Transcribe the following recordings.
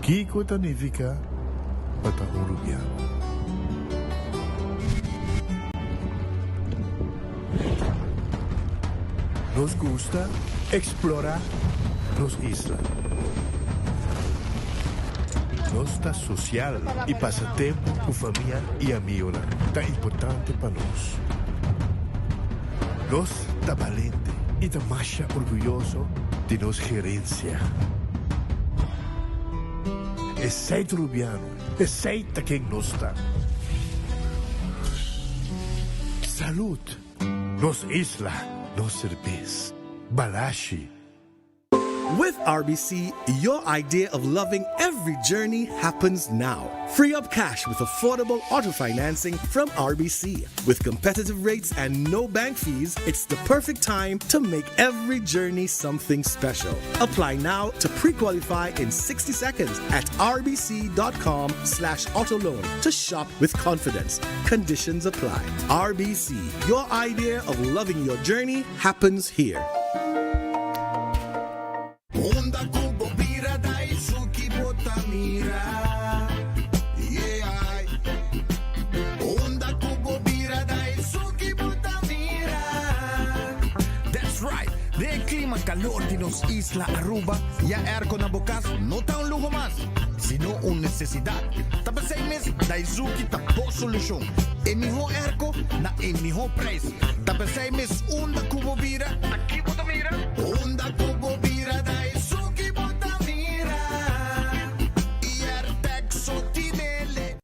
Kiko ta nifiká pa ta un rubiano? Nos gusta eksplorá nos isla. Nos ta sosial i pasa tempu ku famia i amionan ta importante pa nos. Nos ta balente i ta masha orguyoso di nos gerensia. Esei ta Rubiano, esei ta ken nos ta. Salud! Nos isla, nos serbes. Balashi. With RBC, your idea of loving every journey happens now. Free up cash with affordable auto financing from RBC. With competitive rates and no bank fees, it's the perfect time to make every journey something special. Apply now to pre-qualify in 60 seconds at rbc.com slash autoloan to shop with confidence. Conditions apply. RBC, your idea of loving your journey happens here. Unda ku bo bira Daisuki bo ta mira Yeah Unda ku bo bira Daisuki bo ta mira That's right! Den e klima kalor di nos isla Aruba, ya airco na bo kas no ta un luho mas, sino un nesesidat. Ta p'esei mes Daizuki ta bo solushon. E mihó airco na e mihó prijs. Ta p'esei mes unda ku bo bira, ta ki bo ta mira? Unda ku bo bira Daisuki bo ta mira Iertec so tinele.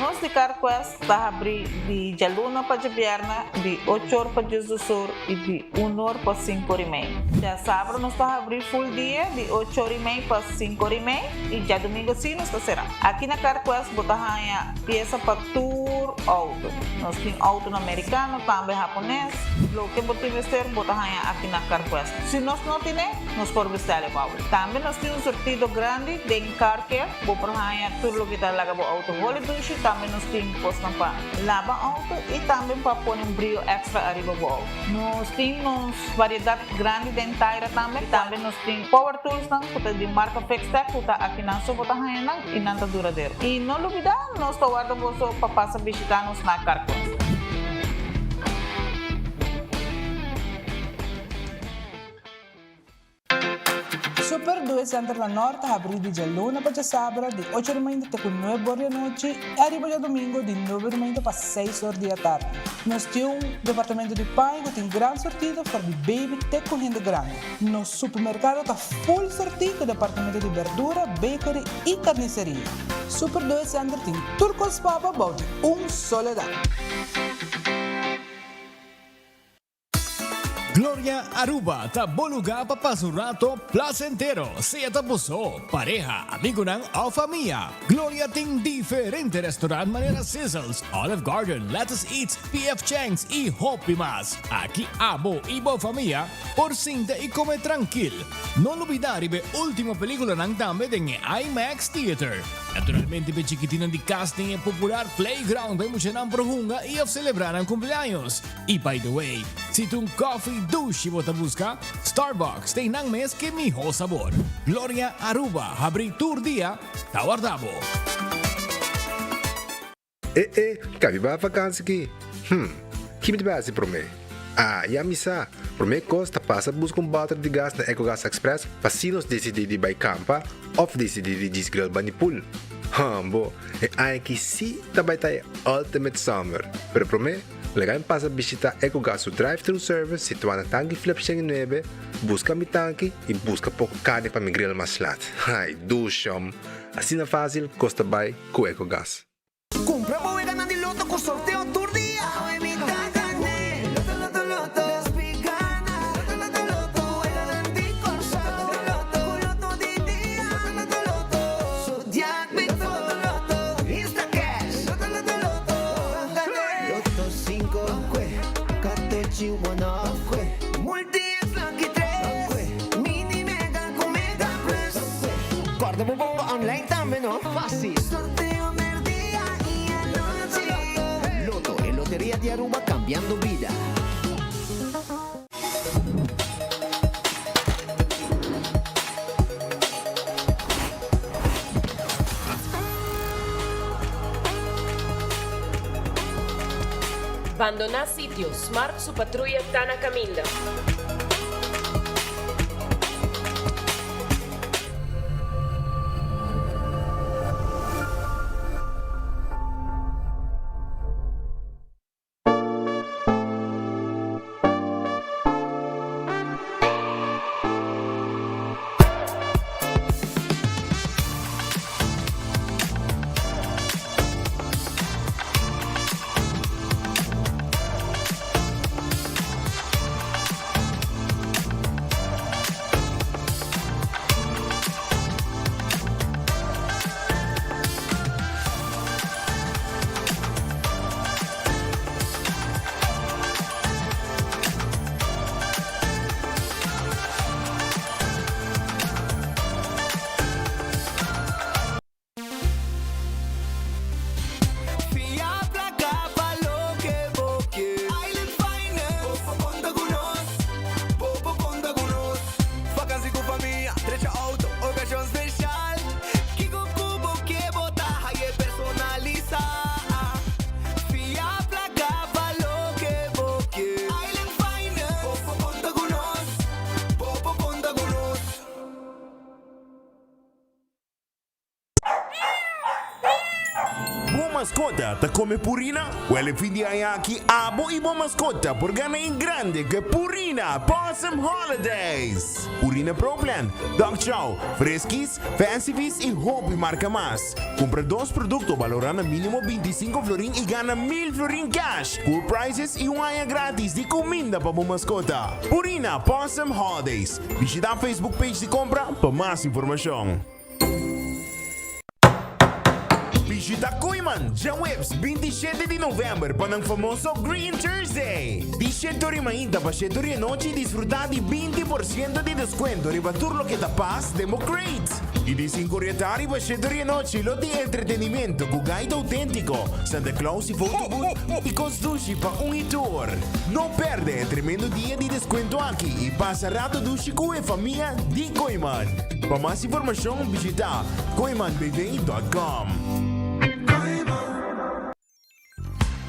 Nos di CarQuest ta habri di djaluna pa djabièrnè di ocho or pa diesdos or i di un or pa sinku or i mei. Djasabra nos ta habri full dia di ocho or i mei pa sinku or i mei i djadumingu si nos ta será. Aki na CarQuest bo ta haña piesa pa tur outo. Nos tin outonan merikano, tambe hapones. Loke bo tin mester bo ta haña aki na CarQuest. Si nos no tine, nos por bistá el bou. Tambe nos tin un sortido grandi den Car Care. Bo por haña tur loke ta laga bo outo holi dushi. Tambe nos tin kosnan pa laba outo i tambe pa pone un brio extra ariba bo outo. Nos tin nos variedat grandi den taira tambe. Tambe nos tin power toolsnan ku ta di marka Fixtech ku ta akinan so bo ta haña nan i nan ta duradero. I no lubidá nos ta warda boso pa pasa bishitá nos na Carquest. Super Due Center na Nort ta habrí di djaluna pa djasabra di ocho di mainta te ku nuebe or di anochi i ariba djadumingu di nuebe di mainta pa seis or di atardi. Nos tin un departamento di paña ku tin gran sortido for di baby te ku hende grandi. Nos supermerkado ta full sortí ku departamento di berdura, bakery i karniseria. Super Due Center tin tur kos pa bo bou di un solo dak. Gloria Aruba ta bo lugar pa pasa un rato placentero, sea ta bo so, pareha, amigonan of famia. Gloria tin diferente restaurant manera Sizzles, Olive Garden, Lettuce Eats, PF Chang's y hopi mas. Aki abo y bo famia por sinta y come trankil. No lubida riba e ultimo peliculanan tambe den e IMAX Theater. Naturalmente p'e chikitinan di cas tin e popular playground pa e muchanan por hunga y of celebra nan cumpleaños. Y by the way, si ta un coffee dushi bo ta busca, Starbucks ta einan mes ke miho sabor. Gloria Aruba habri tur dia, ta warda bo. E e, ka biba vakansi ki? Hm, ki mi ta bai hasi promé? Ah, ya mi sa! Promé kos ta pasa buska un bòter di gas na Ecogas Express pa si nos disidí di bai kampa òf disidí di djis grill bani pool. Hambo, e aña aki sí ta bai ta e ultimate summer! Pero promé, Laga mi pasa bishita Ecogas su drive-thru service situá na Tanki Flip 109, buska mi tanki i buska poko karni pa mi grill mas lat. Ai, dushom! Asina fásil kos ta bai ku Ecogas. Kumpra bo weganan di loto ku sorteo tur dia! Awe mi ta gané! Loto, loto, loto! Despi gana! Loto, loto, loto! Weganan di Kòrsou! Loto, loto, ku loto di dia! Loto, loto, loto! Zodiac Big Four! Loto, loto, loto! Instacash! Loto, loto, loto! Gané! Loto cinco, kue, katochi one kue, Multi X lucky tres, kue, Mini Mega ku Mega Plus, kue. Kòrda bo bomba online tambe no? Fásil! Sorteo merdia i anochi. Loto, e loteria di Aruba kambiando bida. Bandoná sitio, Smart su patruya ta na kaminda. Fia placa pa loke bo ke. Island Finance. Bo por conta cu nos. Bo por conta cu nos. Vakantie cu famia, drecha auto, ocasion special. Kico cu bo ke bo ta haye personalisa. Fia placa pa loke bo ke. Island Finance. Bo por conta cu nos. Bo por conta cu nos. Bo maskota ta kome Purina? Wèl e fin di aña aki abo i bo maskota por gana en grande ku e Purina Pawsome Holidays! Purina Pro Plan, Dog Chow, Friskies, Fancy Feast i hopi marka mas. Kumpra dos produkto balorá na mínimo 25 florin i gana 1000 florin cash, cool prizes i un aña gratis di kuminda pa bo maskota. Purina Pawsome Holidays. Bishita Facebook page di kompra pa mas informashon. Bishita Kooyman djaweps 27 di november pa nan famoso Green Thursday. Di shete ora mainta pa shete ora anochi disfruta di 20% di descuento riba tur loke ta pas den bo crate. Y di 5 ora tardi pa shete ora anochi lo tin entretenimiento cu gaita autentico, Santa Claus y photo booth y cos dushi pa un y tur. No perde e tremendo dia di descuento aki y pasa rato dushi cu e famia di Kooyman. Pa mas informacion bishita kooymanbv.com.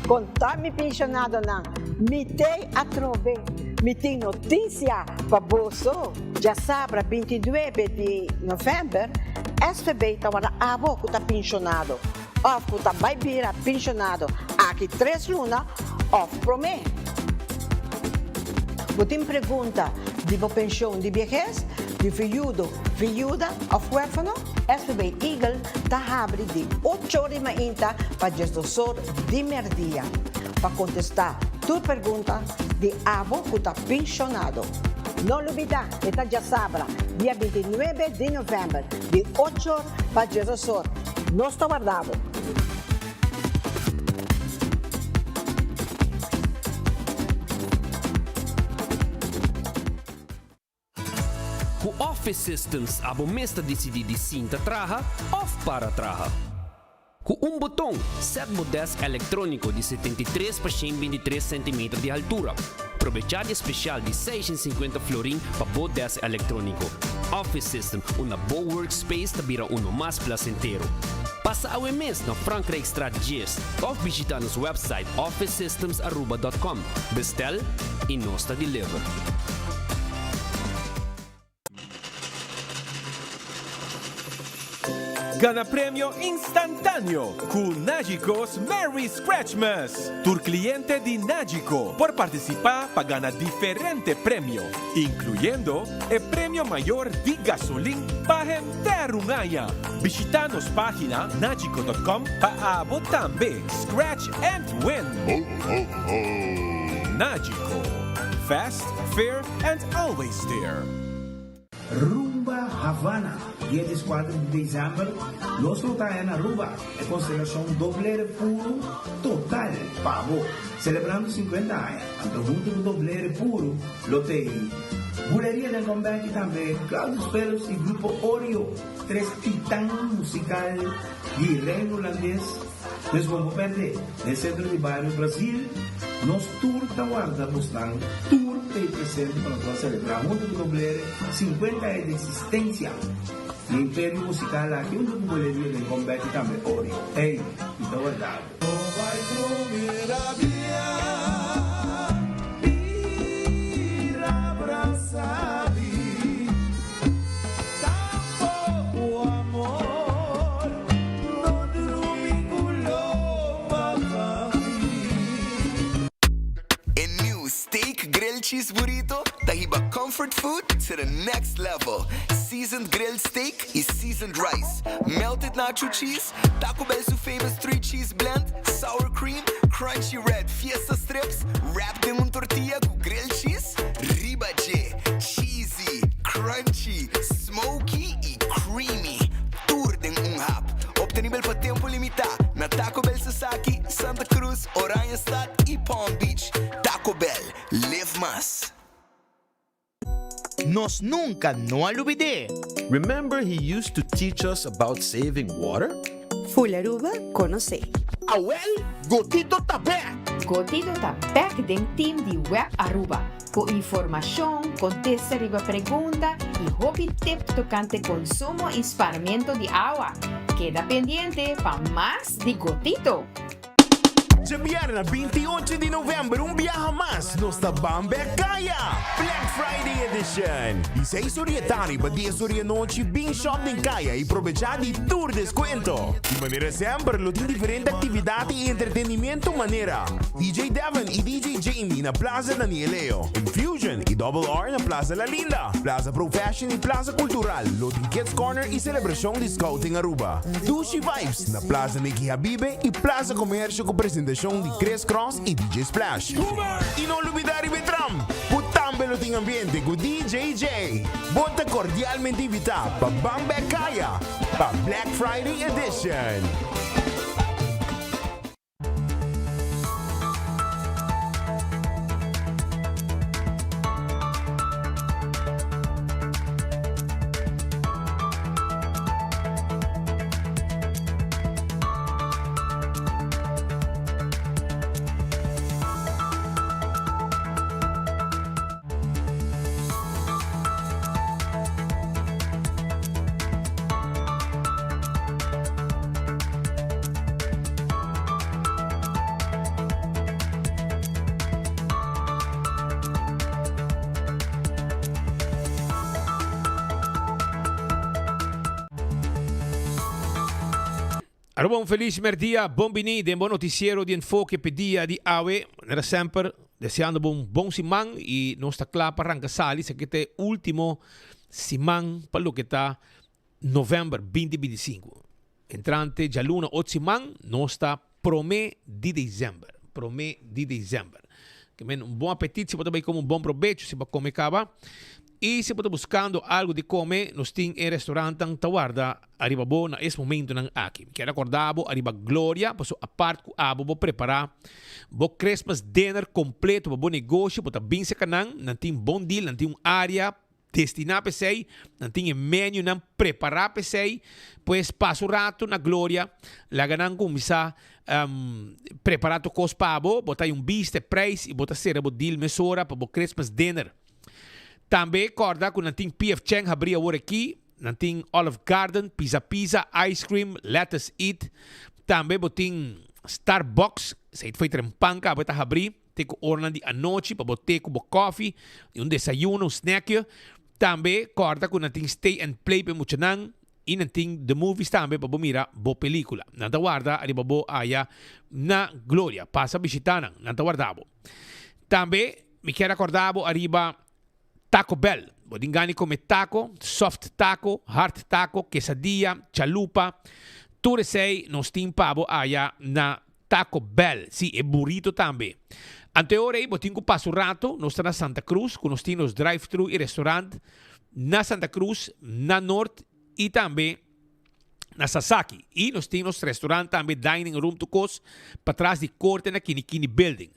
Konta mi penshonadonan, mi t'ei atrobe, mi tin notisia pa boso. Djasabra 29 di novèmber, SVB ta warda abo ku ta penshonado òf ku ta bai bira penshonado aki tres luna òf promé. Bo tin pregunta di bo penshon di biehes, di viudo, viuda òf huérfano? SVB Eagle ta habri di ocho or di mainta pa diesdos or di merdia pa kontestá tur pregunta di abo ku ta penshonado. No lubidá, e ta djasabra, dia 29 di novèmber, di ocho or pa diesdos or. Nos ta warda bo! Ku Office Systems abo mes ta disidí di sinta traha òf para traha. Ku un boton, sèt bo dèsk elektróniko di 73 pa 123 sentimeter di haltura. Probechá di e spesial di 650 florin pa bo dèsk elektróniko. Office System, unda bo workspace ta bira uno mas plasentero. Pasa awe mes na Frankrijkstraat 10 òf bishitá nos wèpsait officesystemsaruba.com. Bestel i nos ta deliver. Gana premio instantáneo ku Nagico's Merry Scratchmas! Tur kliente di Nagico por partisipá pa gana diferente premio, inkluyendo e premio mayor di gasolin pa henter un aña. Bishitá nos página nagico dot com pa abo tambe scratch and win! Nagico, fast, fair and always there. Rumba Havana, dia dieskuater di desèmber, nos lo ta na Aruba, e konstelashon Doblere Puru total pa bo, selebrando 50 aña. Anto huntu ku Doblere Puru lo t'ei Buleria den Comeback i tambe Claudius Phillips i Grupo Oreo, tres titan musikal di Reino Hulandes. Pues bo no perde, den Centro di Bario Brasil, nos tur ta warda bosnan tur t'ei presente pa nos ban celebra hunto cu Doblere 50 aña di existencia di e imperio musical aki hunto cu Boleria den Comeback y tambe Oreo. Ey, mi ta warda bo. No bai drumi rabia. Cheese Burrito ta hiba comfort food to the next level. Seasoned grilled steak y seasoned rice, melted nacho cheese, Taco Bell su famous 3 cheese blend, sour cream, crunchy red fiesta strips, wrapped den un tortilla cu grilled cheese riba dje. Cheesy, crunchy, smoky y creamy. Tur den un hap. Obtenibel pa tempo limita na Taco Bell Sasaki, Santa Cruz, Oranjestad y Palm Beach. Taco Bell, live mas. Nos nunca no a lubid'é. Remember he used to teach us about saving water? Full Aruba conoce. Awel, Gotito ta bek! Gotito ta bek den team di Web Aruba cu informacion, contesta riba pregunta y hopi tip tocante consumo y sparmento di awa. Keda pendiente pa mas di Gotito! Djabièrnè 28 di novèmber un biaha mas nos ta ban bek kaya! Black Friday Edition! Di seis or di e tardi pa dies or di e nochi bin shop den kaya i probechá di tur deskuento. Di manera semper lo tin diferente aktividat i entretenimiento manera, DJ Devon i DJ Jamie na Plaza Daniel Leo, Infusion i Double R na Plaza La Linda, Plaza Pro Fashion i Plaza Cultural lo tin Kids Corner i selebrashon di Scouting Aruba. Dushi Vibes na Plaza Nicky Habibe i Plaza Comercio ku presentashon di Chris Cross i DJ Splash. I no lubida riba e tram ku tambe lo tin ambiente ku DJ Jay. Bo ta kordialmente invitá pa ban bek kaya pa Black Friday Edition. Aruba un feliz merdia, bon bini den bo noticiero di Enfoke p'e dia di awe. Manera semper, deseando bo un bon siman y nos ta cla pa ranca sali, esaki ta e ultimo siman pa loke ta november binti 25. Entrante djaluna ot siman nos ta prome di december, prome di december. Ke men un bon apetit si bo ta bay come un bon probecho si bo a come caba. Y si bo ta buscando algo di come nos tin e restaurantnan ta warda ariba bo na es momentonan aki. Mi kier acorda bo ariba Gloria paso apart cu abo bo prepara bo Christmas dinner completo pa bo negoshi bo ta bin seca nan, nan tin bon deal, nan tin un area Destiná pa esei, nan tin e menunan prepará pa esei, pues pasa un ratu na Gloria, laga nan kuminsá prepará tur kos pa bo, bo ta hay un bista e preis i bo ta sera bo deal mesora pa bo Christmas dinner. Tambe kòrda ku nan tin PF Chang habrí awor aki, nan tin Olive Garden, Pizza Pizza, Ice Cream, Lettuce Eat, tambe bo tin Starbucks, esei ta fo'i trempan kaba e ta habrí. Te ku oranan di anochi pa bo te ku bo kòfi i un desayuno, un snèkje. Tambe kòrda ku nan tin stay and play pa e muchanan i nan tin the movies tambe pa bo mira bo pelíkula. Nan ta warda ariba bo aya na Gloria. Pasa bishitá nan, nan ta warda bo. Tambe mi kier a kòrda bo ariba Taco Bell. Bo tin gana di kome taco, soft taco, hard taco, quesadilla, chalupa. Tur esei nos tin pa bo aya na Taco Bell. Sí, e burrito tambe. Anto e ora ei bo tin ku pasa un rato, nos ta na Santa Cruz, ku nos tin nos drive-thru i restaurant na Santa Cruz, na Noord i tambe na Sasaki. I nos tin nos restaurant tambe, dining room tur kos, patras di korte na Kinikini Building.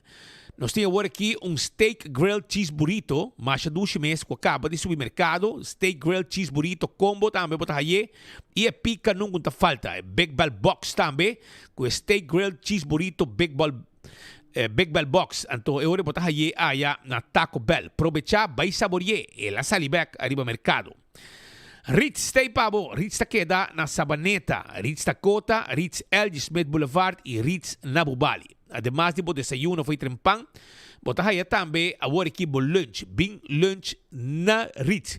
Nos tin awor aki un steak grilled cheese burrito, masha dushi mes, ku a kaba di subi merkado. Steak grilled cheese burrito combo tambe bo ta haye. I e pika nunca ta falta. E Big Bell Box tambe, ku e steak grilled cheese burrito Big Ball Big Bell Box. Anto e ora bo ta haye aya na Taco Bell. Probecha, bai sabori'é. El a sali bek ariba merkado. Ritz ta ei pa bo. Ritz ta keda na Sabaneta, Ritz Dakota, Ritz LG Smith Boulevard i Ritz na Bubali. Ademas di bo desayuno for trempan, bo ta haya tambe awor aki bo lunch. Bin lunch na Ritz.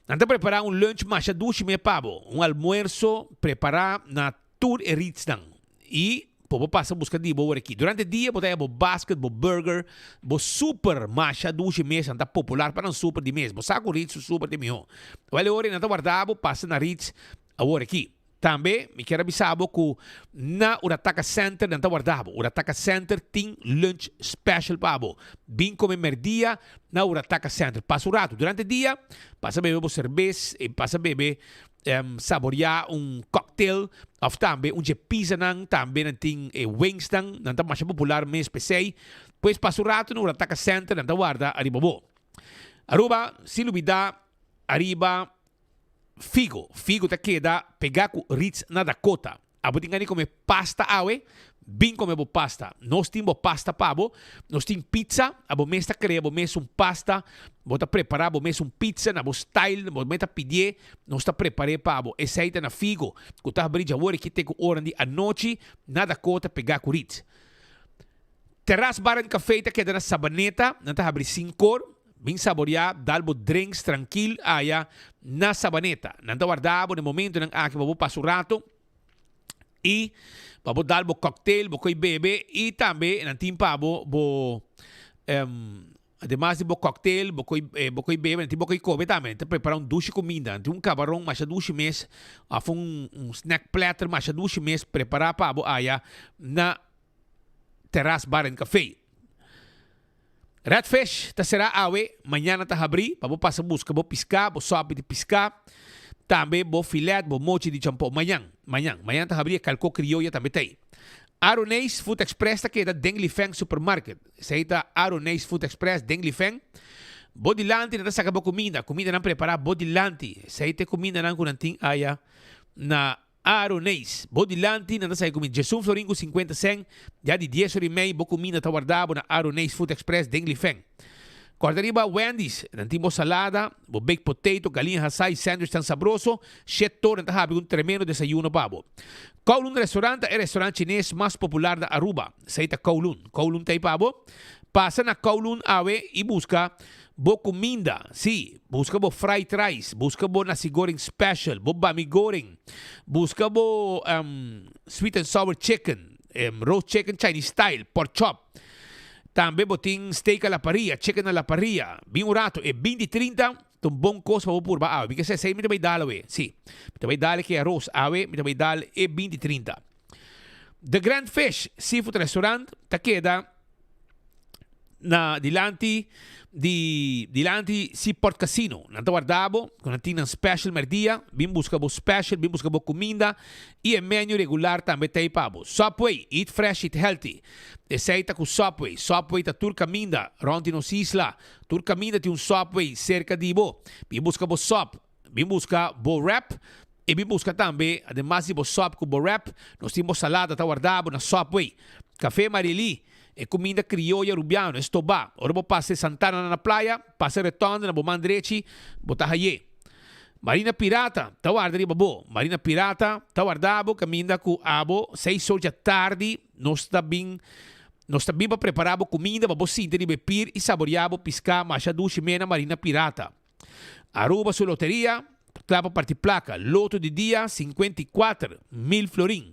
Nan ta prepara un lunch masha dushi me pa bo. Un almuerso prepara na tur e Ritznan. I. Bo por pasa buska di bo ora aki. Durante dia bo ta haya bo basket, bo burger, bo super masha dushi mes. Nan ta popular pa nan super di mes. Bo sa ku Ritz su super ta e mihó. Wèl e ora ei nan ta warda bo pasa na Ritz awor aki. Tambe mi kier a bisa bo ku na Urataka Center nan ta warda bo. Urataka Center tin lunch special pa bo. Bin kome merdia na Urataka Center. Pasa un ratu durante dia, pasa bebe bo serbes, pasa bebe saboria un cocktail of tambe un dje pizzanan, tambe nan tin e wingsnan, nan ta masha popular mes p'esei. Pues pasa un ratu na Urataka Center nan ta warda ariba bo. Aruba, sin lubida ariba Figo. Figo ta keda pegá ku Ritz na Dakota. Abo tin gana di kome pasta awe? Bin kome bo pasta. Nos tin bo pasta pa bo. Nos tin pizza. Abo mes ta krea bo mes un pasta. Bo ta prepará bo mes un pizza na bo style. Bo mes ta pidié. Nos ta prepar'é pa bo. Esei ta na Figo, ku ta habrí djawor aki te ku oran di anochi na Dakota pegá ku Ritz. Terras Bar and Café ta keda na Sabaneta. Nan ta habrí sinkor. Bin saboreá, dal bo drinks trankil aya na Sabaneta. Nan ta warda bo na e momentonan aki pa bo pasa un rato i pa bo dal bo cocktail, bo koe bebe i tambe nan tin pa bo bo ademas di bo cocktail, bo koe bo koe bebe, nan tin bo koe kobe tambe. Nan ta prepara un dushi kuminda. Nan tin un kabaron masha dushi mes òf un snack platter masha dushi mes prepara pa bo aya na Terras Bar and Café. Red Fish ta será awe, mañana ta habrí pa bo pasa buska bo piská, bo sòpi di piská, tambe bo filet, bo mochi di champó. Mañan, mañan, mañan ta habrí e kalkó krioya tambe ta ei. Aroneis Food Express ta keda den Lifeng Supermarket. Esei ta Aroneis Food Express den Lifeng. Bo dilanti nan ta saka bo kuminda, kumindanan prepará bo dilanti. Esei ta e kumindanan ku nan tin aya na Aroneis, bo dilanti nan ta sai kuminda. Djesun florin ku sinkuenta sèn, ya di dies ora i mei bo kuminda ta warda bo na Aroneis Food Express den Lifeng. Kòrda riba Wendy's, nan tin bo salada, bo baked potato, galiña hasá i sandwich tan sabroso, shet tor nan ta habri un tremendo desayuno pa bo. Kowloon Restaurant ta e restaurant chines mas popular na Aruba. Esei ta Kowloon. Kowloon ta ei pa bo. Pasa na Kowloon awe i buska Bo kuminda, sí, buska bo fried rice, buska bo nasi goreng special, bo bami goreng, buska bo sweet and sour chicken, roast chicken Chinese style, pork chop. Tambe bo tin steak a la parrilla, chicken a la parrilla. Bin un rato, e binti trinta ta un bon kos pa bo purba awe. Mi ke sa esei mi ta bai dal awe, sí. Mi ta bai dal e ke aros awe, mi ta bai dal e binti trinta. The Grand Fish Seafood Restaurant ta keda na dilanti di dilanti Seaport Casino. Nan ta warda bo ku nan tin nan special merdia. Bin buska bo special, bin buska bo kuminda i e menu regular tambe ta ei pa bo. Subway, eat fresh, eat healthy. Esei ta ku Subway. Subway ta tur kaminda rònt di nos isla. Tur kaminda tin un Subway serka di bo. Bin buska bo sub. Bin buska bo wrap i bin buska tambe ademas di bo sòp ku bo wrap, nos tin bo salada ta warda bo na Subway. Café Mariely, e kuminda krioya rubiano, e stobá. Ora bo pasa e Santana na playa, pasa e retonda na bo man drechi, bo ta hay'é. Marina Pirata ta warda riba bo. Marina Pirata ta warda bo kaminda ku abo seis or dja tardi nos ta bin nos ta bin pa prepara bo kuminda pa bo sinta riba e pir i saboria bo piská masha dushi me na Marina Pirata. Aruba su loteria ta kla pa parti plaka. Loto di dia 54 mil florin.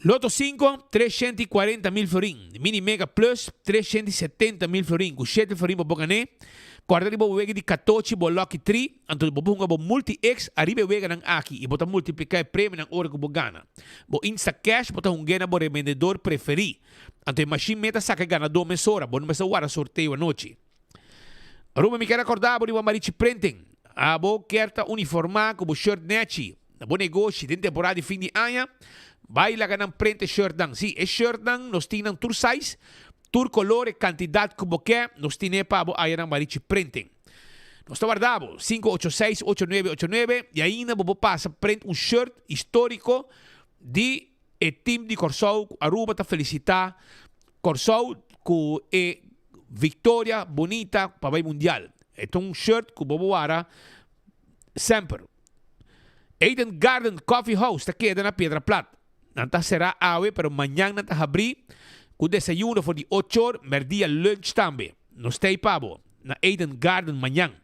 Loto 5, 340 mil florin. Mini Mega Plus, 370 mil florin. Ku 7 florin bo por gané. Kòrda riba bo wega di katochi bo Lucky Tree. Anto bo por hunga bo Multi X ariba e weganan aki i bo ta multipliká e premionan ora ku bo gana. Bo Insta Cash bo ta hung'é na bo rebendedor preferí. Anto e mashin meta saka e ganadó mesora. Bo no mester warda sorteo anochi. Aruba mi kier acorda bo riba Marichi Printing. Abo kier ta uniforma cu bo shirt nechi na bo negoshi den temporada di fin di aña? Bay laga nan print e shirtnan. Si, e shirtnan nos tin nan tur size, tur color e cantidad cu bo ke nos tine pa bo aya na Marichi Printing. Nos ta warda bo, 586 8989 y ainda bo por pasa print un shirt historico di E team di Kòrsou ku Aruba ta felisitá Kòrsou ku e viktoria bunita pa bai mundial. E ta un shirt ku bo por wara semper. Eden Garden Coffee House ta keda na Piedra Plat. Nan ta será awe pero mañan nan ta habrí ku desayuno for di ocho or, mèrdia lunch tambe. Nos ta ei pa bo na Eden Garden mañan.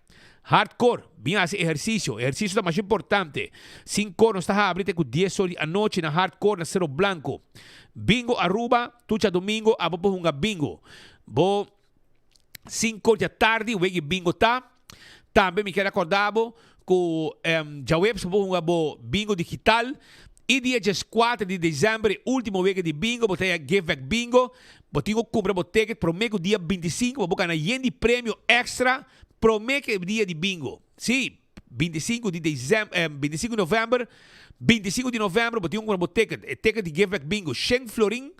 Hardcore, bin hasi ehersisio. Ehersisio ta masha importante. Sinkor nos ta habri te ku dies or di anochi na Hardcore na Sero Blanco. Bingo Aruba, tur djadomingo abo por hunga bingo. Bo sinkor djatardi wegi bingo ta. Tambe mi kier acorda bo cu djaweps bo por hunga bo bingo digital y dia dieskuater di december e ultimo wega di bingo bo ta haya give back bingo. Bo tin cu cumpra bo ticket prome cu dia bintisinco pa bo gana yen di premio extra prome cu e dia di bingo. Si, bintisinco di december, bintisinco di november, bintisinco di november bo tin cu cumpra bo ticket. E ticket di give back bingo shen florin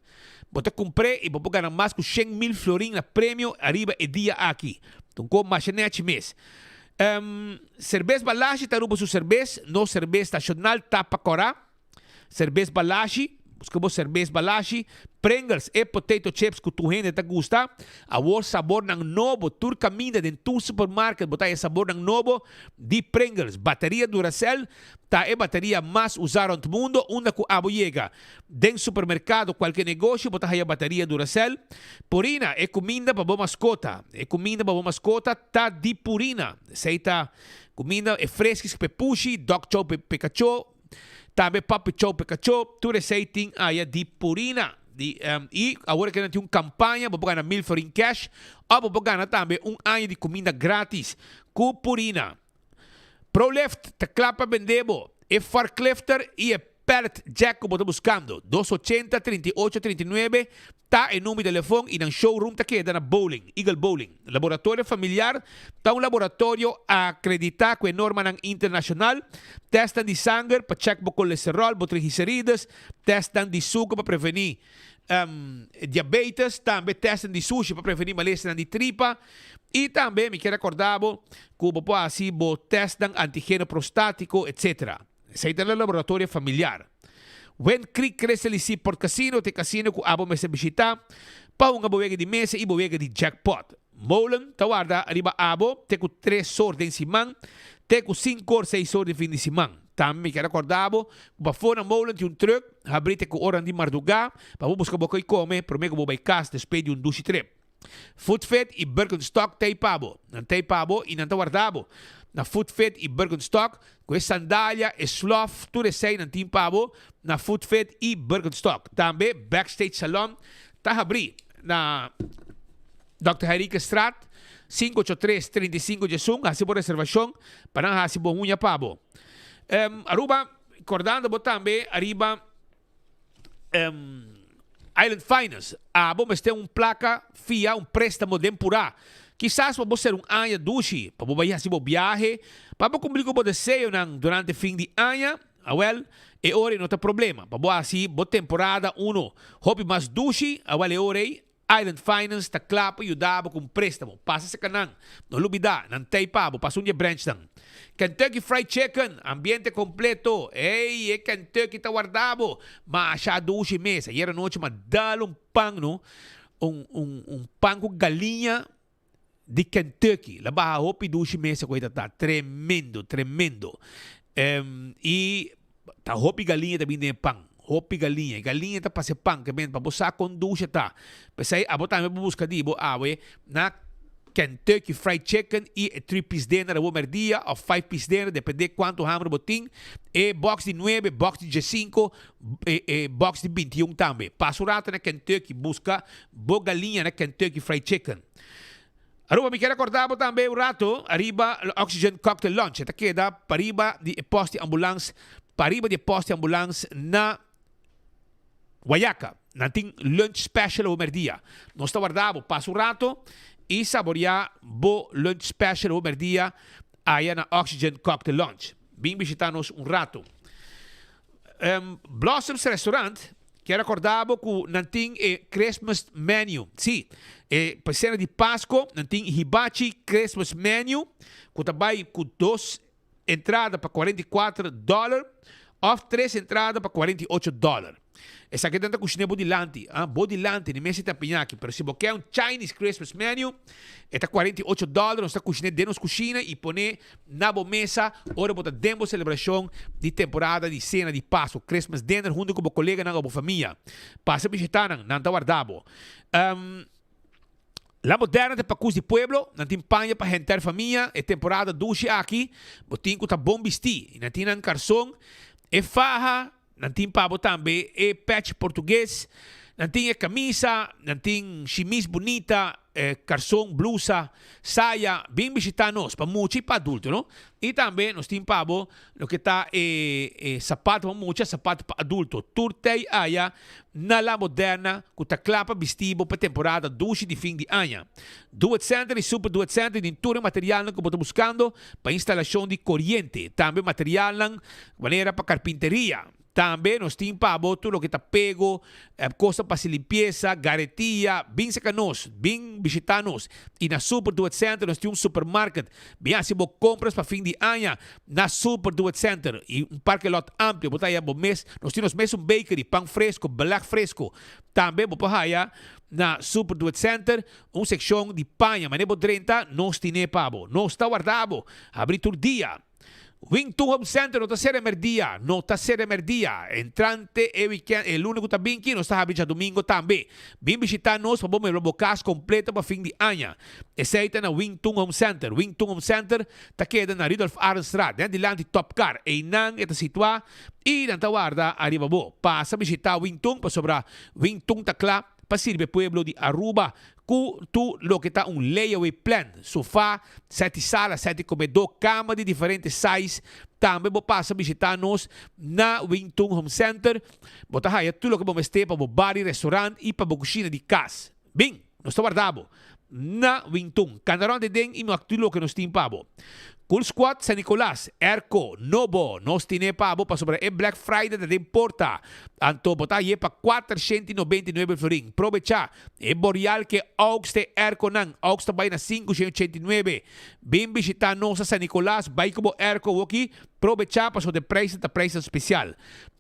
bo ta cumpr'e y bo por gana mas cu 100,000 florin na premio ariba e dia aki. Ton ko masha nechi mes. Serbes Balashi ta Aruba su serbes, nos serbes nacional tapa cora. Serbes Balashi, busca bo serbes Balashi, Pringles e potato chips cu tur hende ta gusta. Awor sabornan nobo, tur caminda den tur supermarket bo ta haya sabornan nobo di Pringles. Bateria Duracell ta e bateria mas usa rond mundo unda cu abo yega. Den supermercado cualke negoshi bo ta haya bateria Duracell. Purina, e cuminda pa bo mascota. E cuminda pa bo mascota ta di Purina. Esey ta cuminda e freskis p'e pushi, dog chow p'e cacho, tambe puppy chow p'e cacho. Tur esey tin aya di Purina. Di, y awor ke nan tin un campaña bo por gana mil florin cash of bo por gana tambe un aña di cuminda gratis cu Purina. Prolift ta kla pa bende bo e forklifter i e pallet jack ku bo ta buskando. Dos ochenta, 38, 39 ta e number di telefon i nan showroom ta keda na Bowling, Eagle Bowling. Laboratorio Familiar ta un laboratorio akreditá ku e normanan internashonal. Testnan di sanger pa chèk bo kolesteròl, bo triglicerides, testnan di suku pa prevení diabetes, tambe testnan di sushi pa prevení malesanan di tripa. I tambe mi kier recorda bo cu bo por haci bo testnan antigeno prostatico etc. Esey ta na laboratorio familiar. Wind Creek Crystal y Seaport Casino ta e casino cu abo mester bishita pa hunga bo wega di mesa y bo wega di jackpot. Molen ta warda riba abo te cu tres or den siman te cu cinco or seis or di fin di siman. Tambe mi kier recorda bo cu pafo na Molen tin un truck habri te cu oran di marduga pa bo busca bo coy come prome cu bo bay cas despues di un dushi trip. Foodfit i Birkenstock ta ei pa bo. Nan ta ei pa bo i nan ta warda bo. Na Foodfit i Birkenstock, ku e sandalia, e slof, tur esei nan tin pa bo na Foodfit i Birkenstock. Tambe Backstage Salon ta habrí na Dòkter Henriquezstraat, 583 35 diesun. Hasi bo reservashon pa nan hasi bo huña pa bo. Aruba, kordando bo tambe ariba. Island Finance, abo mester un placa fia, un prestamo den purá. Kisas pa bo ser un aña dushi, pa bo bai haci bo biahe, pa bo cumpli cu bo deseonan durante fin di aña, awel, e ora ei no ta problema. Pa bo haci bo temporada uno hopi mas dushi, awel e ora ei Island Finance ta kla pa yuda bo ku un préstamo. Pasa serka nan. No lubidá, nan t'ei pa bo. Pasa un di e branchnan. Kentucky Fried Chicken, ambiente kompleto. Ey, e Kentucky ta warda bo. Masha dushi mes. Ayer anochi m'a dal un pan, no. Un, un, un pan ku galiña di Kentucky. La baha hopi dushi mes e koe ta ta. Tremendo, tremendo. I ta hopi galiña ta bin den e pan. Hopi galiña. E galiña ta pasa e pan ke men pa bo sa kon dushi e ta. P'esei abo tambe bo buska di bo awe na Kentucky Fried Chicken i e three piece dinner abo merdia of five piece dinner depende kuantu hamber bo tin. E box di nuebe, box di diesinko, e e box di bintiun tambe. Pasa un rato na Kentucky buska bo galiña na Kentucky Fried Chicken. Aruba, mi kier acorda bo tambe un rato ariba Oxygen Cocktail Lounge. E ta keda pariba di e post di ambulans, pariba di e post di ambulans na Guayaca. Nan tin lunch special awo merdia. Nos ta warda bo pasa un rato y saborea bo lunch special awo merdia aya na Oxygen Cocktail Lounge. Bin bishita nos un rato. Blossoms Restaurant kier acorda bo cu nan tin e Christmas menu. Si, e pa cena di Pasco nan tin Hibachi Christmas menu cu ta bay cu dos entrada pa 44 dollar of tres entrada pa 48 dollar. Esaki nan ta cushine bo dilanti, ah, bo dilanti, ni mester ta piñaki. Pero si bo ke un Chinese Christmas menu, e ta 48 dollar, nos ta cushine den nos cushina y pone na bo mesa ora bo ta den bo celebracion di temporada di cena di Pascu, Christmas dinner, hunto cu bo coleganan o bo famia. Pasa bishita nan, nan ta warda bo. Um. La Moderna ta pakus di pueblo, nan tin paña pa henter famia, e temporada dushi aki, bo tin ku ta bon bistí. I nan tin nan karson, e faha, nan tin pa bo tambe e pèch portugues, nan tin e kamisa, nan tin shimis bunita, karson, blusa, saya, bin bishitá nos, pa mucha i pa adulto no. I tambe nos tin pa bo loke ta e e sapato pa mucha, sapato pa adulto. Tur tei aya na La Moderna ku ta kla pa bisti bo pa temporada dushi di fin di aña. Do It Center i Super Do It Center tin tur e materialnan ku bo ta buskando pa instalashon di koriente, tambe materialnan manera pa karpinteria. Tambe nos tin pa bo tur loke ta pego, kosnan pa hasi limpiesa, garetia. Bin seka nos, bin bishita nos. I na Super Do It Center nos tin un supermarket. Bin hasi bo kompras pa fin di aña na Super Do It Center. I un parke lot amplio. Bo ta haya bo mes, nos tin nos mes un bakery, pan fresco, beleg fresco. Tambe bo por haya na Super Do It Center un sekshon di paña. Manera bo drenta, nos tine pa bo. Nos ta warda bo. Habri tur dia. Wington Home Center no ta sera merdia, no ta sera merdia. Entrante e weekend, e luna ku ta binki, nos ta habri djadumingo tambe. Bin bishita nos pa bo mebla bo kas kompleto pa fin di aña. Esei ta na Wington Home Center. Wington Home Center ta keda na Rudolf Arendstraat, den dilanti Top Car. Einan e ta situá i nan ta warda ariba bo. Pasa bishita Wington pasobra Wington ta kla pa sirbi e pueblo di Aruba Ku tur loke ta un layaway plan, sofa, seti sala, seti komedó, kama di diferente size. Tambe bo pasa bishitá nos na Wing Tun Home Center. Bo ta haya tur loke bo mester pa bo bar i restaurant i pa bo kushina di kas. Bin, nos ta warda bo na Wing Tun. Kanda rònt den i wak tur loke nos tin pa bo. Cool Squad San Nicolas, airco nobo nos tine pa bo pasobra e Black Friday ta den porta. Anto bo ta haye pa 499 florin. Probecha! E Boreal ke Oaks te airconan. Oaks ta bai na 589. Bin bishita nos na San Nicolas, bai ku bo airco woki, probecha pasobra e prijsnan ta prijsnan special.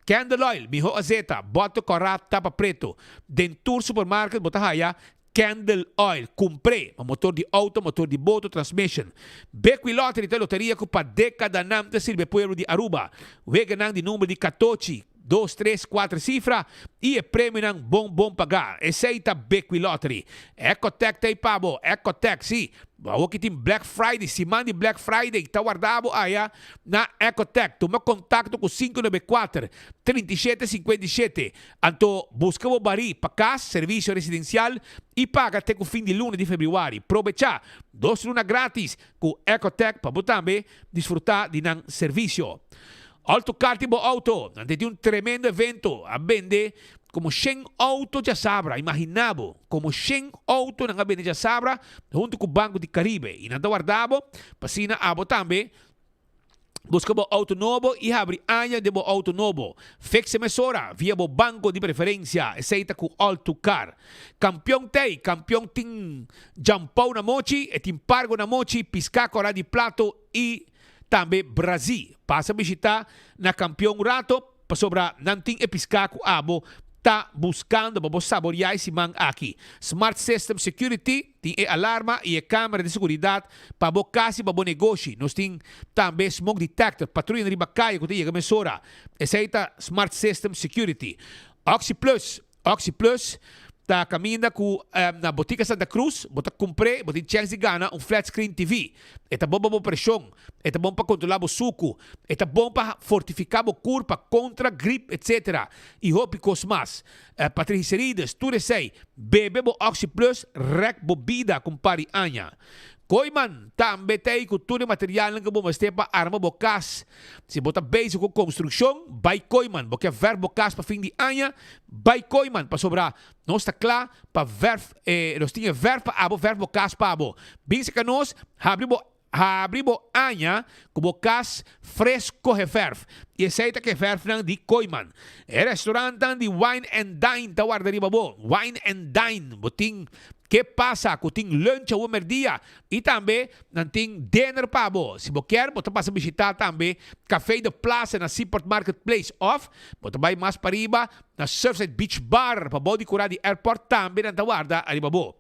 Candle oil, miho azeta, bote kora, tapa preto. Den tur supermarket bo ta haya candle oil. Kumpr'é pa motor di auto, motor di boto, transmission. Bequi Lottery ta e loteria ku pa dekadanan ta sirbi e pueblo di Aruba. Weganan di number di katochi. Dos, tres, kuater sifra i e premionan bon bon pagá. Esei ta Bequi Lottery. Ecotec ta ei pa bo. Ecotec, sí. Awor ki tin Black Friday, siman di Black Friday, ta warda bo aya na Ecotec. Tuma kontakto ku 594, 37, 57. Anto buska bo barí pa kas, servisio residensial i paga te ku fin di luna di febrüari. Probechá dos luna grátis ku Ecotec pa bo tambe disfrutá di nan servisio. Alto car tin bo auto. Nan te tin un tremendo evento. A bende como shen auto djasabra. Imagina bo, como shen auto nan a bende djasabra hunto cu Banco di Caribe. Y nan ta warda bo pa asina abo tambe busca bo auto nobo y habri aña den bo auto nobo. Fixe mesora via bo banco di preferencia. Esey ta cu Alto Car. Campeon t'ey. Campeon tin jampou na mochi, e tin pargo na mochi, pisca cora di plato y. Tambe Brazil. Pasa bishita na Campeon un rato, pasobra nan tin e piská ku abo ta buskando pa bo saboriá e siman aki. Smart System Security tin e alarma i e kamera di seguridat pa bo kas i pa bo negoshi. Nos tin tambe smoke detector, patruyanan riba kaya ku ta yega mesora. Esei ta Smart System Security. OxyPlus Oxi Plus ta kaminda ku na Botica Santa Cruz bo ta kumpr'é, bo tin chèns di gana un flat screen TV. E ta bon pa bo preshon, e ta bon pa kontrolá bo suku, e ta bon pa fortifiká bo kurpa kontra grip etc. I hopi kos mas. Pa triglicerides, tur esei, bebe bo Oxi Plus rèk bo bida ku un par di aña. Kooiman tambe ta ei ku tur e materialnan ku bo mester pa arma bo kas. Si bo ta bezig ku konstrukshon, bai Kooiman. Bo ke vèrf bo kas pa fin di aña, bai Kooiman pasobra nos ta kla pa vèrf e nos tin e vèrf pa abo vèrf bo kas pa bo. Bin serka nos, habri bo habri bo aña ku bo kas fresko gevèrf. I esei ta ke vèrfnan di Kooiman. E restaurantnan di Wine and Dine ta warda riba bo. Wine and Dine, bo tin Ke pasa ku tin lunch awe merdia i tambe nan tin dinner pa bo. Si bo kier bo ta pasa bishita tambe Café de Plaza na Seaport Marketplace of bo ta bai mas pariba na Surfside Beach Bar pa bou di kura di airport tambe nan ta warda ariba bo.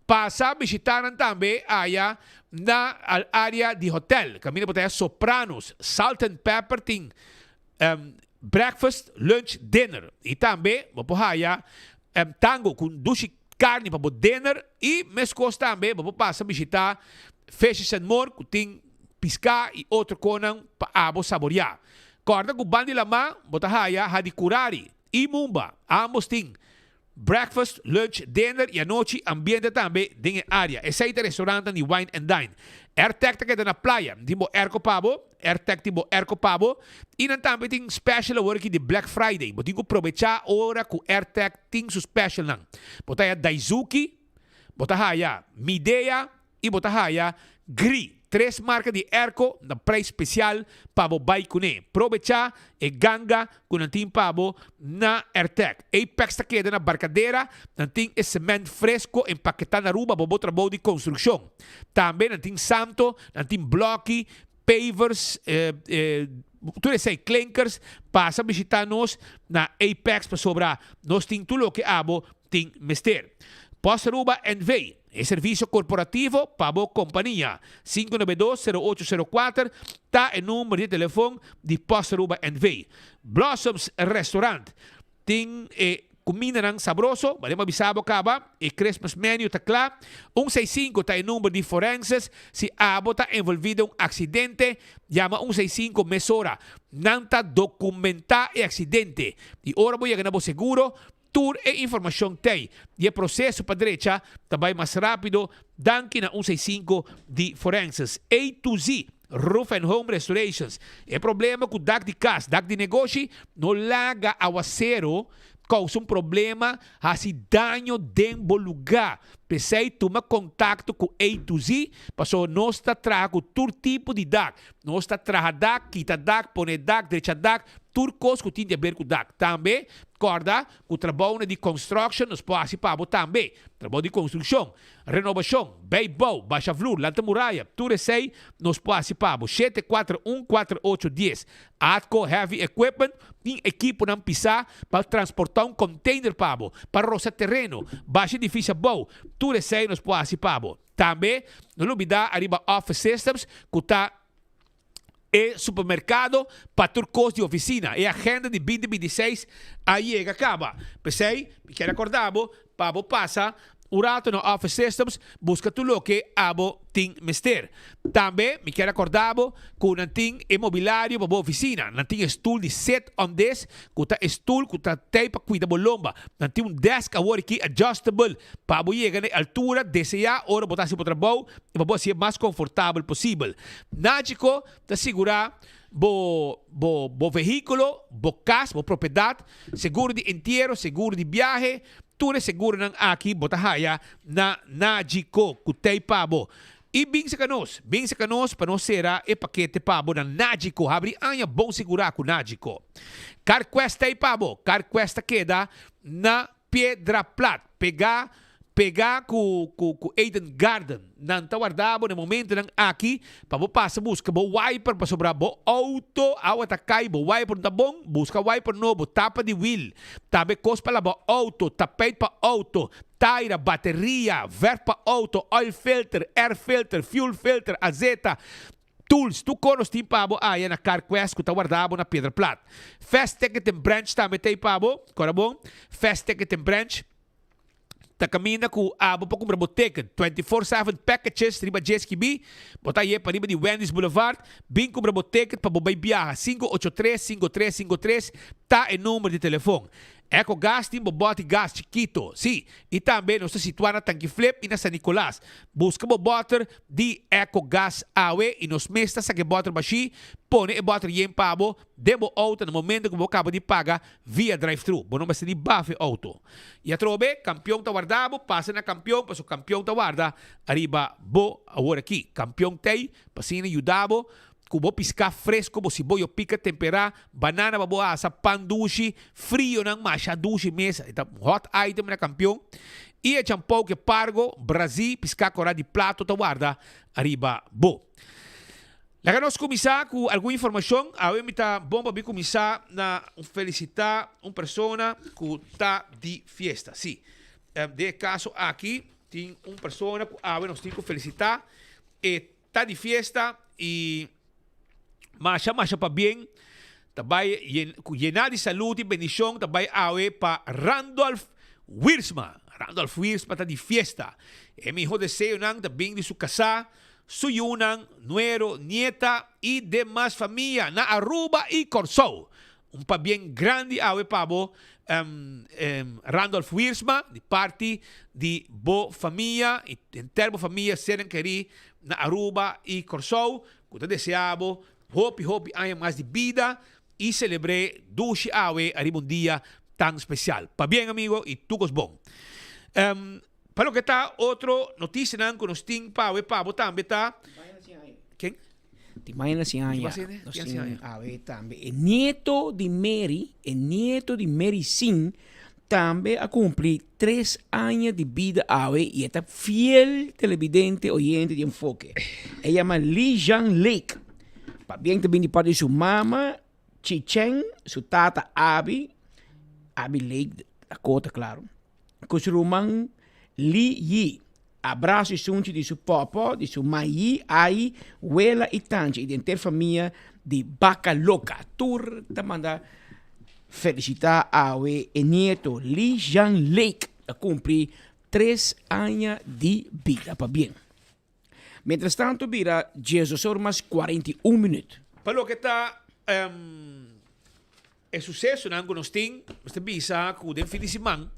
Pasa bishita nan tambe aya na al area di hotel kaminda bo ta haya Sopranos, Salt and Pepper tin breakfast, lunch, dinner i tambe bo por haya tango ku un dushi. carni pa bo dinner y mescos tambe bo por pasa bishita Fishes and More cu tin pisca y otro conan pa abo saboria. Corda cu ban di lama bo ta haya Hadicurari y Mumba, ambos tin Breakfast, lunch, dinner y anochi ambiente tambe den e area. Esey ta restaurantnan di Wine and Dine. Airtec ta keda na playa. Tin bo airco pa bo. Airtec tin bo airco pa bo. Y nan tambe tin special awor aki di Black Friday. Bo tin cu probecha ora cu Airtec tin su specialnan. Bo ta haya Daizuki, bo ta haya Midea y bo ta haya Gree. Tres marca di airco na prijs special pa bo bay cune. Probecha e ganga cu nan tin pa bo na Airtec. Apex ta keda na Barcadera, nan tin e cement fresco empaketa na Aruba pa bo trabou di construccion. Tambe nan tin santo, nan tin bloki, pavers, tur esey, klinkers. Pasa bishita nos na Apex pasobra nos tin tur loke abo tin mester. Post Aruba NV. E servisio korporativo pa bo kompania. 592 0804 ta e number di telefon di Post Aruba NV. Blossoms Restaurant tin e kumindanan sabroso, bale bo a bisa bo kaba, e Christmas menu ta kla. Un seis sinku ta e number di forenses si abo ta envolvi den un aksidente, yama un seis sinku mesora. Nan ta dokumentá e aksidente i ora bo yega na bo seguro, Tur e informacion t'ey di e proceso pa drecha ta bay mas rapido danki na un 65 di Forenses. A to Z Roof and Home Restorations E problema cu dak di cas, dak di negoshi no laga awacero causa un problema haci daño den bo luga. P'esey tuma contacto cu A to Z pasobra nos ta traha cu tur tipo di dak. Nos ta traha dak, kita dak, pone dak, drecha dak, tur cos cu tin di haber cu dak. Tambe Corda cu trabounan di construction nos por haci pa bo tambe. Trabou di construccion, renovacion, bijbouw, basha vloer, lanta muraya, tur esey nos por haci pa bo. Shete cuatro un cuatro ocho dies. Atco Heavy Equipment tin ekiponan pisa pa transporta un container pa bo, pa rosa tereno, basha edificio abou, tur esey nos por haci pa bo. Tambe no lubida ariba Office Systems cu ta e supermercado pa tur cos di oficina. E agenda di binti binti seis a yega caba. P'esey, mi kier acorda bo pa bo pasa un rato na Office Systems busca tur loke abo tin mester. Tambe mi kier acorda bo cu nan tin e mobilario pa bo oficina. Nan tin e stoel di sit on this cu ta e stoel cu ta tey pa cuida bo lomba. Nan tin un desk awor aki adjustable pa bo yega na e altura desea ora bo ta haci bo trabou i pa bo hacié mas confortabel posibel. Nagico ta sigura bo bo bo vehiculo, bo cas, bo propiedad, seguro di entiero, seguro di biahe, tur e seguronan aki bo ta haya na Nagico cu tey pa bo. I bin cerca nos, bin cerca nos pa nos cera e pakete pa bo na Nagico. Habri aña bon sigura cu Nagico. CarQuest tey pa bo. CarQuest ta keda na Piedra Plat, pegá pegá ku ku ku Eden Garden. Nan ta warda bo na e momentonan aki pa bo pasa buska bo wiper pasobra bo outo awa ta kai, bo wiper no ta bon, buska wiper nobo, tapa di wiel, tambe kos pa laba outo, tapijt pa outo, taira, bateria, verf pa outo, oil filter, air filter, fuel filter, azeta, Tools, tur kos nos tin pa bo aya na CarQuest ku ta warda bo na Piedra Plat. Fast Ticket and Branch tambe ta ei pa bo, kora bon, Fast Ticket and Branch ta kaminda ku abo por kumpra bo ticket. 24/7 packages riba dje skibí, bo ta haye pariba di Wendy's Boulevard, bin kumpra bo ticket pa bo bai biaha. 583 5353 ta e number di telefon. Ecogas tin bo bòti gas chikito, sí, i tambe nos ta situá na Tanki Flip i na San Nicolas. Buska bo bòter di Ecogas awe i nos mes ta saka e bòter bashí, pone e bòter yen pa bo den bo outo na momento ku bo kaba di paga via drive-thru. Bo no mester di bafa e outo. I atrobe, Kampion ta warda bo, pasa na Kampion pasobra Kampion ta warda ariba bo aworakí. Kampion t'ei pa asina yuda bo Ku bo piská fresko, bo siboyo pika temperá, banana pa bo asa, pan dushi, frionan masha dushi mes, e ta hot item na kampion, i e champou ke pargo, brazí, piská korá di plato ta warda ariba bo. Laga nos kuminsá ku algun informashon. Awe mi ta bon pa mi kuminsá na felisitá un persona ku ta di fiesta. Sí, den e kaso aki tin un persona ku awe nos tin ku felisitá. E Ta di fiesta y masha masha pabien ta bay cu yena di salud y bendicion ta bay awe pa Randolph. Wiersma. Randolph Wiersma ta di fiesta. E miho deseonan ta bin di su kasá, su yunan, nuero, nieta i demas famia na Aruba i Kòrsou. Un pabien grandi awe pa bo Randolph Wiersma di parti di bo famia i henter bo famia sernan kerí na Aruba i Kòrsou ku ta desea bo hopi hopi aña mas di bida i selebr'é dushi awe ariba un dia tan spesial. Pabien amigo i tur kos bon. Pa loke ta otro notisianan ku nos tin pa awe pa bo tambe ta. Ken? Tin mañana sin aña. Nos tin awe tambe e nieto di Mary, e nieto di Mary Sin tambe a cumpli tres aña di bida awe y e ta fiel televidente oyente di Enfoke. E yama Li Jean Lake. Pabien ta bin di parti di su mama Chi Cheng, su tata Abi, Abi Lake Dakota claro. Ku su ruman Li Yi. Abraso i sunchi di su pòpò, di su mai Yi, ai, wela i tanchi i di henter famia di Baka Loka. Tur ta manda felisitá awe e nieto Li Jean Lake a kumpli tres aña di bida. Pabien. Mientrastanto bira diesdos or mas 41 minüt. Pa loke ta E susesonan ku nos tin, nos ta bisa ku den fin di siman,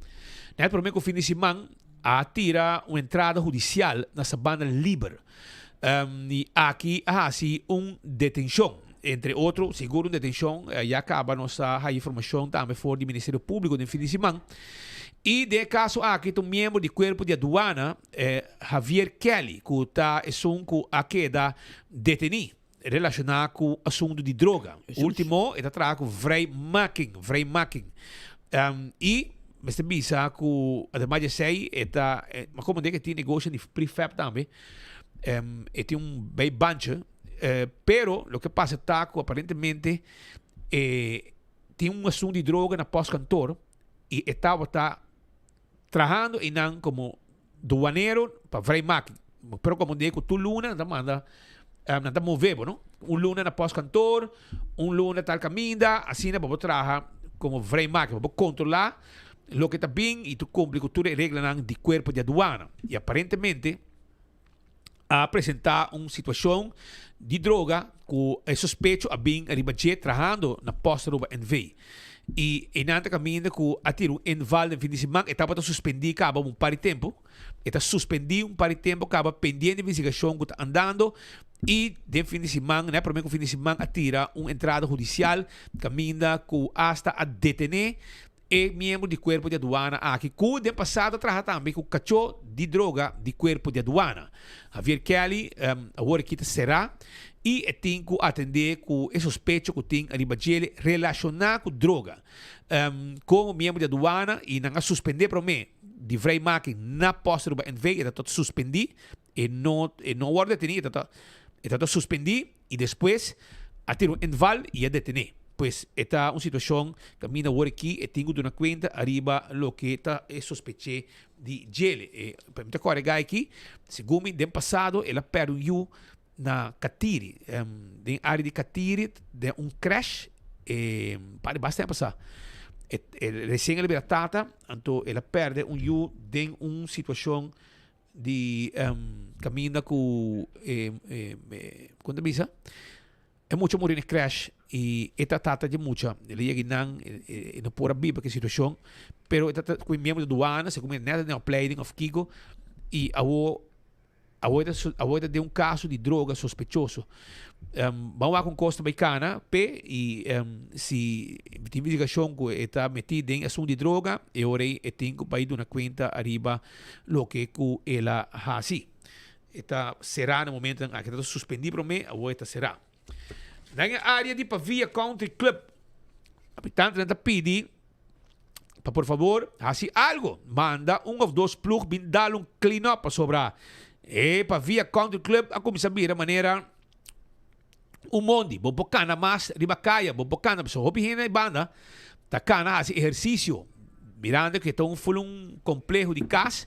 nèt promé ku fin di siman, a tira un entrada hudisial na Sabana Liber. I aki a hasi un detenshon. Entre otro, sigur un detenshon, ya kaba nos a haya informashon tambe for di Ministerio Públiko den fin di siman. I den e kaso aki ta un miembro di kuerpo di aduana, Javier Kelly, ku ta esun ku a keda detení. Relashoná ku asuntu di droga. Último e ta traha ku vrijmaking, vrijmaking. I mester bisa ku ademas di esei e ta, ma komo ku e tin negoshi di prefab tambe, e tin un bij bandje, pero loke pasa ta ku aparentemente e tin un asuntu di droga na postkantoor i e tabata trahando einan komo Duanero pa vrijmaking. Pero como di cu tur luna nan ta manda, nan ta move bo, no? Un luna na postkantoor, un luna tal caminda, asina pa bo traha como vrijmaking, pa bo controla loke ta bin y tu cumpli cu tur e reglanan di cuerpo di aduana. Y aparentemente a presenta un situacion di droga cu e sospecho a bin riba dje trahando na Post Aruba NV. Y eynan ta caminda cu a tira un inval den fin di siman, e tabata suspendi caba un par di tempo, e ta suspendi un par di tempo caba pendiente investigacion cu ta andando y den fin di siman, na e prome cu fin di siman a tira un entrada hudicial caminda cu hasta a detene E miembro di Cuerpo di Aduana aki cu den pasado a traha tambe cu cacho di droga di Cuerpo di Aduana. Javier Kelly awor aki ta cera y e tin cu atende cu e sospecho cu tin ariba djele relaciona cu droga. Como miembro di aduana y nan a suspende prome di vrijmaking na Post Aruba NV e ta tot suspendi, e no e no worde deteni e ta e ta suspendi y despues a tira un inval y a detene. Pues e ta un situacion caminda awor aki e tin cu duna cuenta ariba loke ta e sospeche di djele. E mi ta corega aki, segun mi den pasado el a perde un yu na Katiri, den area di Katiri den un crash e par di basta aña pasa. E recien el a bira tata, anto el a perde un yu den un situacion di caminda cu con ta bisa e mucha muri na e crash y e ta tata di e mucha el a yega eynan e no por a biba cu e situacion pero e ta cu e miembro di aduana segun mi net den opleiding of kico y awo awo e ta awo e ta den un caso di droga sospechoso ban wak un cos ta bay cana p'e y si tin investigacion cu e ta meti den asunto di droga e ora ey e tin cu bay duna cuenta ariba Loke ku el a hasi. E ta será na momentonan aki. E ta suspendí promé, awor e ta será. Den e área di Pavia Country Club, habitantenan ta pidi pa por fabor hasi algo. Manda un òf dos plug bin dal un clean up pasobra e Pavia Country Club a kuminsá bira manera un mondi. Bo por kana mas riba kaya, bo por kana pasobra hopi hende na e banda ta kana hasi ehersisio mirando ku e ta un ful un kompleho di kas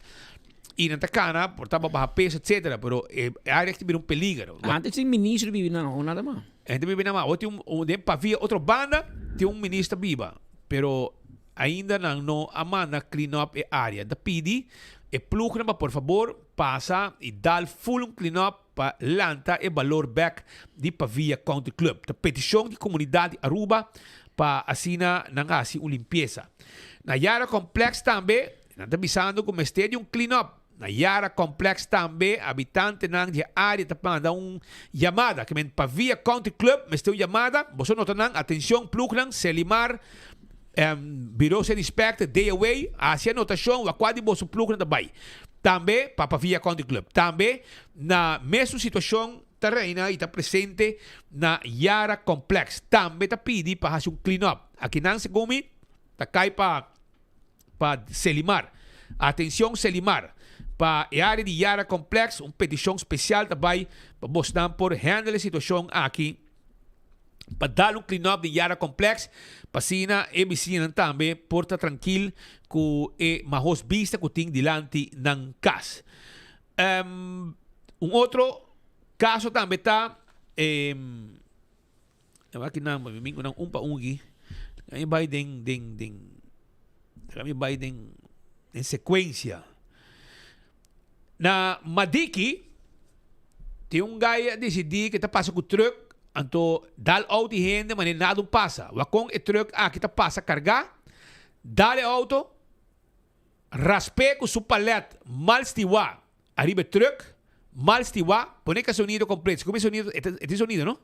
i nan ta kana por ta pa baha peso etsetera pero e area aki ta bira un peliger. Antes tin ministro bibi nan awo nada mas. Hende bibi nan mas. Awo tin un den pavia otro banda tin un minister biba pero. Ainda nan no a manda clean up e area. Ta pidi e ploegnan pa por fabor pasa y dal full un clean up pa lanta e balor bek di Pavia Country Club. Ta peticion di comunidad di Aruba pa asina nan haci un limpieza. Na Yara Complex tambe nan ta bisando cu mester di un clean up. Na Yara Complex tambe habitantenan di e area ta manda un yamada. Ke men Pavia Country Club mester un yamada. Boso nota nan, atencion ploegnan, Selimar, Bureau City Inspector, DOA, haci anotacion wakua di boso ploegnan ta bay. Tambe pa Pavia Country Club. Tambe na mesun situacion ta reina y ta presente na Yara Complex. Tambe ta pidi pa haci un clean up. Akinan segun mi ta cay pa. pa Selimar. Atencion Selimar, pa e area di Yara Complex un peticion special ta bay pa bosnan por handle e situacion aki pa dal un clean up di Yara Complex pa asina e bisiñanan tambe por ta trankil cu e mahos bista cu tin dilanti nan cas. Un otro caso tambe ta e. Aki nan, mi bin ku nan un pa un aki. Mi bai den, den, den, mi bai den, den sekuensia. Na Madiki, tin un gai a disidí ku e ta pasa ku trùk, anto dal outo di hende manera nada un pasa. Wakon e trùk aki ta pasa kargá, dal e outo, Rasp'é ku su palèt mal stiwá ariba e trùk, mal stiwá, pone ka sonido kompleto. Si ku mi sonido, e tin sonido no?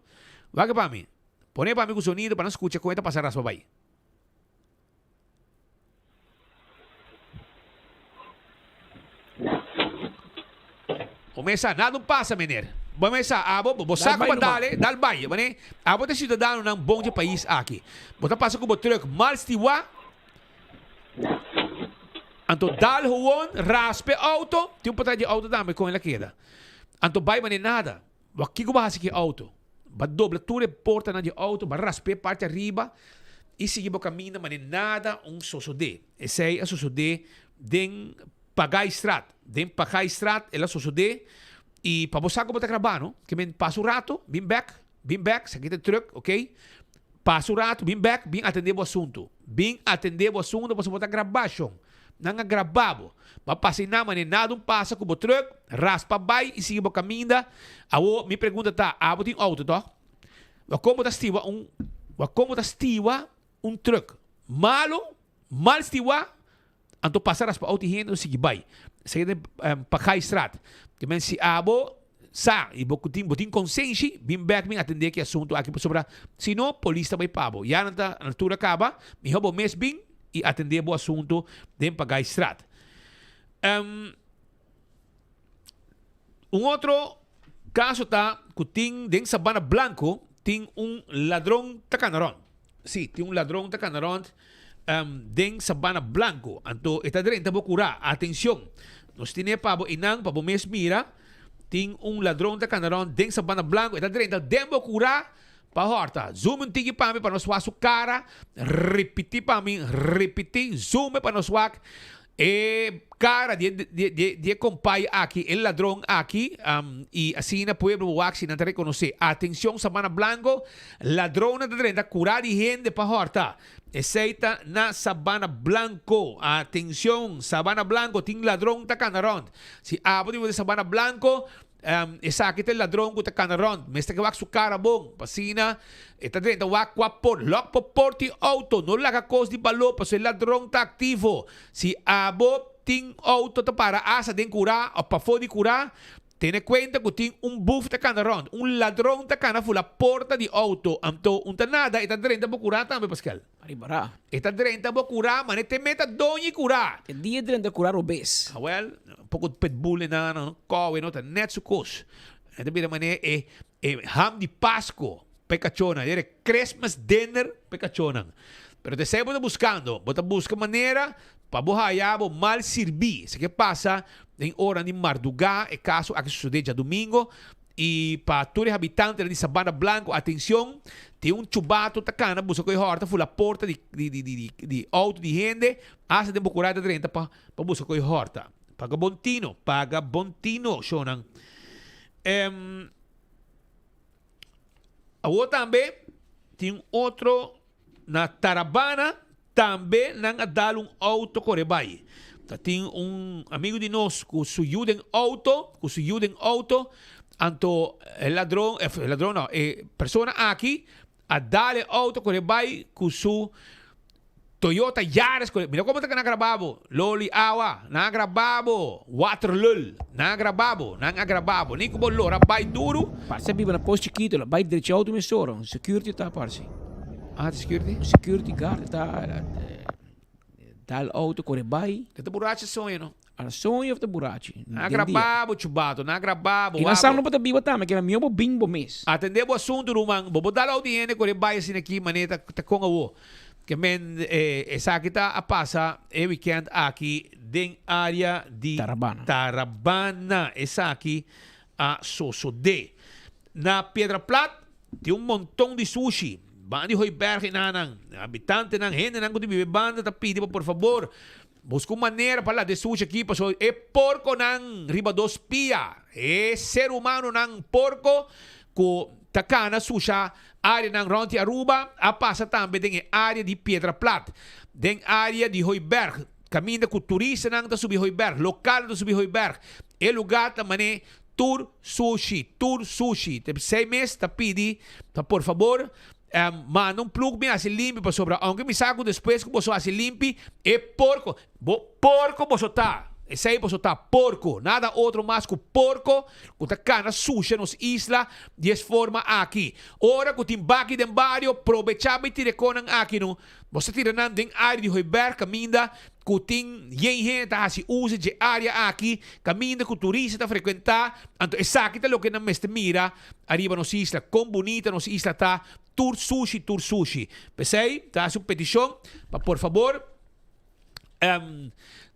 Wak pa mi. Pone pa mi ku sonido pa nan skucha kon e ta pasa raspa bai. Bo mesa, nada un pasa meneer. Bo mesa, abo, bo sa ku bo dale, dal bai. Mane, abo ta siudadanonan bon dje pais aki. Bo ta pasa ku bo trùk mal stiwá. Anto dal gewoon, raspa e auto, tin un patras di auto tambe con el a keda. Anto bai mane nada. Bo kico bo haci cu e auto? Bo a dobla tur e portanan di auto, bo a raspa e parti ariba y sigui bo caminda mane nada un sosode. Esey a sosode den Pagaistraat. Den Pagaistraat el a sosode y pa bo sa cu bo ta graba no, ke men pasa un rato, bin bek, Bin bek, sa kita truck, ok. Pasa un rato, bin bek, bin atende bo asunto. Bin atende bo asunto pasobra bo ta graba, shon. Nan a graba bo. Bo a pasa einan manera nada un pasa ku bo truck, raspa bai i sigui bo kaminda. Awo, mi pregunta ta, abo tin auto tòg? Bo kon bo ta stiwa un, bo kon bo ta stiwa un truck? Malo, mal stiwa, Anto pasa raspa out di hende no sigui bai. Esaki ta Pagaistraat. Te men si abo sa y bo tin bo tin konsenshi bin bek bin atende ki asunto aki pasobra si no polis ta bai pa bo. Ya nan ta altura kaba miho bo mes bin y atende bo asunto den Pagaistraat. Un otro kaso ta ku tin den Sabana Blanco tin un ladron ta kana rond. Sí, tin un ladron ta kana rond den Sabana Blanco. Anto e ta drenta bo kurá. Atencion! Nos tine pa bo einan pa bo mes mira. Tin un ladron ta kana rond den Sabana Blanco. E ta drenta den bo kurá pa hòrta. Zoom un tiki pa mi pa nos wak su kara. Ripití pa mi, ripití. Zoom e pa nos wak. E cara di e di di di e compay aki, e ladron aki, y asina pueblo bo wak si nan ta reconoce. Atencion Sabana Blanco, ladronnan ta drenta cura di hende pa horta. Esey ta na Sabana Blanco. Atencion Sabana Blanco, tin ladron ta cana rond. Si abo di Sabana Blanco, Esaki ta e ladron ku ta kana rònt. Mester ke wak su kara bon. Pa asina e ta drenta wak kua por. Lòk bo por tin outo. No laga kos di baló pasobra e ladron ta aktivo. Si abo tin outo ta para asa den kurá òf pafó di kurá, tene kuenta ku tin un buf ta kana rònt. Un ladron ta kana fula porta di outo. Anto un ta nada e ta drenta bo kurá tambe, Paskel. Aribará. E ta drenta bo kurá, mane te meta doñi kurá. E dia drenta kurá robes. Awel, un poko pitbull e nan, nan kowe no ta net su kos. E ta bira mane e e ham di Pasko pa e kachónan, e Christmas dinner pa e kachónan. Pero ta esei bo ta buskando, bo ta buska manera pa bo haya bo mal sirbí. Esaki a pasa den oranan di mardugá, e kaso aki sosodé djadumingo. I pa tur e habitantenan di Sabana Blanco, atencion, tin un chubato ta cana buska cu e horta fula porta di di di di di auto di hende, hasta den bo cura ta drenta pa pa buska cu e horta. Paga bon tino, paga bon tino, shownan. Em, awor tambe tin otro na Tarabana. Tambe nan a dal un auto kore bai. Ta tin un amigo di nos ku su yu den auto, ku su yu den auto, anto e ladron, e ladron no, e persona aki a dal e auto kore bai ku su Toyota Yaris kore, mira komo ta nan a graba bo, loli awa, nan a graba bo, waterlul, nan a graba bo, nan a graba bo, ni ku bo lora bai duru. Parse a biba na Pos Chikito, la bai drecha auto mesora, un security ta parse. Ah, di security? Un security guard ta dal auto kore bai. E ta burachi soño no? A soño of ta burachi? Nan a graba bo chubato, nan a graba bo. I nan sa no bo ta biba tambe, keda mihó bo bin bo mes. Atende bo asuntu ruman, bo bo dal auto di hende kore bai asina aki manera ta kon awo. Ke men esaki ta a pasa e weekend aki den area di Tarabana. Tarabana esaki a sosode. Na Piedra Plat Tin un monton di sushi. Banda di Hooiberg i nanan. Habitantenan, hendenan ku ta biba e banda ta pidi pa por fabor buska un manera pa lata e sushi aki pasobra e porkonan riba dos pia, e ser humanonan porko ku ta kana susha areanan rònt di Aruba a pasa tambe den e area di Piedra Plat, den area di Hooiberg kaminda ku turistanan ta subi Hooiberg, lokalnan ta subi Hooiberg. E lugá ta man'é Tur sushi, tur sushi. Te p'esei mes ta pidi pa por fabor manda un plug bin hasi limpi pasobra aunke mi sa ku despues ku boso hasi limpi e porko, bo porko boso ta, esei boso ta, porko, nada otro mas ku porko ku ta kana susha nos isla di es forma aki. Ora ku tin baki den bario probecha bai tira e konan aki no, boso ta tira nan den area di Hooiberg kaminda ku tin yen hende ta hasi uso dje área aki, kaminda ku turista ta frekuentá, anto esaki ta loke nan mester mira ariba nos isla, kon bunita nos isla ta, tur sushi, tur sushi. P'esei ta hasi un petishon pa por fabor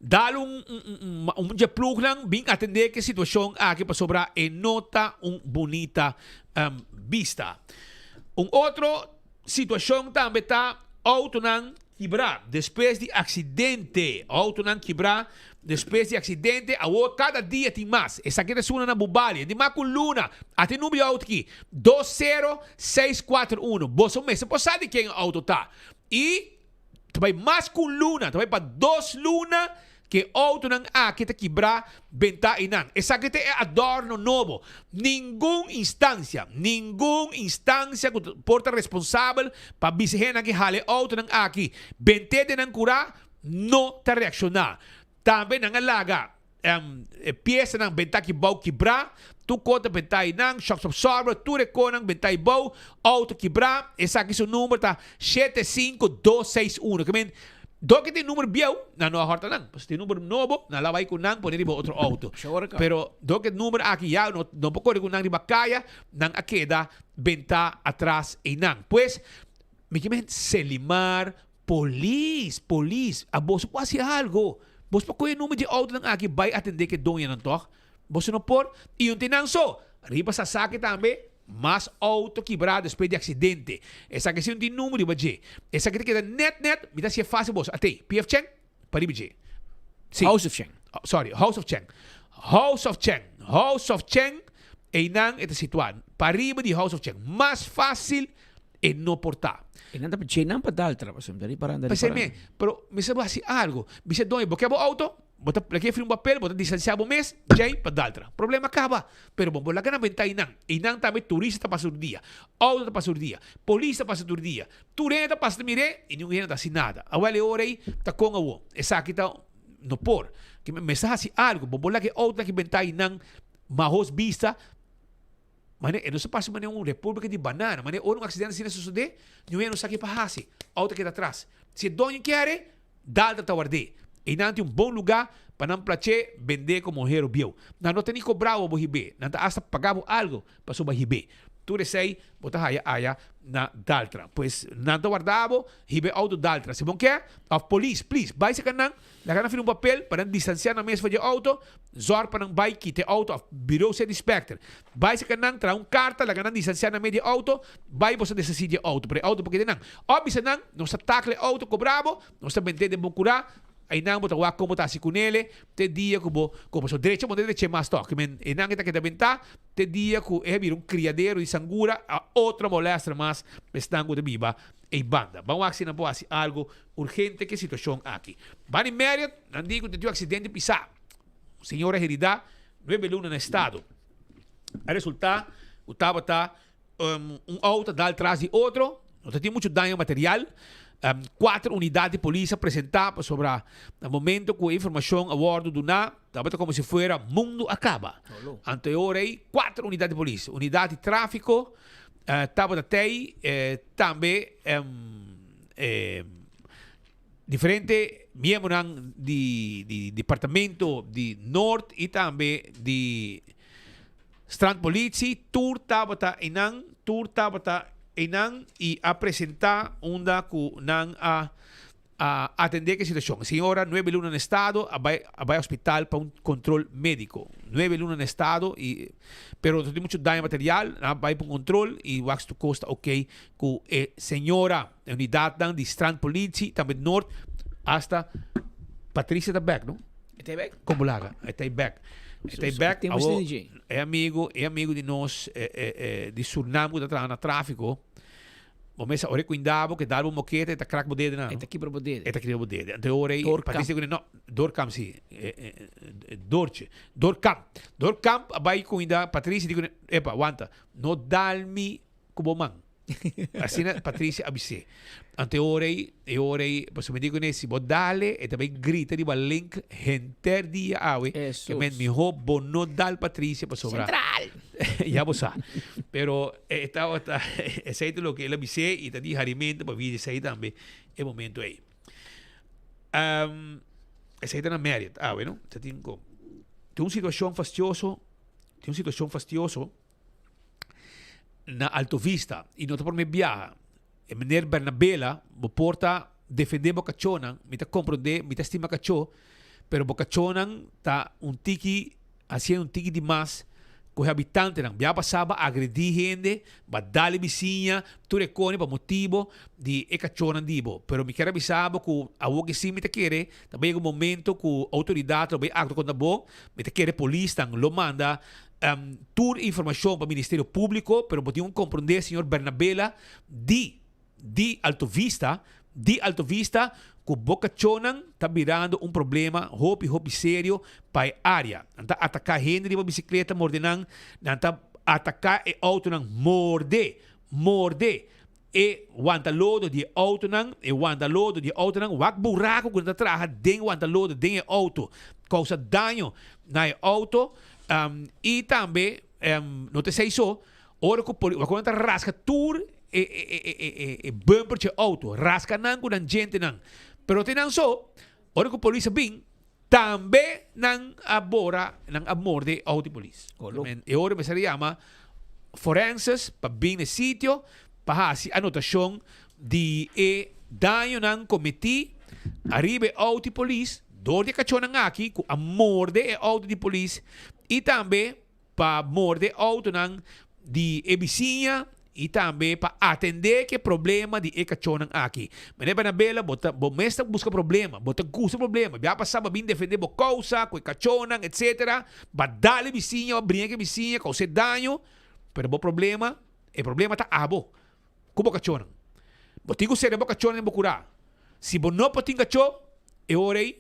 dal un un dje plugnan bin atendé ku e situashon aki pasobra e no ta un bunita bista. Un otro situashon tambe ta outonan Kibrá despues di aksidente. Outonan kibrá despues di aksidente. Awor kada dia tin mas. Esaki ta suna na Bubali. Di mas ku luna. Ata e number di outo aki, 20641. Boso mester por sa di ken e outo ta. I ta bai mas ku un luna. Ta bai pa dos luna ku e outonan aki ta kibrá bentá einan. Esaki ta e adorno nobo. Ningun instansia, ningun instansia ku por ta responsabel pa bisa hendenan ki hala e outonan aki bent'é den nan kurá, no ta reakshoná. Tambe nan a laga e piesanan bentá aki bou kibrá, tur kos ta bentá einan, shocks absorber, tur e konan bentá ei bou, outo kibrá, esaki su number ta shete sinku dos seis uno. Ke men, dor ke tin number bieu, nan no a hòrta nan. Pasobra tin number nobo, nan la bai ku nan pone riba otro outo. Pero dor ke number aki ya no no por kore ku nan riba kaya, nan a keda bentá atras einan. Pues, mi ke men Selimar, polis, polis, aboso por hasi algo. Bos por kohe number di outonan aki bai atendé ku e doñonan tòg? Boso no por. I un tin nan so. Riba Sasaki tambe, mas auto kibrá despues di aksidente. Esaki si un tin number riba dje. Esaki ta keda net net, mi ta hasié fásil boso. Atei, PF Chang, pa riba dje. Si. House of Chang. Sorry, House of Chang. House of Chang. House of Chang, einan e ta situá. Pa riba di House of Chang. Mas fásil e no por ta. Einan ta pa dje nan pa dal tra, pasobra mi ta ripará, mi ta P'esei ripará. mi, pero mi sa bo hasi algu. Bisa doño, bo ke bo auto? Bo ta lag'é firma un papel, bo ta distansiá bo mes, djei pa daltra. Problema kaba. Pero bo bo laga nan benta einan. Einan tambe turista ta pasa tur dia, outo ta pasa tur dia, polis ta pasa tur dia. Tur hende ta pasa ta mir'é i ningun hende ta hasi nada. Awel e ora ei ta kon awo. Esaki ta no por. Ke mester hasi algu. Bo bo laga e outonan ki benta einan mahos bista. Mane e no sa pasa mane un república di banana. Mane ora un accidente asina sosodé, ningun hende no sa ke pa hasi. Outo keda atras. Si e doño kere, Dalda ta ward'é. Einan tin un bon lugá pa nan plach'é bend'é komo hero bieu. Nan no ta ni kobrá bo bo hib'é, nan ta asta pagá bo algu pasobra bo hib'é. Tur esei bo ta haya aya na Daltra. Pues nan ta warda bo, hib'é outo Daltra. Si bo ke, òf polis, plis, bai saka nan, laga nan firma un papel pa nan distansiá nan mes for dje outo, zòrg pa nan bai kita e outo òf Bureau City Inspector. Bai saka nan, traha un karta, laga nan distansiá nan mes di e outo, bai boso deshasí di e outo, pero e outo por keda nan. Òf bisa nan, nos ta takla e outo, kobra bo, nos ta bend'é den bon kurá. Einan bo ta wak kon bo ta hasi kunele te dia ku bo ku pasobra drecha bo no ta drecha mas tòg. Men einan e ta keda bentá te dia ku e a bira un kriadero di sangura a otro molèster mas esnan ku ta biba ei banda. Ban wak si nan por hasi algu urgente ku e situashon aki. Bani Marriott, nan di ku ta tin un aksidente pisá. Un señora heridá nuebe luna na estado. A resultá ku tabata un auto a dal tras di otro, no ta tin mucho daño material. Cuater unidad di polis a presenta pasobra na momento cu e informacion a wordo duna tabata como si fuera mundo a caba. Anto e ora ey cuater unidad di polis, unidad di trafico tabata tey, tambe diferente miembronan di departamento di Noord y tambe di Strandpolitie, tur tabata einan, tur tabata einan y a presenta unda cu nan a a atende cu e situacion. E señora nuebe luna na estado a bay a bay hospital pa un control medico. Nuebe luna na estado y pero no tin mucho daño material, nan a bay pa un control y wak si tur cos ta ok cu e señora. E unidadnan di Strandpolitie, tambe Noord, hasta Patricia ta bek, no? E ta bek? Con bo laga? E ta bek. E ta bek. Awo, e amigo, e amigo di nos e, e, e, di Surnam ku ta traha na tráfiko, bo mesa ora e kuindabo ke dal bo mokete e ta krak bo dede nan. E ta kibra bo dede. E ta kibra bo dede. Anto e ora ei, Patricia ku no, Doorkamp si, e, e, e, Doortje. Doorkamp. Doorkamp a bai kuinda Patricia di ku epa, wanta, no dal mi ku bo man. Asina Patricia a bis'é. Anto e ora ei, e ora ei, pasobra mi di kuné, si bo dale, e ta bai grita riba link henter dia awe, ke men mihó bo no dal Patricia pasobra. Central! Ya bo sa. Pero e tabata, esei ta loke el a bis'é i ta di harimento pa via di esei tambe e momento ei. Esei ta na Marriott awe, no? Ta tin ku, tin un situashon fastioso, tin un situashon fastioso. na Alto Vista y no ta por me biaha. E meneer Bernabela, bo por ta defende bo cachonan, mi ta comprende, mi ta stima cacho, pero bo cachonan ta un tiki haciendo un tiki di mas cu e habitantenan. Biaha pasa bo a agredi hende, bo a dal e bisiña, tur e cone pa motibo di e cachonan di bo. Pero mi kier a bisa bo cu awor ki si mi ta kere, ta bay yega un momento cu autoridad lo bay actua contra bo, mi ta kere polisnan lo manda Tur informacion pa Ministerio Publico, pero bo tin un comprende señor Bernabela di di Alto Vista, di Alto Vista cu bo cachonan ta birando un problema hopi hopi serio pa e area. Nan ta ataca hende riba bicicleta morde nan, nan ta ataca e autonan morde, morde e wantalodo di e autonan, e wantalodo di e autonan, wak buraco cu nan ta traha den wantalodo den e auto, causa daño na e auto, y tambe no ta esey so, ora cu poli, wak cu nan ta rasca tur e e e bumper dje auto, rasca nan cu nan djentenan, pero no ta nan so, ora cu polis a bin, Tambe nan a bora, nan a morde e auto di polis. E ora mester a yama forenses pa bin na e sitio pa hasi anotashon di e dañonan kometí ariba e auto di polis dor di e kachónan aki ku a morde e auto di polis i tambe pa morde autonan di e bisiña y tambe pa atende cu e problema di e cachonnan aki. Meneer Bernabela, bo ta, bo mes ta busca problema, bo ta gusta problema. Bia pasa bo a bin defende bo causa cu e cachonnan, etc. Bo a dal e bisiña, bo a bringa cu e bisiña, causa e daño, pero bo problema, e problema ta abo cu bo cachonnan. Bo tin cu cera bo cachonnan den bo cura. Si bo no por tin cacho, e ora ey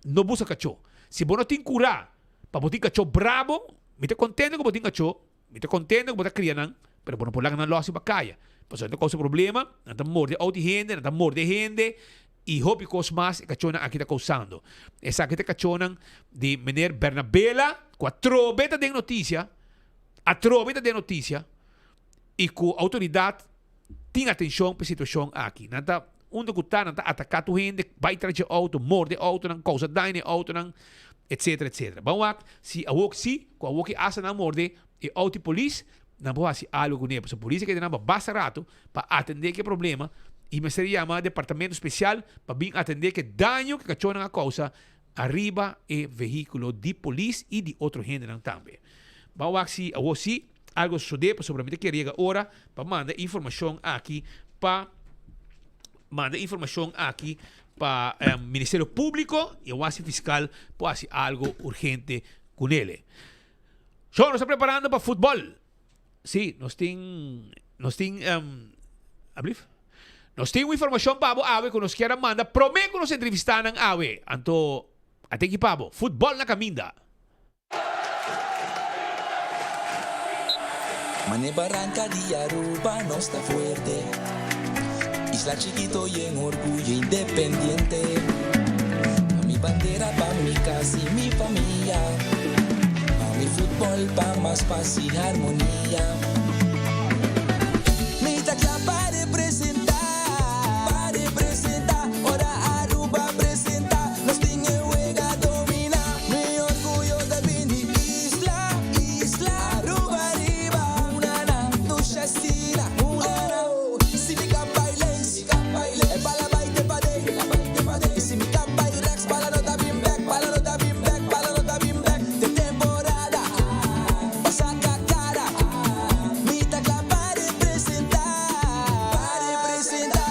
no buska kachó. Si bo no tin kurá pa bo tin kachó brabo, mi ta kontento ku bo tin kachó, mi ta kontento ku bo ta kria nan, pero bo no por laga nan lòs riba kaya. Pasobra nan ta kousa problema, nan ta morde outi hende, nan ta morde hende i hopi kos mas e kachónan aki ta kousando. Esaki ta e kachónan di meneer Bernabela ku atrobe ta den notisia, atrobe ta den notisia i ku outoridat tin atencion pa e situacion aki. Nan ta unda cu ta, nan ta ataca tur hende, bay tras dje auto, morde autonan, causa daño na e autonan, etcetera, etcetera. Ban wak si awor si, cu awor ki hasta nan morde e auto di polis, nan por haci algo cune. Pasobra polis a keda nan pa basta rato pa atende ki e problema y mester yama departamento special pa bin atende ki e daño ki cachonan a causa ariba e vehiculo di polis y di otro hendenan tambe. Ban wak si awor si algo sosode pasobra mi ta kere yega ora pa manda e informacion aki pa manda e informacion aki. pa Ministerio Públiko i awor si fiskal por hasi algo urgente kunele. So, nos ta preparando pa futbòl. Sí, nos tin, nos tin, ablief? Nos tin un informashon pa bo awe ku nos kier a manda promé ku nos entrevistá nan awe. Anto, a teki pa bo, futbòl na kaminda. Mane baranca di Aruba nos ta fuerte Isla chikito yen orguyo independiente Pa mi bandera pa mi cas y mi famia Pa mi futbol pa mas paz y harmonia Mi ta cla pa representa Pa representa ora Aruba presenta Nos tin e wega domina Mi orguyo ta bini isla Isla Aruba riba Unana Dusha stila Oh Si mi kan bai links E bala bai te padei Y si mi kan bai rechts Bala no ta bin bek Bala no ta bin bek Bala no ta bin bek Te temporada Pa saca cara Mi ta cla pa representa Pa representa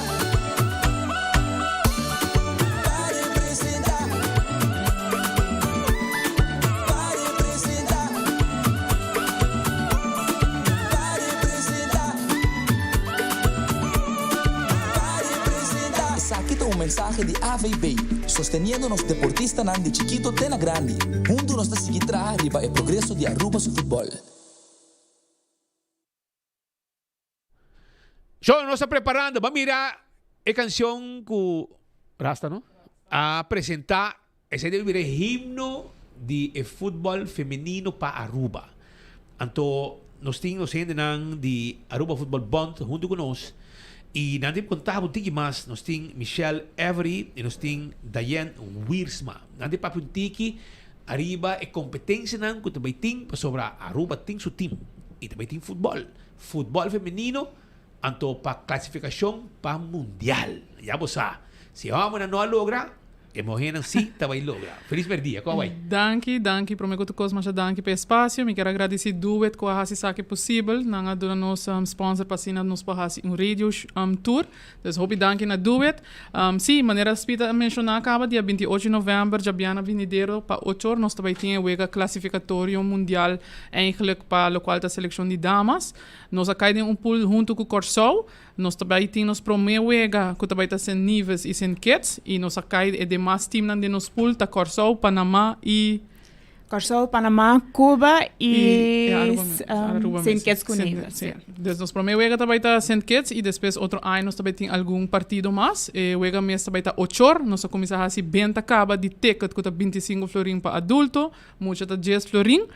Pa representa Pa representa Pa representa Pa representa Esaki ta un mensahe di AVB, sosteniendo nos deportistanan di chikito te na grandi. Huntu nos ta sigui traha riba e progreso di Aruba su futbol. So nos ta preparando, ba mira e cancion cu Rasta no a presenta, esey debe bira e himno di e futbol femenino pa Aruba. Anto nos tin nos hendenan di Aruba Futbol Bond hunto cu nos y nan tin conta un tiki mas, nos tin Michelle Every y nos tin Diane Wiersma. Nan tin papia un tiki ariba e competencianan cu ta bay tin pasobra Aruba tin su team y ta bay tin futbol. Futbol femenino anto pa clasificacion pa mundial. Ya bo sa, si e homennan no a logra, e muhernan si ta bay logra. Feliz merdia, con a bay? Danki, danki. Prome cu tur cos masha danki pa e espacio. Mi kier a gradici Duet cu a haci esaki posibel. Nan a duna nos sponsor pa asina nos por haci un radio tour. Dus hopi danki na Duet. Sí, manera Spita a menciona caba, dia 28 november, djabiana binidero, pa ocho or nos ta bay tin e wega clasificatorio mundial eigenlijk pa locual ta seleccion di damas. Nos a cay den un pool hunto cu Corsou. Nos ta bay tin nos prome wega cu ta bay ta Sint Nevis y Sint Kitts y nos a cay e demas teamnan den nos pool ta Corsou, Panama y. Kòrsou, Panamá, Cuba i Sint Kitts ku Nevis. Sí. Dus nos promé wega ta bai ta Sint Kitts i despues otro aña nos ta bai tin algun partido mas. E wega mes ta bai ta ochor. Nos a kuminsá hasi benta kaba di ticket ku ta 25 florin pa adulto, mucha ta 10 florin.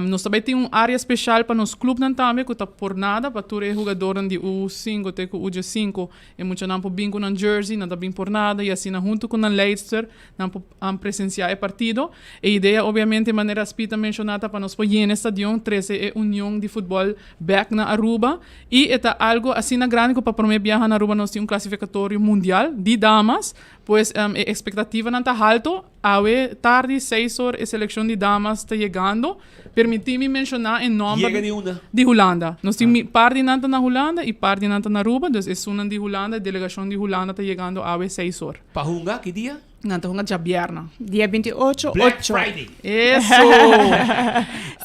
Nos ta bai tin un área speshal pa nos klupnan tambe ku ta por nada pa tur e hugadornan di U sinku te ku U diesinku. E muchanan por bin ku nan jersey, nan ta bin por nada i asina huntu ku nan leidster Nan por presenciá e partido. E idea obviamente manera Speed a menciona ta pa nos por yena e stadion, trece e union di futbol bek na Aruba y e ta algo asina grandi cu pa prome biaha na Aruba nos tin un clasificatorio mundial di damas, pues e expectativanan ta halto. Awe tardi seis or e seleccion di damas ta yegando. Permiti mi menciona e nomber Yega di unda? di Hulanda. Nos tin par di nan ta na Hulanda y par di nan ta na Aruba, dus esunnan di Hulanda, e delegacion di Hulanda ta yegando awe seis or. Pa hunga ki dia? Nan ta hunga djabièrnè. Dia 28, Black ocho. Friday. Eso!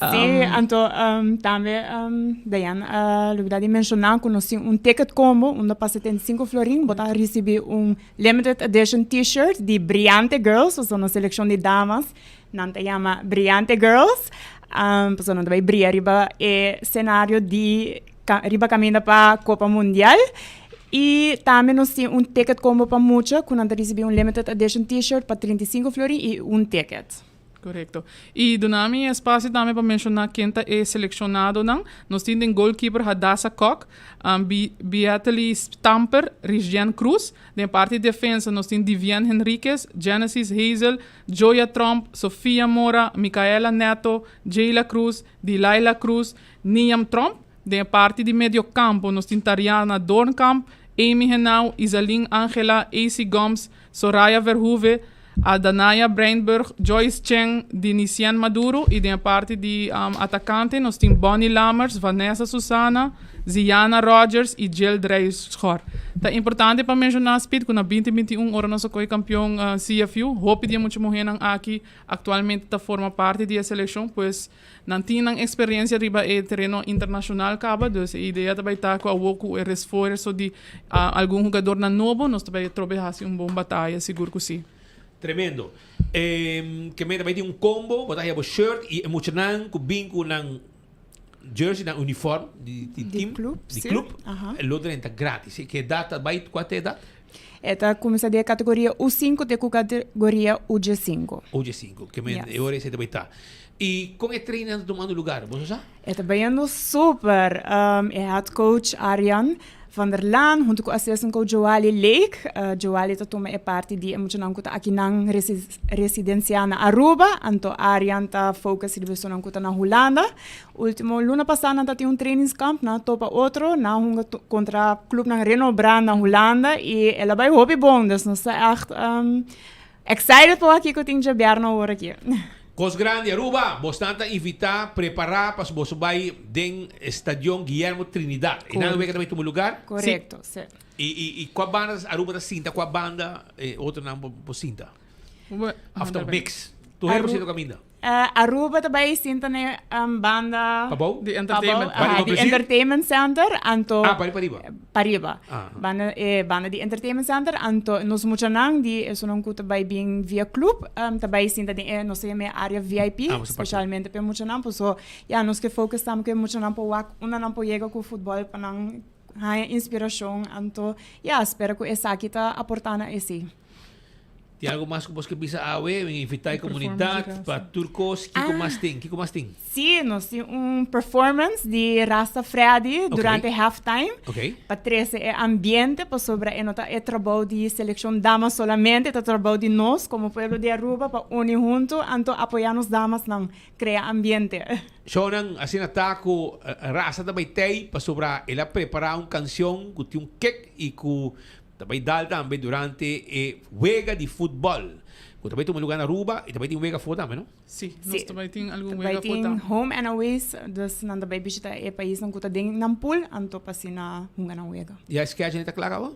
Sí, anto tambe Dayan a lubida di menshoná ku nos tin un ticket combo unda pa 75 florin bo ta risibí un limited edition t-shirt di Briante Girls, pasobra nos selekshon di damas nan ta yama Briante Girls, pasobra nan ta bai bria riba e senario di riba kaminda pa Kopa Mundial. I tambe nos tin un ticket combo pa mucha ku nan ta risibí un limited edition t-shirt pa 35 florin i un ticket. Korekto. I duna mi espasio tambe pa menshoná ken ta e selekshonado-nan. Nos tin den goalkeeper Hadassa Kok, Beately Stamper, Risjen Cruz. Den parti defensa nos tin Divienne Henriquez, Genesis Hazel, Joya Tromp, Sofia Mora, Micaela Neto, Jayla Cruz, Delilah Cruz, Niam Tromp. Den e parti di mediokampo nos tin Tariana Doornkamp, Amy Henao, Isalin Angela, AC Gomes, Soraya Verhoeve, Adanaya Breinburg, Joyce Cheng, Dinicien Maduro y den e parti di atacante nos tin Bonnie Lammers, Vanessa Susana, Ziana Rogers y Jill Drijschor. Ta importante pa menciona Speed cu na binti binti un ora nos a coge campeon CFU, hopi di e mucha muhernan aki actualmente ta forma parti di e seleccion, pues nan tin nan experiencia riba e tereno internacional caba, dus e idea ta bay ta cu awo cu e resfuerzo di algun hugadornan nobo nos ta bay atrobe haci un bon bataya, sigur cu si. Tremendo. E ke meta bay tin un combo, bo ta haya bo shirt y e muchanan cu bin cu nan jersey, nan uniform di di team, club, di si. club, Aha. lo drenta gratis. E ke edad ta bay, cua ta e edad? E ta cuminsa di e categoria U5 te cu categoria UG5. UG5, ke men Yes. e ora esey ta bay ta. Y con e training ta tumando lugar, boso sa? E ta bayendo super. E head coach Arjan van der Laan hunto cu assistant coach Joali Lake. Joali ta tuma e parti di e muchanan cu ta akinan residencia na Aruba, anto Arjan ta focus riba esunnan cu ta na Hulanda. Ultimo luna pasa nan ta tin un trainingskamp, nan a topa otro, nan a hunga contra clubnan renobra na Hulanda y el a bay hopi bon, dus nos ta echt excited pa wak kico tin djabièrnè awor aki. Cos grandi Aruba, bosnan ta invita prepara pa boso bay den Stadion Guillermo Trinidad. E nan wega ta bay tuma lugar? Correcto, si. Y y y cua banda Aruba ta sinta, cua banda e otronan por sinta? Of ta mix? Tur hende por sinta caminda? Aruba ta bai sinta na e banda Pabou? Di entertainment. Pabou, aha, di entertainment center, anto Ah, pari pariba. Pariba. Ah. Banda e banda di entertainment center, anto nos muchanan di esunnan ku ta bai bin via club ta bai sinta den e nos ta yama e area VIP, Ah, boso parti. specialmente pa e muchanan, paso ya nos ke focus tambe ku e muchanan por wak unda nan por yega ku futbol pa nan haña inspiracion, anto ya spera ku esaki ta aporta na esei. Tin algo mas ku bos ke bisa awe? Mi invitá e komunidat pa tur kos. Kiko mas tin? Kiko mas tin? Sí, nos tin un performance di Rasta Freddy durante halftime. Pa trese e ambiente pasobra e no ta e trabou di seleccion damas solamente, ta trabou di nos como pueblo di Aruba pa uni hunto anto apoya nos damasnan crea ambiente. Shownan asina ta ku Rasta ta bai tei pasobra el a prepara un cancion ku tin un kick y ku Ta bai dal tambe durante e wega di futbòl ku ta bai tuma lugá na Aruba i ta bai tin wega afó tambe, no? Sí, nos ta bai tin algun Ta wega bai afó tin tambe. home and aways, dus nan ta bai bishita e paisnan ku ta den nan pool, anto pa asina hunga nan wega. Ya e schedule ta kla kaba?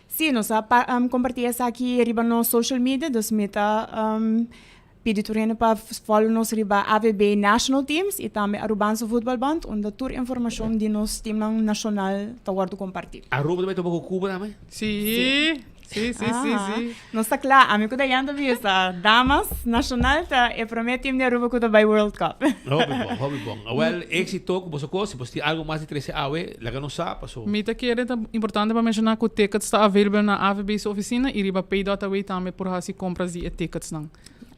Sí, nos a kompartí esaki riba nos social media, dus mi ta Pidi tur hende pa follow nos riba AVB National Teams y tambe Arubaanse Voetbalbond unda tur informacion di nos teamnan nacional ta wordo comparti. Aruba ta bai topa cu Cuba tambe? Sí, sí, sí, sí, sí. Nos ta cla, ami cu Dayan ta bisa, damas nacional ta e prome team di Aruba cu ta bai World Cup. Hopi bon, hopi bon. Awel, exito cu boso cos. Si boso tin algo mas di trece awe, laga nos sa, paso. Mi ta kere ta importante pa menciona cu tickets ta available na AVB su oficina y riba pay.away tambe por haci compras di e ticketsnan.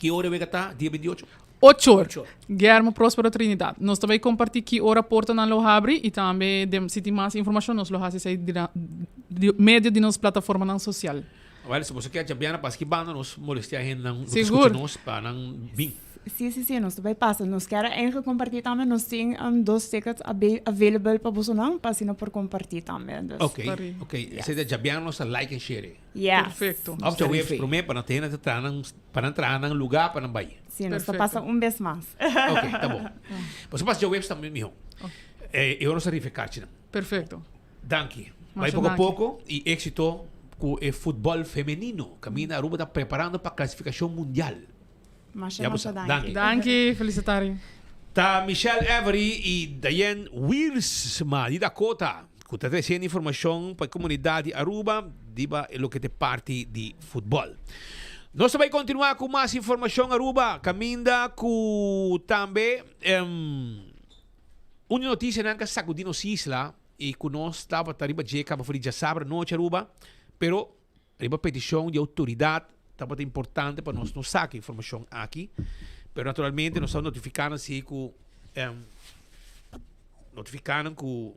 Ki ora e wega ta? Dia 28? Ochor. Guillermo Prospero Trinidad. Nos ta bay comparti ki ora portanan lo habri y tambe den si tin mas informacion nos lo haci esey di medio di nos plataformanan social. Awel, si boso kier djabiana paski banda nos molestia hendenan ku ta Sigur. skucha nos pa nan bin. Sí, sí, sí, nos ta bai pasa. Nos kier eigenlijk comparti tambe, nos tin dos tickets available pa bosonan, pa asina por comparti tambe. Dus. Ok, ok. Esei ta djabiana nos ta like en share. Yes. Perfecto. Of djaweps prome pa nan ta hende ta traha nan, pa nan traha nan lugar pa nan bai. Sí, nos ta pasa un bes mas. Ok, ta bon. Boso pasa djaweps tambe miho. E ora nos ta rifa e karchinan. Perfecto. Danki. Bai Masha poko danki. poko y éxito cu e futbol femenino. Caminda Aruba ta preparando pa clasificacion mundial. Masha Ya bo masha sa. danki. Danki. Danki, felicitari. Ta Michelle Avery y Diane Wiersma di Dakota cu ta treciendo informacion pa e comunidad di Aruba diba e loke ta e parti di futbol. Nos ta bay continua cu mas informacion Aruba caminda cu tambe un di noticianan cu a sacudi nos isla y cu nos tabata riba dje caba for di djasabra nochi Aruba, pero riba peticion di autoridad tabata importante pa nos no saca informacion aki, pero naturalmente nos ta notifica nan si cu notifica nan cu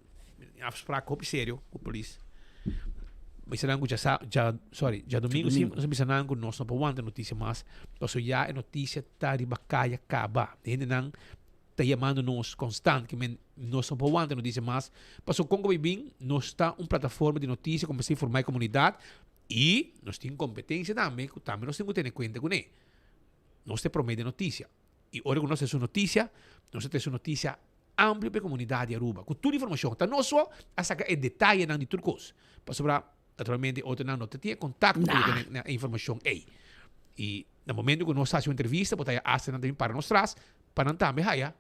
afspraak hopi serio cu polis. Bisa nan cu djasa, dja, sorry, djadomingo si nos a bisa nan cu nos no por wanta noticia mas, pasobra ya e noticia ta riba caya caba. Hendenan ta yamando nos constant ke men nos no por wanta noticia mas paso con ku bay bin nos ta un plataforma di noticia ku mester informa e comunidad. I nos tin kompetensia tambe ku tambe nos tin ku tene kuenta kuné. Nos ta e promé den notisia. I ora ku nos trese un notisia, nos ta trese un notisia amplio pa e komunidat di Aruba, ku tur informashon. Ta nos so a saka e detayenan di tur kos. Pasobra, naturalmente, otronan no ta tin e kontakto ku bo tene na e informashon ei. I na momento ku nos hasi un entrevista, bo ta haya asta nan ta bin para nos tras, pa nan tambe haya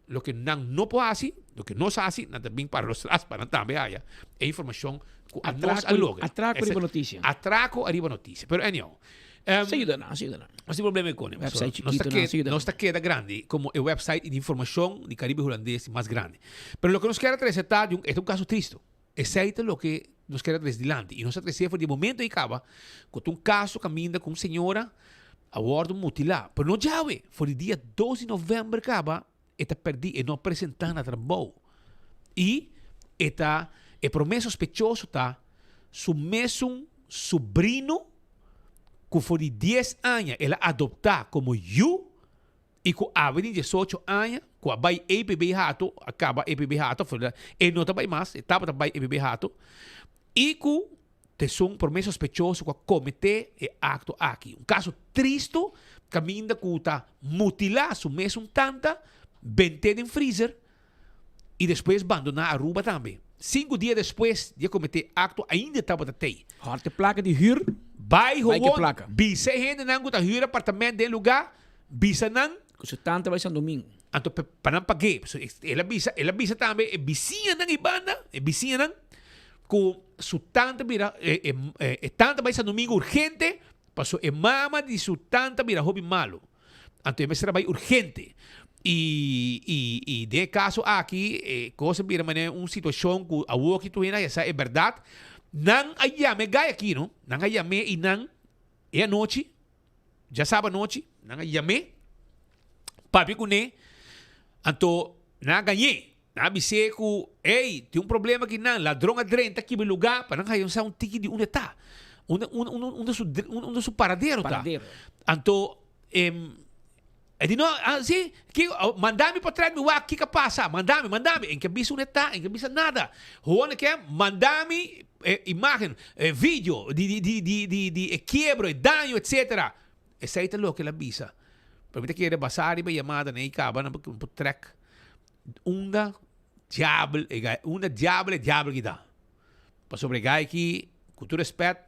loke nan no por hasi, loke nos hasi, nan ta bin para nos tras pa nan tambe haya e informashon ku a nos a logra. Atraco ariba noticia. Atraco ariba noticia. Pero anyhow. Um, se yuda nan, se yuda nan. Nos tin problema con e. Website chiquito nan, se yuda nan. Nos ta keda grandi como e website di informacion di Caribe Hulandes mas grandi. Pero loke nos kier a trece ta di un, e ta un caso tristo. Esey ta loke nos kier a trece dilanti. Y nos a trece for di e momento ey caba cu ta un caso caminda cu un señora a wordo mutila. Pero no djawe, for di dia dos di november caba e ta perdi, e no a presenta na trabou. Y e ta, e prome sospechoso ta su mesun sobrino cu for di dies aña el a adopta como yu y cu awe di diesocho aña cu a bay EPB Hato, a caba EPB Hato, e no ta bay mas, e tabata bay EPB Hato, y cu t'esun prome sospechoso cu a comete e acto aki. Un caso tristo caminda cu ta mutila su mesun tanta, bente den freezer y despues bandona Aruba tambe. Cinco dia despues di a comete acto ainda e tabata tey. Hòrte placa di huur. Bay gewoon bisa e hendenan cu ta huur apartament den lugar, bisa nan. Cu su tanta bay San Domingo. Anto pa nan pag'é. El a bisa, el a bisa tambe e bisiñanan ei banda, e bisiñanan, cu su tanta bira, e tanta bay San Domingo urgente, paso e mama di su tanta bira hopi malo. Anto e mester a bay urgente. Y, y, y den e caso aki, e cos a bira manera un situacion cu awor ki tur hende a haya sa e berdad. Nan a yama e guy aki, no? Nan a yam'é y nan e anochi, djasaba anochi, nan a yam'é, papia kuné, anto nan a gañ'é. Nan a bis'é ku, Ey, tin un problema aki nan, ladron a drenta kiba e lugá pa nan haya un sa un tiki di unda e ta, unda unda unda unda su unda su paradero ta. Paradero. Anto e di, No, ah, si, kiko, manda mi potret mi wak kiko a pasa, manda mi, manda mi. E no ke bisa unda e ta, e no ke bisa nada. Hoor ke, manda mi e imagen, e video di di di di di di e kiebro, e daño, etcetera. Esei ta loke el a bisa. Pero mi ta kere basá riba e yamada nan ei kaba nan por trek Unda diabel e gai, unda diabel e diabel ki ta. Pasobra e gai ki, ku tur respet,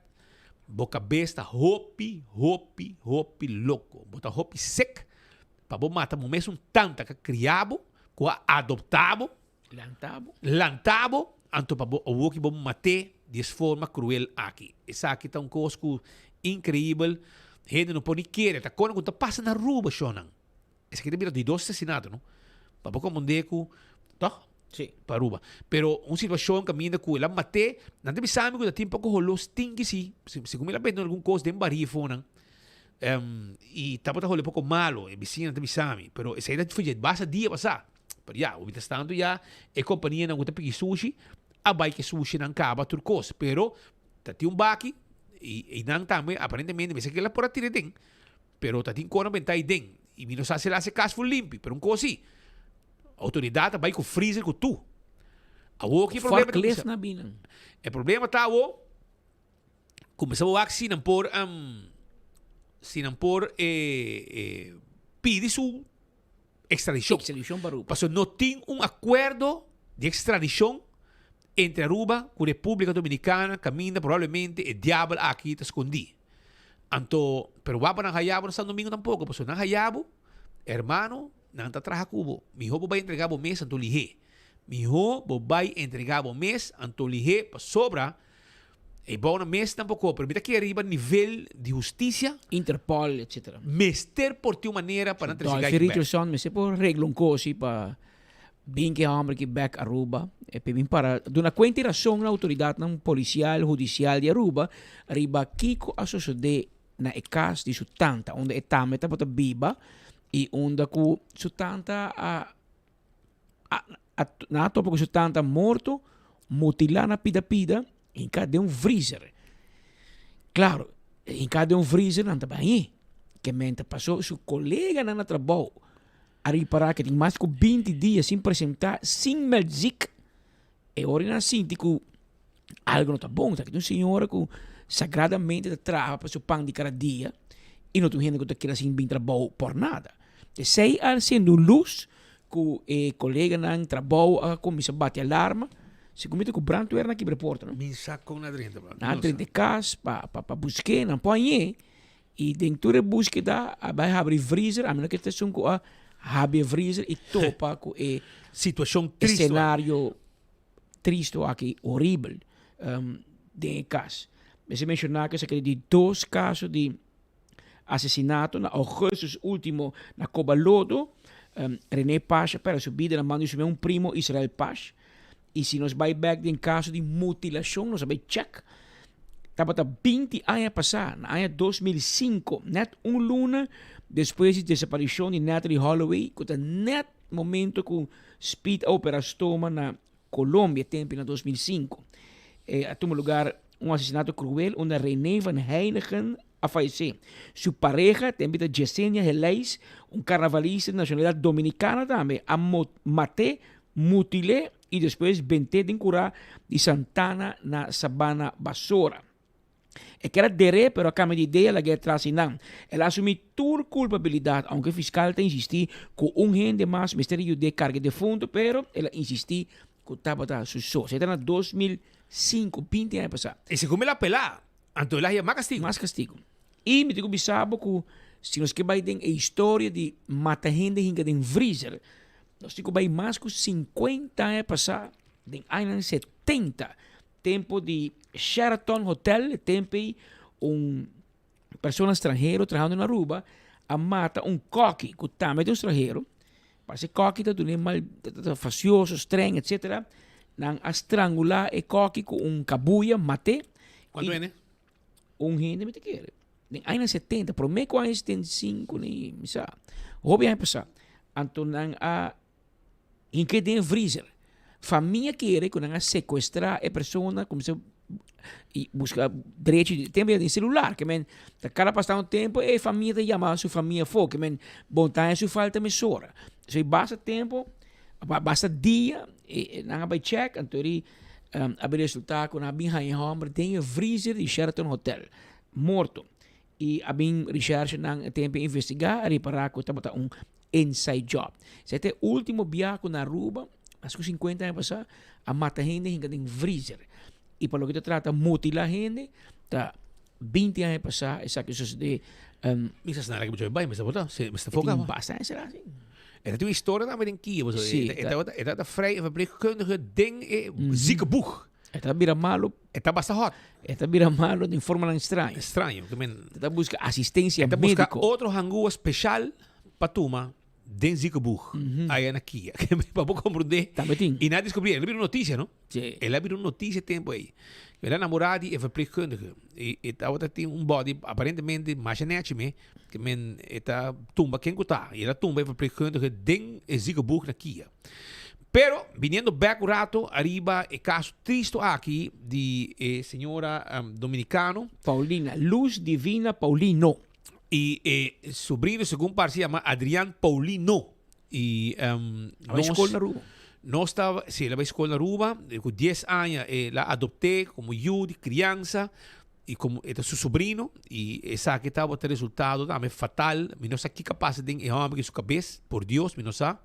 bo kabes ta hopi, hopi, hopi loko. Bo ta hopi sek pa bo mata bo mesun tanta ku a kria bo, ku a adopta bo, Lanta bo. lanta bo, anto pa bo awoki bo mat'é di es forma kruel aki. Esaki ta un kos ku inkreibel, hende no por ni kere. Ta kona ku ta pasa na Aruba, shonnan. Esaki ta bira di dos asesinato, no? Pa bo komprendé ku, tòg? Sí. Pa Aruba. Pero un situashon kaminda ku el a mat'é, nan ta bisa mi ku ta tin poko holó stinki si, segun mi el a bende algun kos den barí afonan, i tabata hole poko malo, e bisiñanan ta bisa mi. Pero esei ta for dje basta dia pasá. Pero ya, mientras tanto ya e kompanianan ku ta piki sushi a bai ku e sushinan kaba tur kos. Pero ta tin un baki i einan tambe aparentemente mester kila por a tira den. Pero ta tin kona benta ei den. I mi no sa si el hasi kas ful limpi, pero un kos si, outoridat a bai ku freezer ku tu. Awor ki e problema ta Forklift kuminsá? na binan. E problema ta awor, kuminsá bo wak si nan por si nan por pidi su ekstradishon. Ekstradishon pa Aruba. Pasobra no tin un akuerdo di ekstradishon entre Aruba ku Repúblika Dominikana kaminda probablemente e diabel aki ta skondí. Anto, pero wak pa nan haya bo na San Domingo tampoco, pasobra nan haya bo, hermano, nan ta traha ku bo. Mihó bo bai entregá bo mes anto lihé. Mihó bo bai entregá bo mes anto lihé, pasobra e bou nan mes tampoco, pero mi ta kere riba nivel di hustisia. Interpol, etcetera. Mester por tin un manera pa nan trese Dolphy gai bek. Richardson mester por regla un kosi pa Bin ke homber ki bek Aruba e pe bin para duna kuenta i rason na outoridatnan polisial, hudisial di Aruba riba kiko a sosode na e kas di su tanta unda e tambe tabata biba i unda ku su tanta a a nan a topa ku su tanta morto mutilá na pida pida hinká den un vrizer. Klaro hinká den un vrizer nan ta bañ'é ke menta paso su koleganan na trabou A ripará ke tin mas ku binti dia sin presentá sin mèld ziek. E ora nan sinti ku algu no ta bon. Ta ki un señora ku sagradamente ta traha pa su pan di kada dia i no ta un hende ku ta keda sin bin trabou por nada. Esei a sende un lus ku e koleganan trabou a kuminsá bati alarma, segun mi ta ku brandweer nan a kibra e porta no. Min sa kon nan a drenta. Nan a drenta e kas pa pa busk'é, nan por hañ'é i den tur e buskeda a bai habri vriezer, ami no ke ta esun ku a habri e vriezer i topa ku e Situashon tristu. Esenario tristu aki, horibel den e kas. Mester menshoná ku esaki ta di dos kaso di asesinato na augustus ultimo na Cobalodo. Rene Pash a perde su bida na man di su meun primo Israel Pash. Y si nos bay bek den caso di mutilacion, nos a bay check, tabata 20 aña pasá, na aña 2005, net un luna despues di desaparicion di Natalee Holloway, cu ta net momento cu Speed a opera stoma na Colombia, tempi na 2005. E a tuma lugar un asesinato cruel unda Rene van Heijnigen a fayesé. Su pareha, tempi ta Jesenia Heleis, un carnavalista di nacionalidad dominicana tambe, a mat'é, mutil'é y despues bent'é den curá di Santana na Sabana Basora. E kier a der'é pero a cambia di idea lag'é atras y nan. El a asumí tur culpabilidad, aunke fiscal ta insistí cu un hende mas mester a yud'é carga e defunto, pero el a insistí cu tabata su so. Esei ta na 2005, 20 aña pasá. Y segun el a apelá, anto el a haya mas castigo. Mas castigo. Y mi tin cu bisa bo cu si nos ke bay den e historia di mata hende hinca den vriezer, nos tin cu bay mas cu 50 aña pasá, den añanan 70, Tempo di Sheraton Hotel, e tempo ei un persona stranhero trahando na Aruba a mata un koki ku tambe ta un stranhero. Parse e koki ta dun'é mal, ta fasioso, streng, etcetera. Nan a strangulá e koki ku un kabuya, mat'é. Kuantu hende? Un hende mi ta kere. Den añanan 70, promé ku aña 75 ni mi sa. Hopi aña pasá. Anto nan a Hink'é den e vriezer. Famia kere ku nan a sekuestrá e persona, kuminsá i buska derecho di tempu ya den selular. Ke men ta kada pasá un tempu e famia ta yama su famia afó. Ke men bon ta haña su falta mesora. So e basta tempu, basta dia e nan a bai chèk anto ri a bin resultá ku nan a bin haña e hòmber den e vriezer di Sheraton Hotel, morto. I a bin recherchenan e tempu investigá a ripará ku tabata un inside job. Esei ta e último bia ku na Aruba, mas ku 50 aña pasá, a mata hende hinka den vriezer. I pa loke ta trata mutilá hende, ta 20 aña pasá esaki sosodé. Mi sa snara ke bo bai, mi sa bota, mi sa foka. Basta aña será si. E ta tin un historia tambe den kia, pasobra e tabata e tabata vrij verpleegkundige den e ziekenboeg. E ta bira malo. E ta basta hot. E ta bira malo den formanan straño. Straño. Ke men. E ta buska asistencia E ta medico. buska otro hangua special pa tuma den ziekenboeg. Aya na kia. Ke men pa bo comprende. Tambe tin. Y nan a descubri, el a bira un noticia no. Si. El a bira un noticia e tempo ey. El a namora di e verpleegkundige. Y e tabata tin un body aparentemente masha nechi me. Ke men e ta tumba ken ku ta. Y el a tumba e verpleegkundige den e ziekenboeg na kia. Pero, biniendo bek un rato ariba e caso tristo aki di e señora dominicano. Paulina, Luz Divina Paulino. Y e sobrino segun parse yama Adrian Paulino. Y A bai scol na Aruba. Nos ta, si, el a bai scol na Aruba. Cu dies aña el a adopte como yu di crianza. Y como e ta su sobrino y esaki tabata resultado tambe fatal. Mi no sa kiko a pasa den e homber ki su cabes, por Dios mi no sa.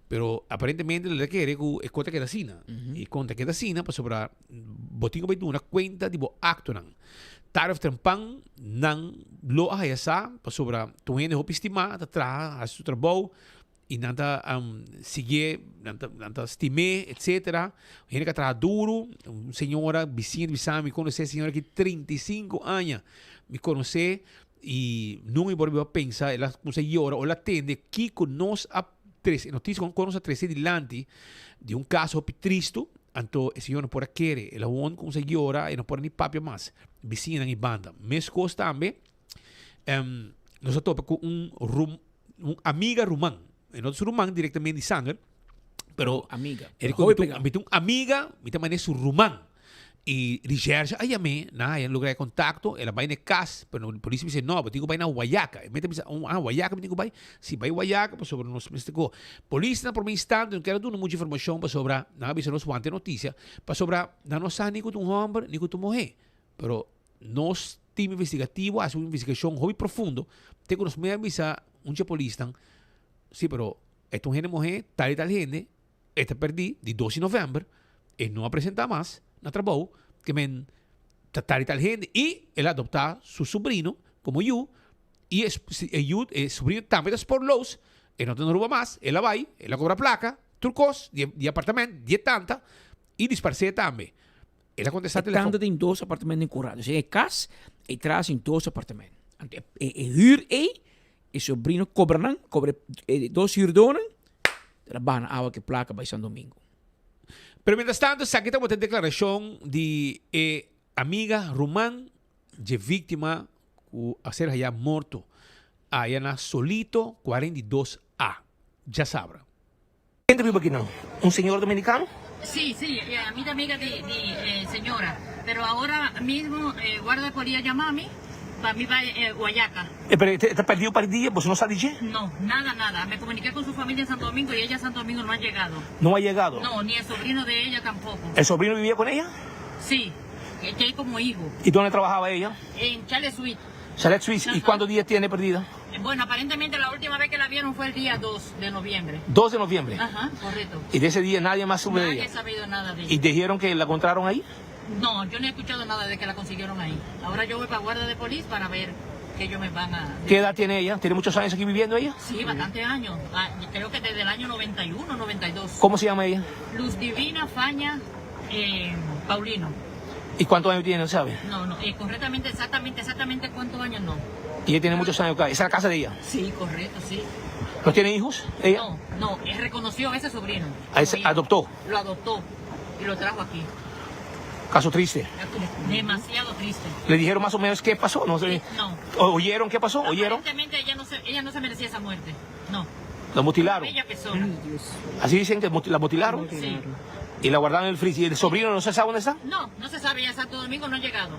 Pero aparentemente lo ta kere cu e cos ta keda asina. Y con ta keda asina pasobra bo tin cu bay duna cuenta di bo actonan. Tarde of trempan nan lo a haya sa pasobra tur hende hopi stima ta traha haci su trabou. Y nan ta siguié, nan ta, nan ta stim'é, etcetera. Hende ka traha duru, un señora bisiña di bisa mi konosé e señora aki 35 aña. Mi konosé y nunca mi por a pensa, el a kuminsá yora ora el a tende kiko nos a trese, e notisia ku nos a trese dilanti di un kaso hopi tristu, anto e señora no por a kere, el a won kuminsá yora, e no por a ni papia mas. Bisiñanan i banda. Meskos tambe, nos a topa ku un rum un amiga ruman. E no ta su ruman directamente di sanger, pero amiga. E rico mi ta mi ta un amiga, mi ta mane su ruman. Y recherche a yam'é, nan a logra e contacto, el a bai na e cas, pero polis a bisa no, bo tin cu bai na Guayaca. E mester bisa, ah, Guayaca mi tin cu bai? Si, bai Guayaca pasobra nos mester go. Polis na prome instante no kier a duna mucho informacion pasobra nan a bisa nos wanta e noticia, pasobra nan no sa ni cu ta un homber ni cu ta un muher. Pero. Nos team investigativo a hasi un investigashon hopi profundo te ku nos mei a bisa un dje polisnan, si pero e ta un hende muhé tal i tal hende, e ta pèrdí di dos di novèmber, e no a presentá mas na trabou, ke men ta tal i tal hende i el a adoptá su subrino komo yu i e yu e subrino tambe ta spoorloos, e no ta na Aruba mas, el a bai, el a kobra plaka, tur kos di apartamènt di e tanta i disparsé tambe. El a kontestá E telefòn. tanta tin dos apartamento den Cura. Dus e kas, e tras tin dos apartamento. Anto e, e, e huur ei, e sobrino kobra nan, kobra e, e dos huurdonan, el a baha na awa ku e plaka bai San Domingo. Pero mientras tanto esaki tabata e deklarashon di e amiga ruman dje víktima ku a ser haya morto aya na Solito 42 A, djasabra. Ken ta biba aki nan? Un señor dominicano? Sí, sí, ami ta amiga di di e señora, pero ahora mismo e guarda polia yama mi pa mi bai Guayaca. E pero e ta perdido par di dia, boso no sa di dje? No, nada, nada. Me comuniqué con su familia en Santo Domingo y ella a Santo Domingo no ha llegado. No ha llegado? No, ni el sobrino de ella tampoco. El sobrino vivía con ella? Sí, que es como hijo. Y dónde trabajaba ella? En Chalet Suite. Chalet Suite, ¿y cuántos días tiene perdida? Bueno, aparentemente la última vez que la vieron fue el día 2 de noviembre. 2 de noviembre. Ajá, correcto. Y de ese día nadie más supo de Nadie ella. ha sabido nada de ella. ¿Y dijeron que la encontraron ahí? No, yo no he escuchado nada de que la consiguieron ahí. Ahora yo voy para guarda de policía para ver qué ellos me van a... ¿Qué edad tiene ella? ¿Tiene muchos años aquí viviendo ella? Sí, bastantes años. Ah, creo que desde el año 91, 92. ¿Cómo se llama ella? Luz Divina Faña eh, Paulino. ¿Y cuántos años tiene? No sabe. No, no, eh, correctamente, exactamente, exactamente cuántos años no. Y ella tiene muchos años acá. Esa es la casa de ella. Sí, correcto, sí. ¿No tiene hijos? Ella No, no, él reconoció a ese sobrino. A ese- adoptó. Lo adoptó y lo trajo aquí. Caso triste. Demasiado triste. ¿Le dijeron más o menos qué pasó? No sé. No. ¿Oyeron qué pasó? ¿Oyeron? Aparentemente ella no se, ella no se merecía esa muerte. No. La mutilaron. Una bella persona. Así dicen que la mutilaron. Sí. Y la guardaron en el freezer. ¿Y el sobrino no se sabe dónde está? No, no se sabe, ya Santo Domingo no ha llegado.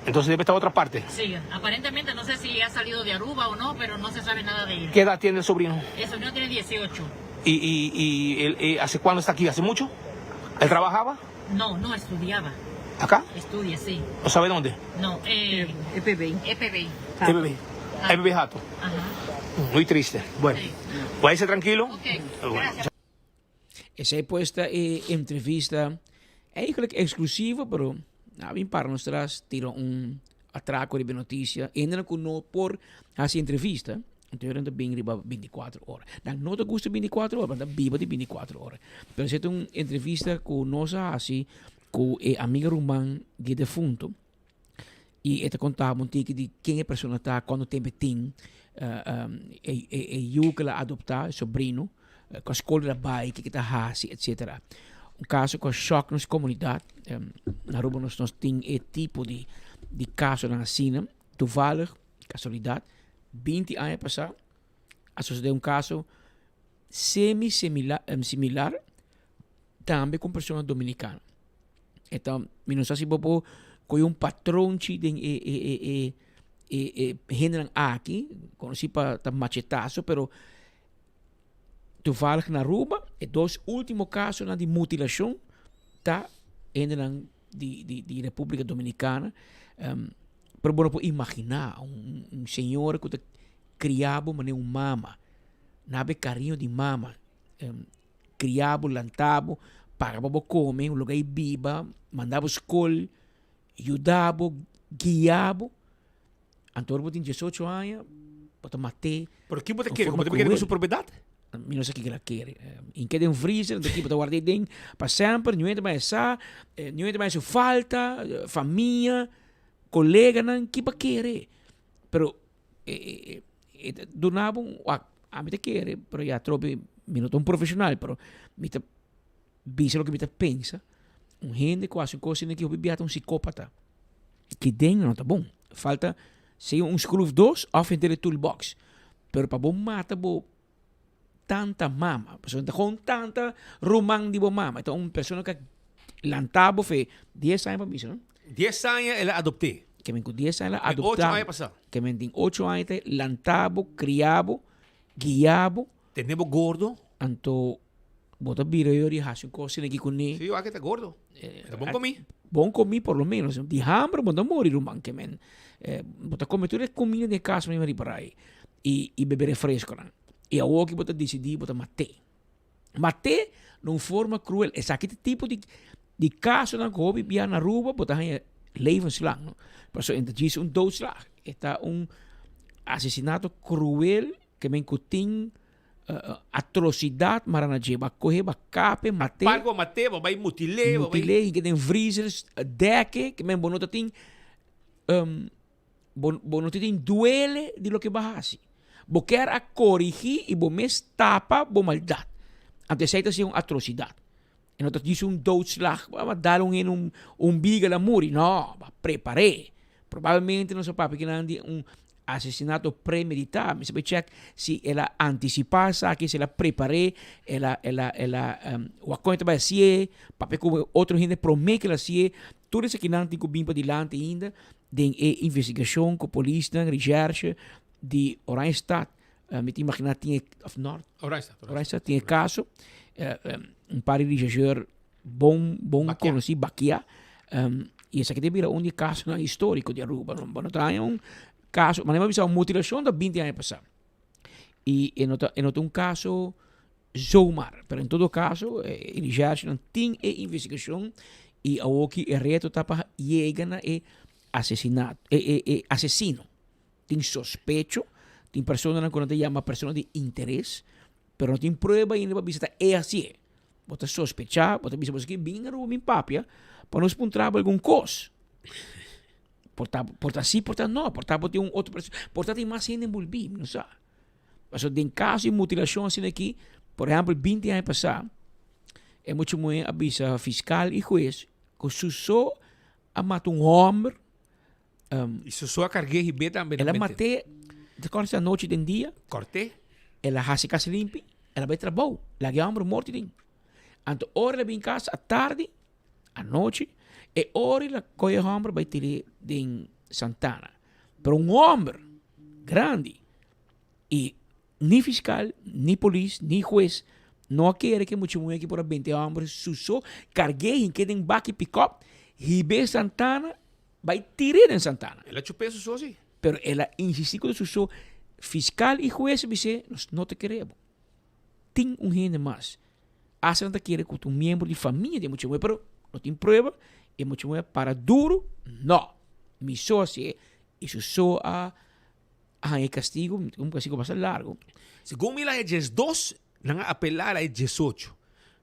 Entonces debe estar en otra parte. Sí, aparentemente no sé si ha salido de Aruba o no, pero no se sabe nada de él. ¿Qué edad tiene el sobrino? El sobrino tiene 18. ¿Y, y, y él, eh, hace cuándo está aquí? ¿Hace mucho? ¿Él trabajaba? No, no estudiaba. ¿Acá? Estudia, sí. ¿No sabe dónde? No, eh, EPB. EPB. EPB. EPB Jato. Ajá. Muy triste. Bueno, váyase tranquilo. Bueno. Esei pues ta e entrevista eigenlijk exclusivo, pero a bin para nos tras tira un atraco riba e noticia. Hendenan cu no por haci entrevista, entonces nan ta bin riba binticuatro ora. Nan no ta gusta binticuatro ora, nan ta biba di binticuatro ora. Pero esei ta un entrevista cu nos a haci cu e amiga ruman di e defunto. Y e ta contaba un tiki di ken e persona ta, cuanto tempo e tin, e, e, e yu cu el a adopta, e sobrino, cua scol el a bay, kico e ta haci, etcetera. Un caso cu a shock nos comunidad. Na Aruba nos nos tin e tipo di, di casonan asina. Toevallig, casualidad, binti aña pasa a sucede un caso semi similar, similar tambe cu un persona dominicano. E ta, mi no sa si bo por coge un patronchi den e e e e e e hendenan aki, conoci pa ta machetazo, pero toevallig na Aruba e dos ultimo casonan di mutilacion ta hendenan di di di Republica Dominicana. Pero bo no por imagina un un señora cu ta cria bo manera un mama, nabe cariño di mama. Kria bo, lanta bo, paga pa bo kome, un lugar di biba, manda bo skol, yuda bo, guia bo. Anto ora bo tin diesocho aña, bo ta mat'é. Pero kin bo ta kere? Bo ta kere ku su propiedat? Mi no sa kiko el a kere. In keda den freezer, anto ki bo ta warda ei den pa semper, niun hende ta bai sa, niun hende ta bai su falta, famia, koleganan, ki bo a kere? Pero E ta duna bo un wak, ami ta kere, pero ya atrobe mi no ta un profesional, pero mi ta bisa loke mi ta pensa, un hende ku hasi un kos asina ki hopi bia ta un psicopata, ki den no ta bon, falta sea un schroef dos of henter e toolbox, pero pa bo mata bo tanta mama, pasobra ta kon tanta ruman di bo mama, ta un persona ku a lanta bo fe dies aña pa bisa no? Dies aña el a adopt'é. Ke men ku dies aña el a adoptá. Ocho aña pasá. Ke men tin ocho aña ta lanta bo, kria bo, guia bo. Tene bo gordo. Anto bo ta bira yori hasi un kos asina aki kuné. Sí, wak e ta gordo. E ta bon komi. Bon comí por lo menos. Di hamber bo no muri ruman ke men. Eh, bo ta come tur e comida den e cas mi riba rai. Y, y bebe refresconan. Y awoki bo ta decidi bo ta mat'é. Mat'é na un forma cruel. Esaki ta tipo di, di casonan cu hopi bia na Aruba bo ta haña levenslang. No? Pasobra e ta djis un doodslag. E ta un asesinato cruel ke men cu tin atrocidad mara na dje. Bo a coge, bo a cape, mat'é. Aparte bo mat'é, bo bai mutil'é. Bo bai. Mutil'é, hinka den freezer, dek'é, ke men bo no ta tin Bo, bo no tin duele di loke bo a hasi. Bo kier a korigí i bo mes tapa bo maldat. Anto esei ta siña un atrosidat. E no ta djis un doodslag, bo a dal un hende un, un biga el a muri. No, bo a prepar'é. Probablemente nos a papia kinan di un asesinato premeditá. Mi sa bai chèk si el a antisipá esaki, si el a prepar'é, el a, el a, el a wak kon e ta bai hasié, papia ku otro hende promé ku el hasié. Tur esakinan tin ku bin padilanti ainda den e investigashon ku polisnan, recherche di Oranjestad, mi ta imaginá tin e, òf Nort? Oranjestad. Oranjestad tin e kaso. Un par di rechercheur bon, bon konosí, bakiá. I esaki ta bira un di e kasonan históriko di Aruba. Bo no ta haña un kaso, manera mi a bisa un mutilashon ta binti aña pasá. I e no ta, e no ta un kaso zomaar. Pero en todo caso, e recherchenan tin e investigacion y awoki e reto ta pa yega na e asesinato, e, e, e asesino. Tin sospecho, tin personanan cu nan ta yama persona di interes, pero no tin prueba ainda pa bisa ta e hacié. Bo ta sospecha, bo ta bisa bo esaki bin Aruba bin papia pa nos puntra bo algun cos. Por ta, por ta si, por ta no, por ta bo tin un otro persona, por ta tin mas hende envolvi, mi no sa. Pasobra den kaso di mutilashon asina aki, por ehèmpel binti aña pasá e mucha muhé a bisa fiskal i hues ku su so a mata un hòmber. I su so a karg'é hib'é tambe. El a mat'é, te kòrda si anochi den dia. Kòrt'é. El a hasi kas limpi, el a bai trabou, laga e hòmber morto den. Anto ora el a bin kas atardi, anochi, e ora el a kohe e hòmber bai tir'é den santana. Pero un hòmber grandi I ni fiskal, ni polis, ni hues no a kere ku e mucha muhé aki por a benta e hòmber su so, karg'é hink'é den baki pikòp, hib'é Santana, bai tir'é den Santana. El a chup'é su so si. Pero el a insistí ku ta su so. Fiskal i hues a bis'é, nos no ta kere bo. Tin un hende mas. Asta nan ta kere ku ta un miembro di famia di e mucha muhé, pero no tin prueba. E mucha muhé a para duru, No! Mi so a hasié i su so a a haña e kastigu, un kastigu bastante largu. Segun mi la e 12, nan a apelá la e 18.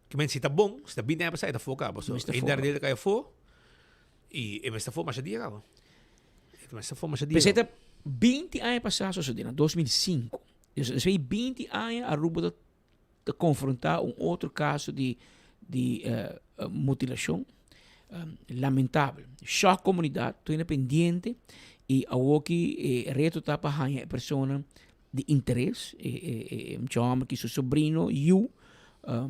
Ke men si ta bon, si ta binti aña pasá e ta afó kaba. So, e derde ta kai afó i e mester afó masha dia kaba. E mester afó masha dia. P'esei ta binti aña pasá sosodé, na 2005. Dus despues di binti aña Aruba ta ta konfrontá un otro kaso di di mutilashon lamentabel. Shòk komunidat, tur hende pendiente i awoki e reto ta pa haña e persona di interes, e e e mucha hòmber ki su sobrino, yu,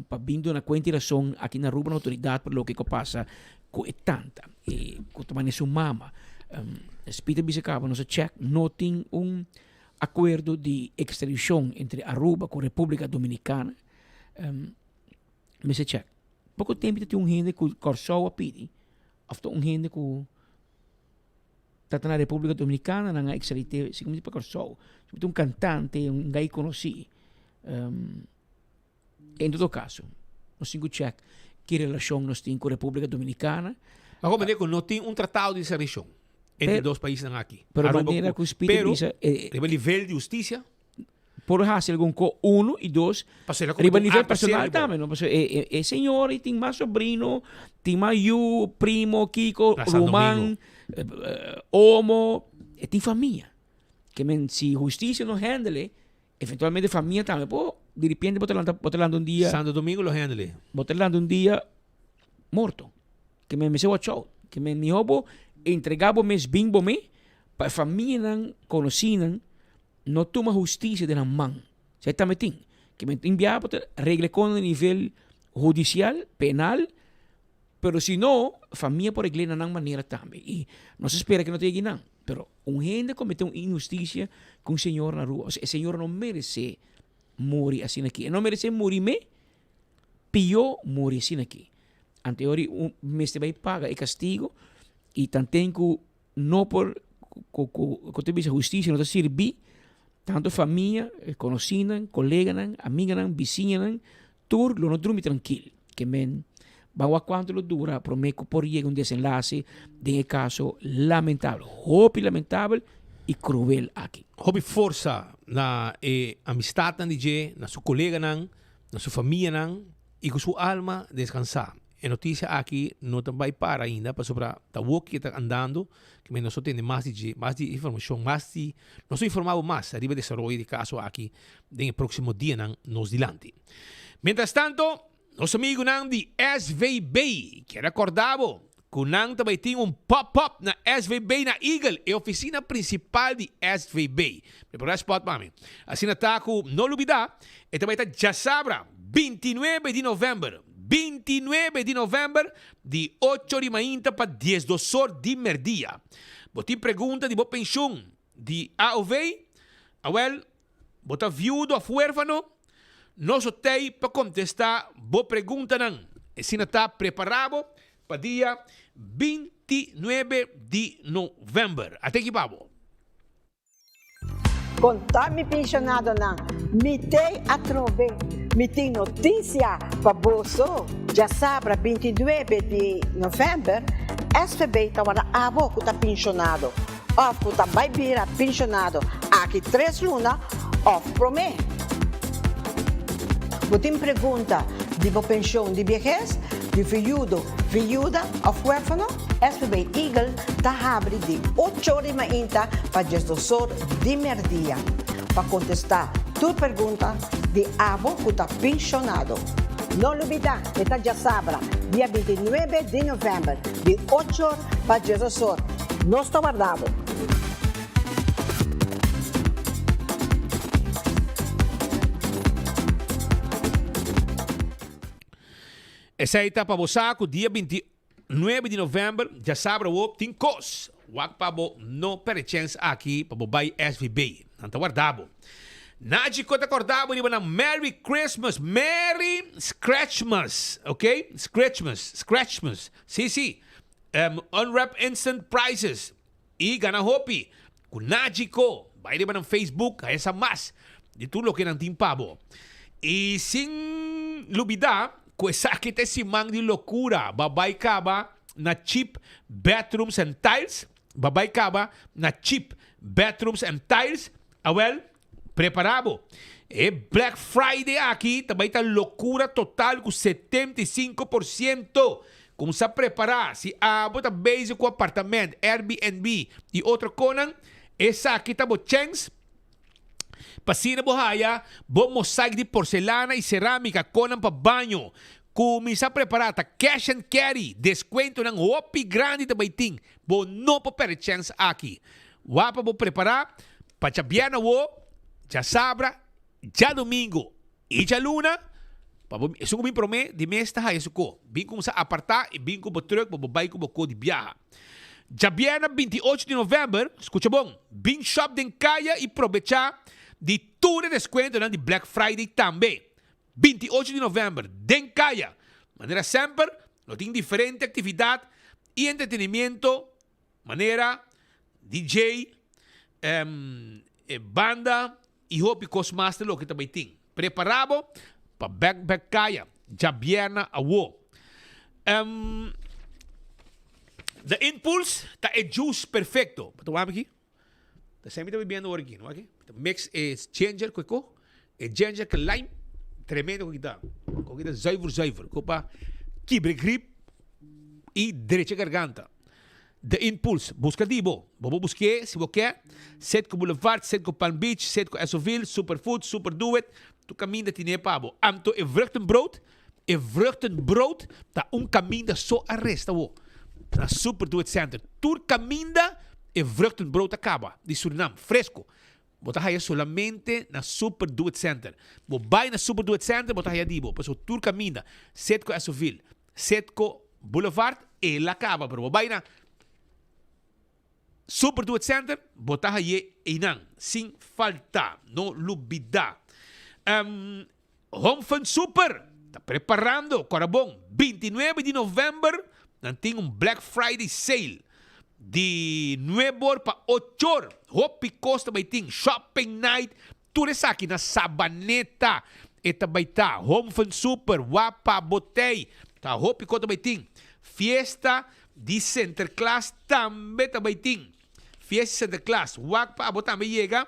pa bin duna kuenta i rason aki na Aruba na outoridat pa loke ku a pasa ku e tanta, e ku ta manera su mama. Speed a bisa kaba nos a chèk no tin un Acuerdo di extradicion entre Aruba cu Republica Dominicana mester check. Poco tempo ta tin un hende cu Corsou a pidi of ta un hende cu ta na Republica Dominicana nan a extradite si pa Corsou. Ta un cantante, un guy conoci. En todo caso, nos tin cu check ki relacion nos tin cu Republica Dominicana. Ma como manera cu no tin un tratado di extradición entre dos paisnan aki. Pero Aruba manera cu cu Speedy pero bisa, eh, riba nivel di husticia. Por haci algun co, uno y dos, Pasobra riba como un nivel acto serio personal bo. tambe, no? Pasobra e, e, e señor y tin mas sobrino, tin mas yu, primo, kiko, Na San ruman, Domingo. eh, eh, omo, e tin famia. Ke men si husticia no handle, Eventualmente famia tambe por di repente bo ta lanta bo ta lanta un dia. Santo Domingo lo handle. Bo ta lanta un dia morto. Ke men mester watch out. Ke men mihó bo entrega bo mes bin bo me pa e famianan konosinan no tuma hustisia den nan man. Esei tambe tin. Ke men tin bia bo ta regla e kon na nivel hudisial, penal, pero si no famia por regl'é na nan manera tambe. I nos a spera ke no ta yega einan. Pero un hende comete un inhusticia cu un señor na rua, osea e señor no merece muri asina aki. E no merece muri me, pio muri asina aki. Anto e ora un mester bai paga e castigo y tanten cu no por cu cu cu ta bisa husticia no ta sirbi tanto famia, conocinan, coleganan, amiganan, bisiñanan tur lo no drumi trankil. Ke men ban wak cuanto lo dura prome cu por yega un desenlace den e caso lamentabel, hopi lamentabel y cruel aki. Hopi forsa na e amistadnan di dje, na su coleganan, na su famianan y cu su alma descansa. E noticia aki no ta bay para ainda pasobra ta woki e ta andando, ke men nos lo tende mas di dje, mas di informacion, mas di, nos lo informa bo mas ariba e desaroyo di e caso aki den e proximo dianan nos dilanti. Mientras tanto, nos amigunan di SVB kier acorda bo cu nan ta bay tin un pop-up na SVB na Eagle, e oficina principal di SVB. Prepara spot pa mi. Asina ta cu no lubida, e ta bay ta djasabra, 29 di november, 29 di november, di ocho di mainta pa diesdos or di merdia. Bo tin pregunta di bo pensioen di AOV? Awel, Bo ta viudo of huerfano? Nos lo t'ei pa contesta bo preguntanan. Esina ta prepara bo pa dia 29 di november. Ate aki pa bo. Conta mi pensionadonan, mi t'ei atrobe, mi tin noticia pa boso. Djasabra 29 di november, SVB ta warda abo cu ta pensionado. Òf ku ta bai bira penshonado aki tres luna òf promé. Bo tin pregunta di bo penshon di biehes, di viudo, viuda òf huérfano? SVB Eagle ta habri di ocho or di mainta pa diesdos or di merdia pa kontestá tur pregunta di abo ku ta penshonado. No lubidá, e ta djasabra, dia 29 di novèmber, di ocho or pa diesdos or. Nos ta warda bo. Esei ta pa bo sa ku dia 29 di novèmber djasabra awor tin kos. Wak pa bo no pèrdè chèns aki pa bo bai SVB. Nan ta warda bo. Nachi ku ta kòrda bo riba nan Merry Christmas, Merry Scratchmas, ok? Scratchmas, Scratchmas, si si. Unwrap Instant Prizes y gana hopi cu Nagico. Bay riba nan Facebook haya sa mas di tur loke nan tin pa bo. Y sin lubida cu esaki ta e siman di locura. Ba bay caba na Cheap Bathrooms and Tiles. Ba bay caba na Cheap Bathrooms and Tiles. Awel, Prepara bo. E Black Friday aki ta bai ta locura total cu 75%. Cumsa prepara. Si abo ta bezig cu apartament, Airbnb y otro conan, esaki ta bo chens pa asina bo haya bo mosaic di porcelana y ceramica, conan pa baño. Cuminsa prepara. Ta cash and carry. Descuentonan hopi grandi ta bai tin. Bo no por perde chens aki. Wak pa bo prepara pa djabièrnè awo, djasabra, djadumingu i djaluna pa bo esun ku bin promé di mes ta haya su ko. Bin kumsa apartá i bin ku bo trùk pa bo bai ku bo ko di biaha. Djabièrnè 28 di novèmber, skucha bon, bin shòp den kaya i probechá di tur e deskuentonan di Black Friday tambe. 28 di novèmber den kaya. Manera semper lo tin diferente aktividat i entretenimiento Manera, DJ, e banda y hopi cos mas ta loke ta bay tin. Prepara bo pa bek bek caya djabierna awo. The Impulse ta e juice perfecto. Bo ta wak aki? Ta esei mi ta bibiendo ora aki, no aki? Ta mix e ginger cu e co, e ginger cu lime, tremendo cu kita. Cu kita zuiver zuiver, cu pa kibra e grip y drecha garganta. The Impulse, busca di bo. Bo por busqu'é si bo ke, Citgo Boulevard, Citgo Palm Beach, Citgo Essoville, Superfood, Super Do It, tur caminda tin'é pa bo. Anto e vruchtenbrood, e vruchtenbrood ta un caminda so a resta awo na Super Do It Center. Tur caminda e vruchtenbrood a caba di Surinam, fresco. Bo ta haya solamente na Super Do It Center. Bo bai na Super Do It Center bo ta haya di bo, pasobra tur caminda, Citgo Essoville, Citgo Boulevard, el a caba, pero bo bai na Super Do It Center, bo ta haye einan, sin falta, no lubida. Home Fun Super ta preparando, cora bon, 29 di november nan tin un Black Friday sale di nuebe or pa ocho or. Hopi kos ta bai tin, shopping night, tur esaki na Sabaneta e ta bai ta. Home Fun Super, Wapa, Botey, ta hopi kos ta bai tin. Fiesta di Sinterklaas tambe ta bai tin. Fiesta di Sinterklaas, wak pa abo tambe yega,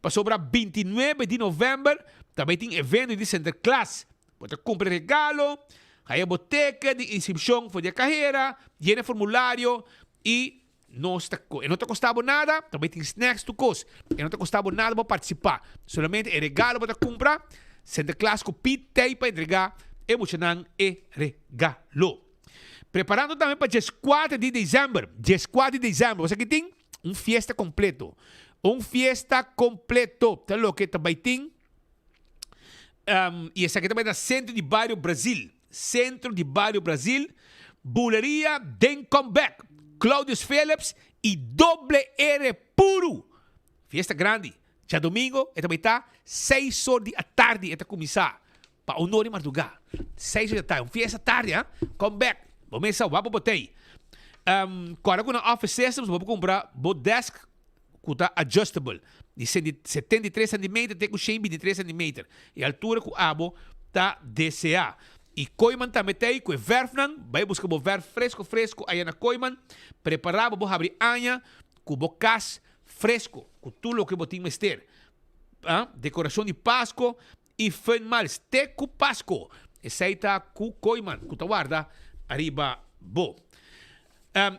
pasobra 29 di november ta bai tin evento di Sinterklaas. Bo ta kumpra regalo, haya bo teken di inskripshon for di e kahera, yena e formulario i nos ta e no ta kosta bo nada, ta bai tin snacks tur kos. E no ta kosta bo nada pa partisipá. Solamente e regalo bo ta kumpra, Sinterklaas ku Piet tei pa entregá e muchanan e regalo. Preparando tambe pa dieskuater di desèmber, dieskuater di desèmber, bo sa ki tin? Un fiesta kompleto. Un fiesta kompleto ta loke ta bai tin. Um, y esaki ta bai na Centro di Bario Brasil. Centro di Bario Brasil, Buleria den Comeback, Claudius Phillips y Doble R Puru. Fiesta grandi. Djadomingo e ta bai ta seis or di atardi e ta cuminsa pa un or di marduga. Seis or di atardi. Un fiesta tardi, ha? Comeback. Bo mesa wak bo botey. Um, corda cu na Office Systems bo por cumpra bo desk ku ta adjustable di 73 centimeter te ku 123 centimeter, e altura ku abo ta deseá. I Kooiman tambe ta ei ku e vèrfnan, bai buska bo vèrf fresko fresko aya na Kooiman, prepará bo bo habri aña ku bo kas fresko, ku tur loke bo tin mester. Dekorashon di Pasko i fun mals te ku Pasko. Esei ta ku Kooiman ku ta warda ariba bo.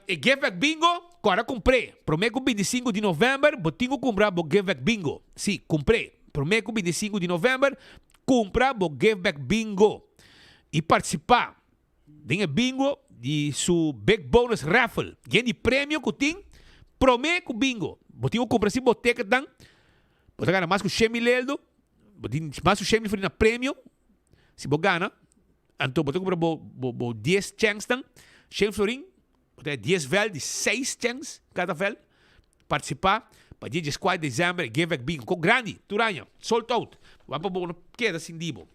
E Give Back Bingo, kòrda kumpr'é. Promé ku 25 di novèmber bo tin ku kumpra bo Give Back Bingo. Sí, kumpr'é. Promé ku 25 di novèmber kumpra bo Give Back Bingo i partisipá den e bingo di su Big Bonus Raffle. Yen di premio ku tin promé ku bingo. Bo tin ku kumpra si bo ticketnan. Bo ta gana mas ku shen mil eldo. Bo tin mas ku shen mil florin na premio. Si bo gana, anto bo ta kumpra bo bo bo dies chènsnan, shen florin, bo ta dies vèl di seis chèns kada vèl. Partisipá pa dia dieskuater di desèmber e Give Back Bingo ko grandi tur aña, sold out. Wak pa bo no keda sin di bo.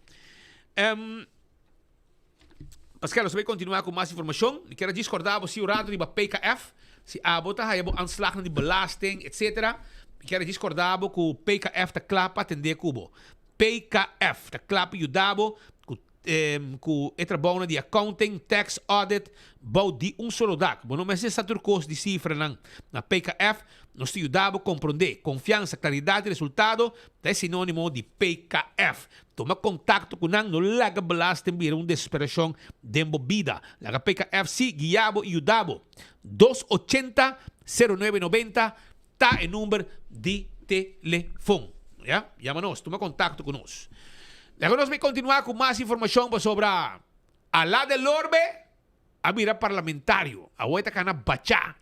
Paskel, nos ta bai kontinuá ku mas informashon. Mi kier a djis kòrda bo si un ratu riba PKF. Si abo ta haya bo aanslagnan di belasting, etsetera, mi kier a djis kòrda bo ku PKF ta kla pa atendé ku bo. PKF ta kla pa yuda bo ku ku e trabounan di accounting, tax, audit bou di un solo dak. Bo no mester sa tur kos di sifranan. Na PKF nos ta yuda bo komprondé. Konfiansa, klaridat i resultado ta e sinónimo di PKF. Tuma kontakto ku nan, no laga belasting bira un desesperashon den bo bida. Laga PKF sí guia bo i yuda bo. Dos ochenta, sero nuebe nobenta Ta e number di telefon. Ya, yama nos, tuma contacto cu nos. Laga nos bay continua cu mas informacion pasobra Ala del Orbe a bira parlamentario. Awor e ta cana bacha,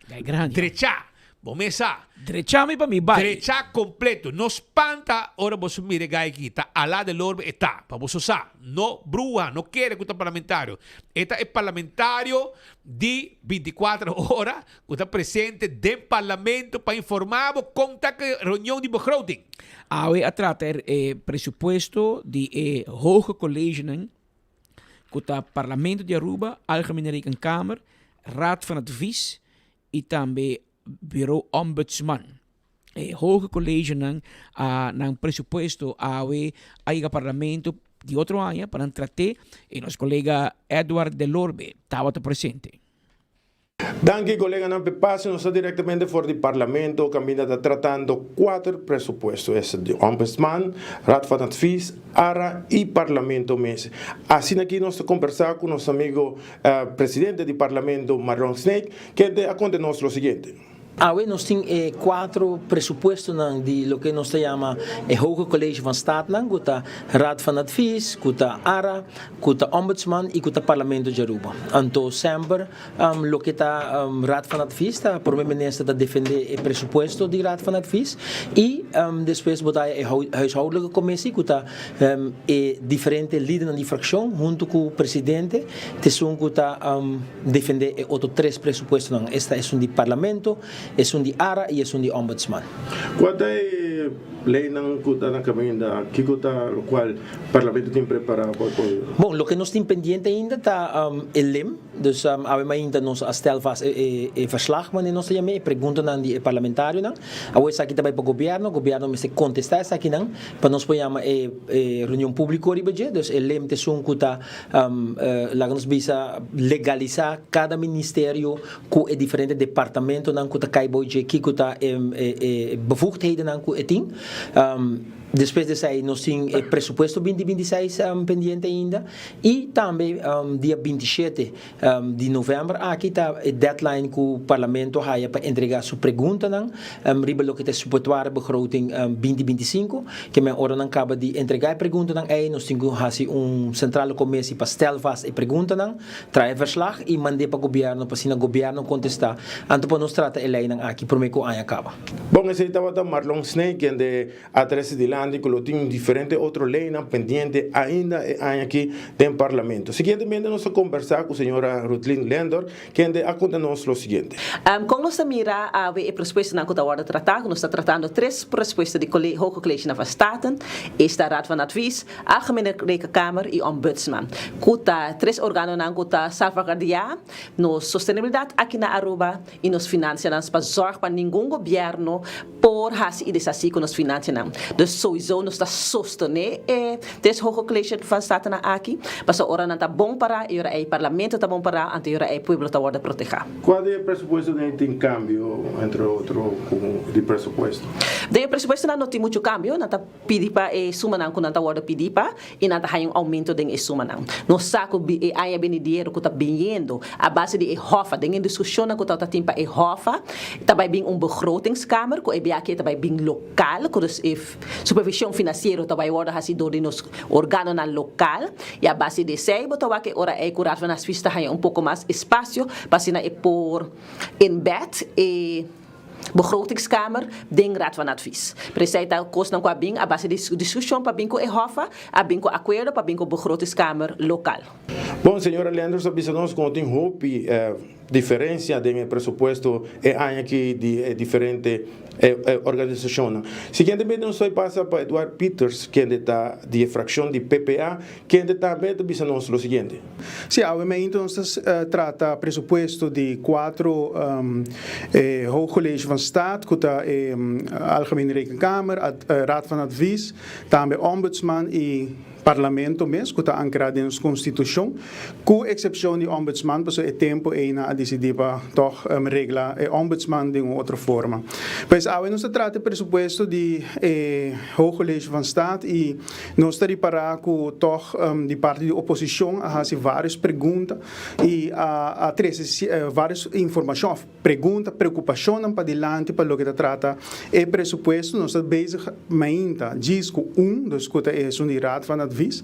drecha. Bo mes sa. Drecha mi pa mi bay. Drecha completo. No spanta ora boso mira e guy aki. Ta Ala del Orbe e ta. Pa boso sa. No bruha, no kere cu ta parlamentario. E ta e parlamentario di binticuatro ora Ku ta presente den Parlamento pa informá bo kon ta ku e reunion di begroting. Awe a trata e presupuesto di e Hoge Collegenan ku ta Parlamento di Aruba, Algemene Rekenkamer, Raad van Advies i tambe Bureau Ombudsman. E Hoge Collegenan a nan presupuesto awe a yega Parlamento di otro aña pa nan trat'é i nos kolega Edward Delorbe tabata presente. Danki koleganan p'e pase. Nos ta direktamente for di Parlamento kaminda ta tratando kuater presupuesto, esta di Ombudsman, Raad van Advies, ara i Parlamento mes. Asina aki nos ta kombersá ku nos amigo presidente di Parlamento Marlon Sneek kende a konta nos lo siguiente. Awe nos tin e cuatro presupuestonan di loke nos ta yama e Hoge College van Staatnan, cu ta Raad van Advies, cu ta ara, cu ta Ombudsman y cu ta Parlamento di Aruba. Anto semper loke ta Raad van Advies ta Prome Minister ta defende e presupuesto di Raad van Advies y despues bo ta haya e Huishoudelijke Commissie cu ta e diferente lidernan di fraccion hunto cu Presidente ta esun cu ta Defendé e otro tres presupuestonan, esta esun di Parlamento, esun di ara i esun di Ombudsman. Kua ta e. di leynan cu ta na caminda, kico ta locual Parlamento tin prepara pa por. Bon, loke nos tin pendiente ainda ta e lem. Dus awe mainta nos a stel vast e e verslag manera nos ta yam'é, e preguntanan di e parlamentarionan. Awor esaki ta bai pa gobierno, gobierno mester kontestá esakinan pa nos por yama e e reunion públiko riba dje. Dus e lem ta esun ku ta laga nos bisa legalisá kada ministerio ku e diferente departamentonan ku ta kai bou dje, kiko ta e e bevoegdhedennan ku e tin. Despues di esei nos tin e presupuesto binti 26 pendiente ainda y tambe dia 27 di november aki ta e deadline cu Parlamento haya pa entrega su preguntanan riba loke ta e suppletoire begroting 2025. Ke men ora nan caba di entrega e preguntanan ei nos tin cu haci un centrale commissie pa stel vast e preguntanan, traha e verslag y mand'e pa gobierno pa asina gobierno contesta anto pa nos trata e leynan aki prome cu aña caba. Bon, esei tabata Marlon Snake kende a trece dilanti cu lo tin diferente otro leynan pendiente ainda e aña aki den Parlamento. Siguientemente nos ta combersa cu señora Rutlin Lendor, kende a conta nos lo siguiente. Con nos ta mira awe e presupuestonan cu ta wordo trata? Nos ta tratando tres presupuesto di Hoge College van Staten, esta Raad van Advies, Algemene Rekenkamer y Ombudsman, cu ta tres organonan cu ta salvaguardia nos sostenibilidad aki na Aruba y nos financianan pa zorg pa ningun gobierno por haci y deshaci cu nos financianan. Dus sowieso nos ta sostene e tres Hoge College van Statennan aki, pasobra ora nan ta bon para y ora ey Parlamento ta bon para, anto y ora ey pueblo ta wordo proteha. Cua di e presupuestonan tin cambio, entre otro, cu di presupuesto? Den e presupuestonan no tin mucho cambio, nan ta pidi pa e sumanan cu nan ta wordo pidi pa y nan ta haya un aumento den e sumanan. Nos sa cu e aña benidero cu ta biniendo a base di e hofa, den e discusionnan cu tabata tin pa e hofa, ta bay bin un begrotingskamer cu e biaha aki ta bay bin local, cu dus e supervision financiero ta bay wordo haci door di nos organonan local y a base di esey bo ta wak e ora ey cu Raad van Advies ta haya un poco mas espacio pa asina e por embed e Begrotingskamer den Raad van Advies. Pero esei ta kosnan ku a bin a base di diskushon pa bin ku e Hoffa, a bin ku akuerdo pa bin ku Begrotingskamer lokal. Bon, señora Lenders a bisa nos ku no tin hopi diferensia den e presupuesto e aña aki di e diferente organisashonnan. Siguientemente nos ta pasa pa Eduard Pieters, kende ta di e frakshon di PPA, kende tambe ta bisa nos lo siguiente. Sí, awe mainta nos ta trata presupuesto di cuatro Hoog College van Staat, cu ta e Algemene Rekenkamer, Raad van Advies, tambe Ombudsman y Parlamento mes, cu ta ancra den nos Constitucion, cu excepcion di Ombudsman, pasobra e tempo ey nan a dicidi pa toch regla e Ombudsman den un otro forma. Pues awe nos ta trata e presupuesto di e Hoog College van Staat y Nos ta ripará ku tòg di parti di oposishon a hasi vários pregunta i a trese vários informashon òf pregunta, preokupashonnan padilanti pa loke ta trata e presupuesto. Nos ta bezig mainta djis ku un, dus ku ta esun di Raad van Advies.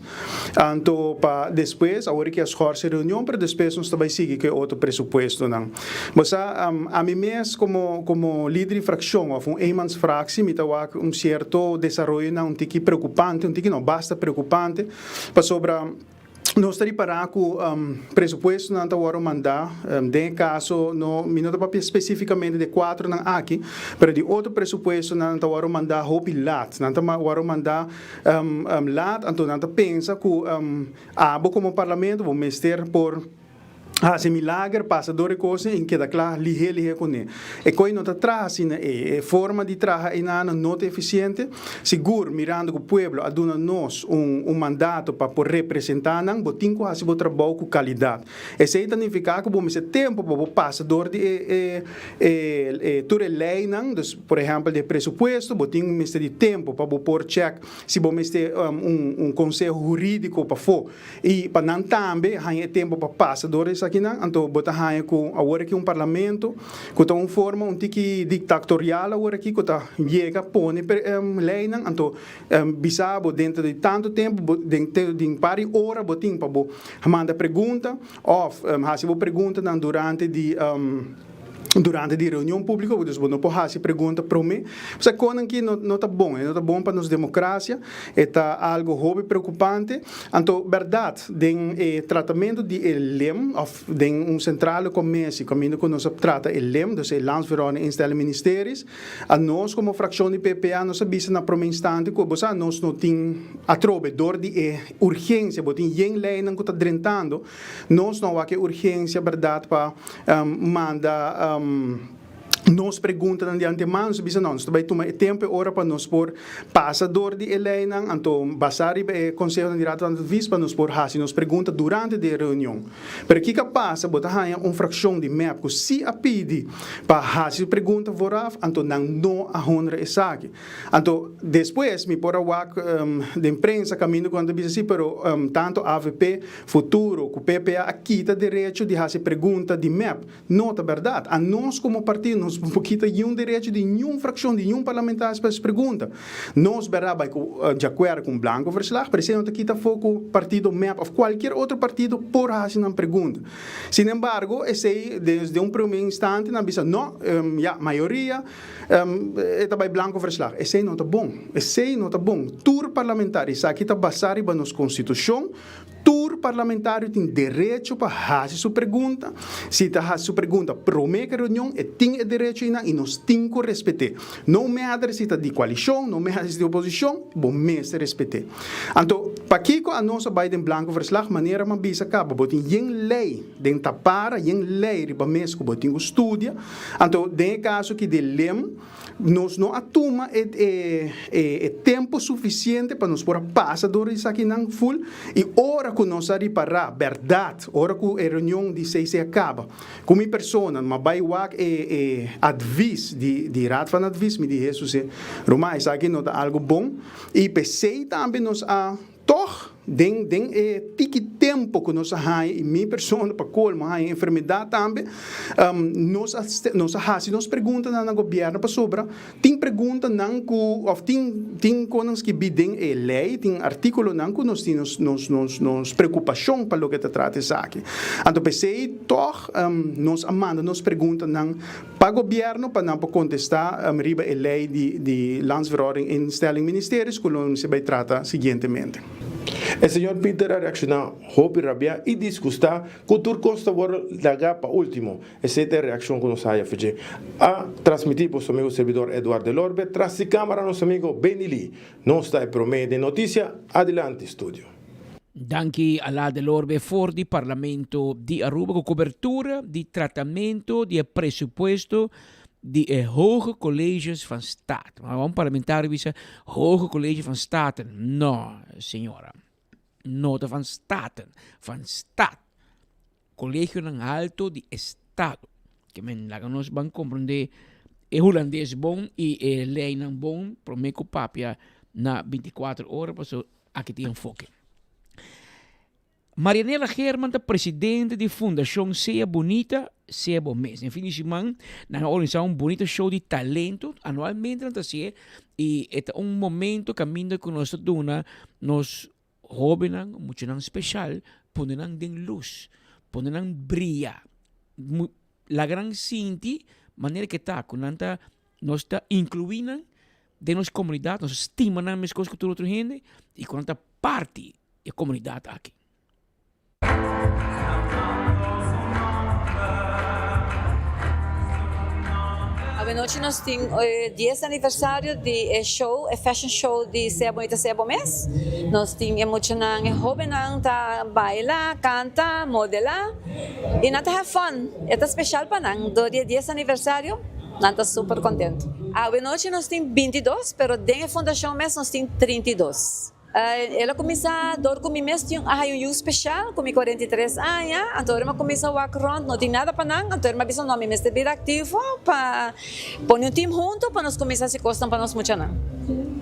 Anto pa despues, awor ki a schorse reunion, pero despues nos ta bai sigui ku e otro presupuestonan. Bo sa, ami mes komo komo lider di frakshon òf un eenmansfractie mi ta wak un sierto desaroyonan un tiki preokupante, un tiki no, basta preokupante, pasobra nos ta ripará ku presupuestonan ta wòrdu mandá, den e kaso no mi no ta papia spesífikamente di e kuatronan aki, pero di otro presupuestonan ta wòrdu mandá hopi lat, nan ta wòrdu mandá lat, anto nan ta pensa ku abo komo parlamento bo mester por. Hasi milager, pasa dor e kosnan i keda kla lihé lihé kuné. E koi no ta traha asina ei. E forma di traha einanan no ta efisiente. Sigur, mirando ku pueblo a duna nos un un mandato pa por representá nan, bo tin ku hasi bo trabou ku kalidat. Esei ta nifiká ku bo mester tempu pa bo pasa dor di e e e e tur e leinan, dus por ehèmpel di e presupuesto, bo tin mester di tempu pa bo por chèk si bo mester un un konseho hurídiko pafó. I pa nan tambe haña e tempu pa pasa dor esakinan, anto bo ta haña ku awor aki un parlamento ku ta un forma un tiki dictatorial awor aki ku ta yega pone leynan, anto bisa bo dentro di tantu tempu bo den di un par di ora bo tin pa bo manda pregunta òf hasi bo preguntanan durante di. Durante di reunion públiko, dus bo no por hasi pregunta promé. Pasobra konan ki no no ta bon, e no ta bon pa nos demokrasia, e ta algo hopi preokupante. Anto bèrdat den e tratamentu di e lem òf den un sentrale komesi kaminda ku nos a trata e lem, dus e Landsverordening Instelling Ministeries, a nos komo frakshon di PPA nos a bisa na promé instante ku bo sa nos no tin atrobe dor di e urgensia, bo tin yen leinan ku ta drentando, Nos no wak e urgencia berdad pa manda nos preguntanan di antemano. Nos a bisa no, nos ta bay tuma e tempo e ora pa nos por pasa door di e leynan, anto basa riba e consehonan di Raad van Advies pa nos por haci nos pregunta durante di e reunion. Pero kico a pasa? Bo ta haya un fraccion di mep cu si a pidi pa haci su pregunta vooraf, anto nan no a honra esaki. Anto despues mi por a wak den prensa caminda cu nan ta bisa si, pero tanto avp, Futuro cu PPA a kita derecho di haci pregunta di mep. No ta berdad. Anos como partido nos no kita niun derecho di niun fraccion, di niun parlamentario pa haci pregunta. Nos berdad bay cu di acuerdo cu un blanco verslag, pero esey no ta kita afo cu partido mep of cualkier otro partido por haci nan pregunta. Sin embargo, esey desde un primer instante nan bisa no, ya, mayoria e ta bay blanco verslag. Esey no ta bon. Esey no ta bon. Tur parlamentario, esaki ta basa riba nos constitucion, Tur parlamentario tin derecho pa hasi su pregunta. Si ta hasi su pregunta prome ku e reunion, e tin e derecho einan i nos tin ku respet'é. No matter si ta di koalishon, no matter si ta di oposishon, bo mester respet'é. Anto, pakiko anos a bai den blanko verslag? Manera mi a bisa kaba, bo tin yen lei den tapara, yen lei riba mes ku bo tin ku studia. Anto, den e kaso aki di lem, Nos no a tuma e e tempo suficiente pa nos por a pasa door di esakinan full y ora cu nos a ripara berdad, ora cu e reunion di CC a caba, cu mi persona ma bay wak e e advies di di Raad van Advies, mi di Hesus e ruman esaki no ta algo bon y p'esey tambe nos a Tog, den den e tiki tempo ku nos a haña, i mi persona pa kolmo a haña enfermedat tambe, nos a nos a hasi nos preguntanan na gobièrnu pasobra tin preguntanan ku òf tin tin konan skibí den e lei, tin artíkulonan ku nos tin nos nos nos nos preokupashon pa loke ta trata esaki. Anto p'esei tòg nos a manda nos preguntanan Pa gobierno pa nan por contesta riba e ley di di Landsverordening Instelling Ministeries cu lo mester bay trata siguientemente. E señor Peter a reacciona hopi rabia y disgusta cu tur cos ta worde laga pa ultimo. Esey ta e reaccion cu nos haya f'dje. A transmiti por su amigo servidor Eduard Delorbe tras di camara nos amigo Benny Lee. Nos ta e prome den noticia. Adelante studio. Danki a La Delorbe for di Parlamento di Aruba cu cobertura di tratamento di e presupuesto di e Hoge Colleges van Staat. Maar un parlamentario bisa Hoge College van Staten. No, señora. No ta van Staten, van Staat. Colegionan halto di estado. Ke men laga nos ban comprende e hulandes bon y e leynan bon prome cu papia na 24 ora paso aki tin enfoke. Marianela Geerman ta presidente di Fundacion Sea Bunita, Sea Bo Mes. Den fin di siman nan a organisa un bunita show di talento. Anualmente nan ta hacié y e ta un momento caminda cu nos ta duna nos Hóbennan, muchanan speshal, pone nan den lus, pone nan bria, laga nan sinti manera ke ta, ku nan ta, nos ta inkluí nan den nos komunidat, nos ta stima nan meskos ku tur otro hende i ku nan ta parti di e komunidat aki. Awenochi nos tin e dies aniversario di e show, e fashion show di Sea Bonita Sea Bo Mes. Nos tin e muchanan, e hobennan ta baila, canta, modela y nan ta have fun. E ta special pa nan dor di e dies aniversario, nan ta super contento. Awenochi nos tin bintidos, pero den e fundacion mes nos tin trintidos. El a kuminsá dor ku mi mes tin a haña un yu speshal ku mi 43 aña, anto ora mi a kuminsá wak rònt no tin nada pa nan, anto mi a bisa no mi mester bira aktivo pa pone un tim huntu pa nos kuminsá hasi kosnan pa nos muchanan.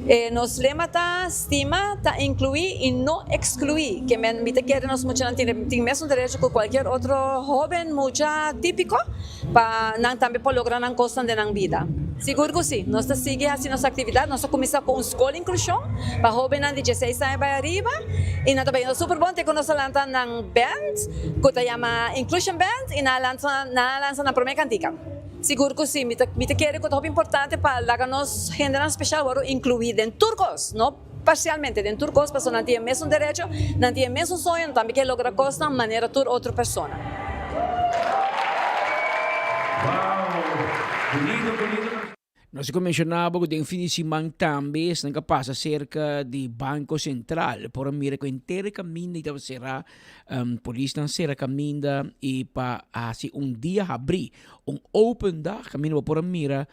E nos lema ta stima ta inkluí i no ekskluí, ke men mi ta kere nos muchanan tin tin mesun derecho ku kualkier otro hóben mucha típiko. Pa nan tambe por logra nan kosnan den nan bida. Sigur ku si. Nos ta sigui hasi nos aktividat. Nos a kuminsá ku un skol inklushon pa hóbennan di dieseis aña bai ariba i nan ta bayendo super bon te ku nos a lanta nan band ku ta yama Inclusion Band i nan a lansa nan a lansa nan promé kantika. Sigur ku si. Mi ta mi ta kere ku ta hopi importante pa laga nos hendenan speshal wòrdu inkluí den tur kos, no parsialmente, den tur kos pasobra nan tin e mesun derecho, nan tin e mesun soño, nan tambe ke logra kosnan manera tur otro persona. Nos a menshoná bo ku den fin di siman tambe esnan ku a pasa serka di Banko Sentral por a mira ku henter e kaminda i tabata será. Polisnan sera kaminda i pa hasi un dia habrí, un open dag, kaminda bo por a mira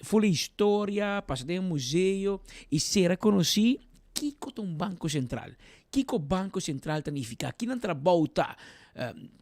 ful e historia, pasa den e museo i sera konosí kiko ta un Banko Sentral, kiko Banko Sentral ta nifiká, ki nan trabou ta.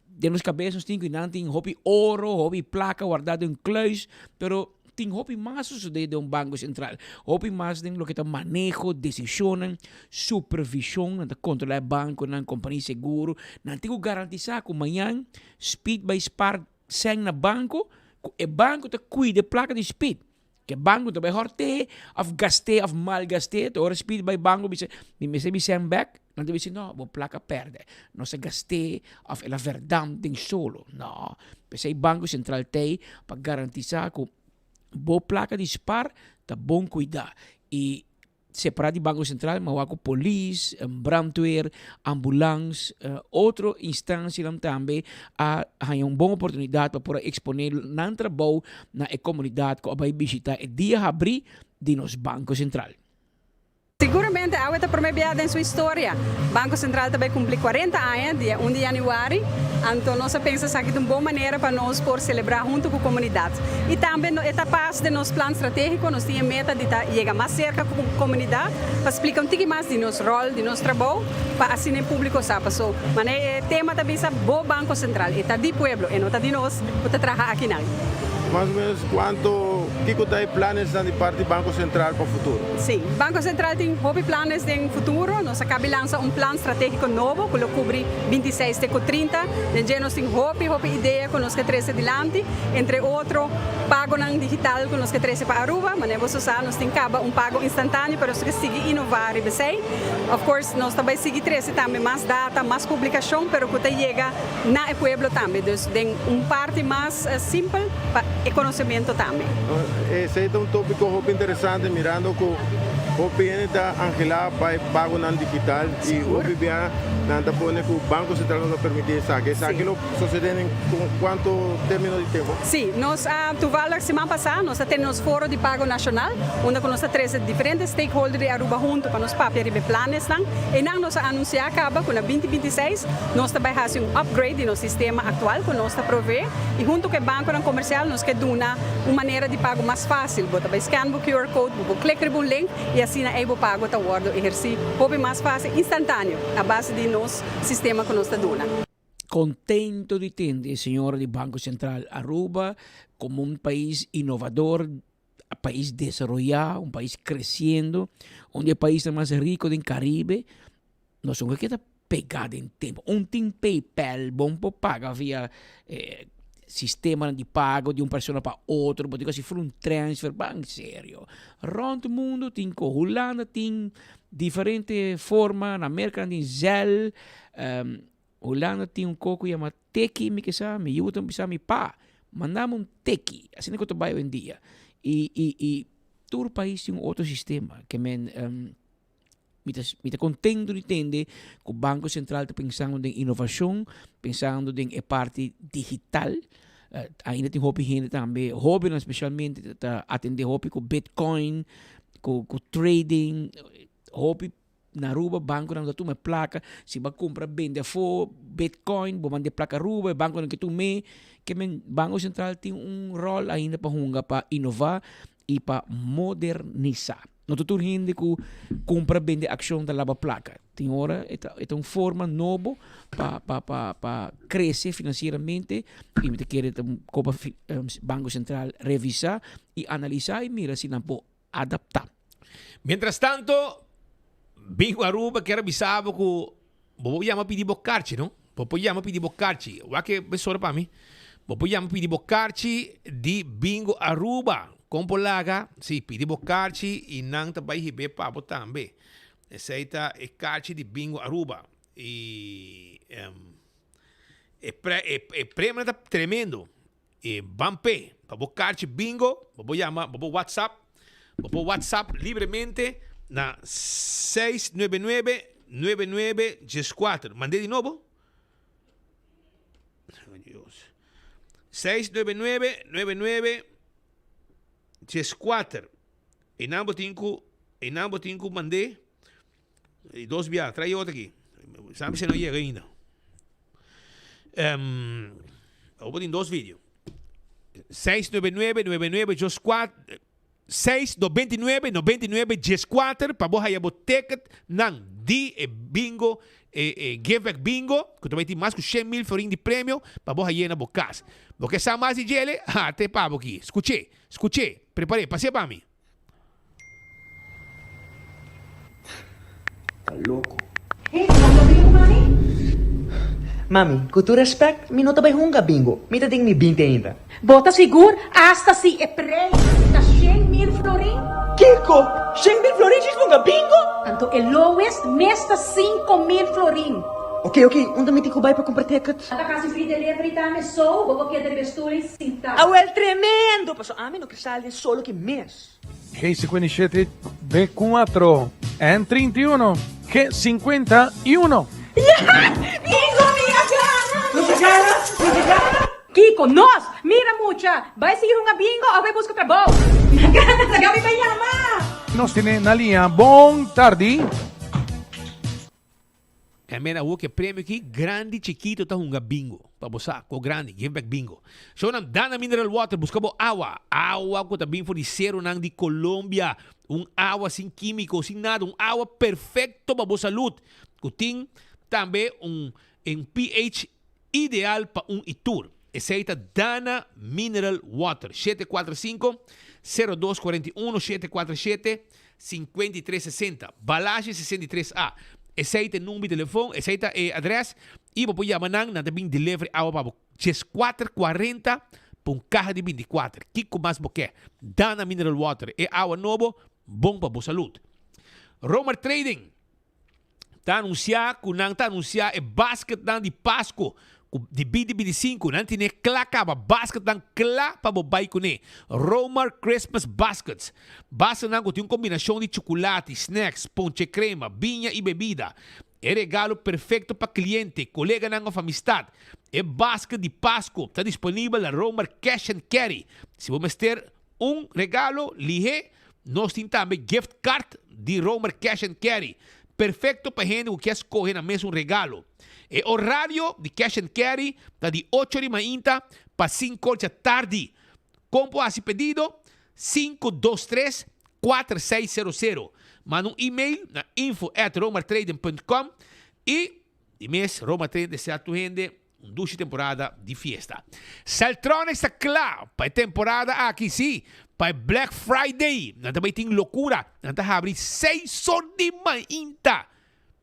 Den nos kabes nos tin ku nan tin hopi oro, hopi plaka wardá den kluis, pero tin hopi mas sosodé den un banko sentral. Hopi mas den loke ta maneho, desishonnan, supervishon, nan ta kontrolá e bankonan, kompania seguro. Nan tin ku garantisá ku mañan Speed bai spar sèn na banko, ku e banko ta kuida e plaka di Speed. Ke banko ta bai hòrt'é òf gast'é òf malgast'é, te ora Speed bai banko bisa, mi mester mi sèn bèk, nan ta bisa no, bo plaka pèrdè, nos a gast'é òf el a verdamp den solo. No, p'esei Banko Sentral t'ei pa garantisá ku bo plaka di spar ta bon kuidá i Separá di Banko Sentral, ma wak ku polis, brandweer, ambulans, otro instansianan tambe a haña un bon oportunidat pa por a eksponé nan trabou na e komunidat ku a bai bishitá e dia habrí di nos Banko Sentral. Siguramente awe ta promé bia den su historia. Banko Sentral ta bai kumpli kuarenta aña dia un di yanüari, anto nos a pensa esaki ta un bon manera pa nos por selebrá huntu ku komunidat. I tambe e ta pas den nos plan stratégiko, nos tin e meta di ta yega mas serka ku komunidat pa splika un tiki mas di nos ròl, di nos trabou, pa asina e públiko sa. Paso, manera e tema ta bisa, bo Banko Sentral, e ta di pueblo, e no ta di nos ku ta traha akinan. Mas o menos kuantu, kiko ta e planesnan di parti Banko Sentral pa futuro? Sí, Banko Sentral tin hopi planes den futuro. Nos a kabi lansa un plan stratégiko nobo ku lo kubri 26 te ku 30. Den dje nos tin hopi, hopi idea ku nos ke trese dilanti. Entre otro, pagonan digital ku nos ke trese pa Aruba. Manera boso sa, nos tin kaba un pago instantáneo, pero nos ke sigui inová riba esei. Of course, nos ta bai sigui trese tambe mas data, mas publikashon, pero ku ta yega na e pueblo tambe. Dus den un parti mas simpel pa e konosementu tambe. Esei ta un tópiko hopi interesante mirando ku hopi hende ta anhelá pa e pagonan digital i hopi bia nan ta pone ku Banko Sentral no ta permití esaki. Esaki lo sosodé den kuantu término di tempu? Sí, nos a toevallig siman pasá nos a tene nos foro di pago nashonal unda ku nos a trese diferente stakeholder di Aruba huntu pa nos papia riba e planesnan. Einan nos a anunsiá kaba ku na binti 26 Nos ta bai hasi un upgrade di nos sistema aktual ku nos ta proveé i huntu ku e bankonan komersial nos ke duna un manera di pago mas fásil. Bo ta bai scan bo QR code, bo por klik riba un link i asina ei bo pago ta wòrdu ehersí hopi mas fásil, instantáneo, a base di nos sistema ku nos ta duna. Contento di tende e señora di Banco Central Aruba como un pais innovador, pais desaroya, un pais creciendo, un di e paisnan mas rico den Caribe, nos no ke keda pega den tempo. Un tin PayPal, bon por paga via sistemanan di pago di un persona pa otro, bo tin ku hasi ful un transfer, ban serio. Rond mundo tin ku Hulanda tin diferente forma, na Merca nan tin Zelle, Hulanda tin un kos ku yama teki, mi ke sa, mi yu ta bisa mi, pa, manda mi un teki, asina ku ta bai oyendia. I i i tur pais tin un otro sistema, ke men Mi ta mi ta contento di tende cu Banco Central ta pensando den innovacion, pensando den e parti digital. Uh, ainda tin hopi hende tambe, hobennan specialmente, ta, ta atende hopi cu bitcoin, cu, cu trading, hopi na Aruba banconan ta tuma e placa, si bo a cumpra bende afo bitcoin, bo manda e placa Aruba, e banconan ke tum'é, ke men Banco Central tin un rol ainda pa hunga pa innova i pa modernisá. No ta tur hende ku kumpra bende akshon ta laba plaka. Tin ora e ta e ta un forma nobo pa pa pa pa krese finansieramente i mi ta kere ta koba Banko Sentral revisá i analisá i mira si nan por adaptá. Mientras tanto, Bingo Aruba kier a bisa bo ku Bo por yama pidi bo karchi, no? Bo por yama pidi bo karchi. Wak e besora pa mi. Bo por yama pidi bo karchi di Bingo Aruba. Kon por laga? Sí, pidi bo karchi i nan ta bai hib'é pa bo tambe. Esei ta e karchi di Bingo Aruba. I e pre e premionan ta tremendo. E ban p'e. Pa bo karchi bingo, bo por yama, bo por WhatsApp, bo por WhatsApp libremente na 699 99 14. Mand'é di nobo. 699 99 14. Einan bo tin ku, einan bo tin ku mand'é dos bia. Trae otro aki. Sabi si no yega ainda. Um, bo tin dos video. 699 99 14 699 99 14 pa bo haya bo ticket nan di e bingo e, e giveback bingo ku ta bai tin mas ku 100 mil florin di premio pa bo haye na bo kas. Bo ke sa mas di djele? Ha, te pa bo ki. Skuché, skuché, preparé, pasé pa mi. Ta loko. Hey, bo hunga bingo, mami? Mami, ku tur respect, mi no ta bai hunga bingo. Mi ta den mi binti ainda. Bo ta sigur? Asta si e prijs ta 100,000 florin? Kiko? 100,000 florin djis hunga bingo? Anto e lowest mes ta 5,000 florin. Ok, ok, unda mi tin ku bai pa kumpra ticket? Ta kasi free delivery tambe, so bo por keda riba e stoel sinta. Awel, tremendo! Paso ami no ke sali den solo ki mes. G57 B4 N31 G51. Bingo mi a gana! Nos a gana! Nos a gana! Kiko, nos! Mira mucha! Bai sigui hunga bingo of bai buska trabou! Mi a gana! Laga mi bai yama! Nos tene na liña. Bon tardi. E mera awor ke premio ki grandi chikito ta hunga bingo. Pa bo sa ko grandi, give back bingo. Shownan Dana Mineral Water buska bo awa. Awa ku ta bin for di seronan di Colombia. Un awa sin kimiko, sin nada. Un awa perfecto pa bo salud. Ku tin tambe un un pH ideal pa un i tur. Esei ta Dana Mineral Water. 745 0241 747 5360, Balashi 63 A. Esei ta e number di telefon, esei ta e adres y bo por yama nan, nan ta bin delivery awa pa bo. Dieskuater kuarenta pa un kaha di bintikuater. Kiko mas bo ke? Dana Mineral Water, e awa nobo, bon pa bo salud. Romer Trading. Ta anuncia cu nan ta anuncia e basketnan di Pasco cu di binti binti sinku. Nan tine cla caba, basketnan cla pa bo bay cune. Romar Christmas Baskets. Basketnan cu tin un combinacion di chuculati, snacks, ponche crema, biña y bebida. E regalo perfecto pa cliente, coleganan of amistad. E basket di Pasco ta disponibel na Romar Cash and Carry. Si bo mester Un regalo lihé, nos tin tambe gift card di Romer Cash and Carry, perfecto pa hende cu kier scoge nan mes un regalo. E horario di Cash and Carry ta di ocho di mainta pa cinco dja tardi. Con por haci pedido? 523 4600. Manda un email na info at romertrading punt com y di mes Romer Trading desea tur hende Un dushi temporada di fiesta. Celtronics ta kla pa e temporada aki, sí, pa e Black Friday. Nan ta bai tin lokura. Nan ta habri seis or di mainta.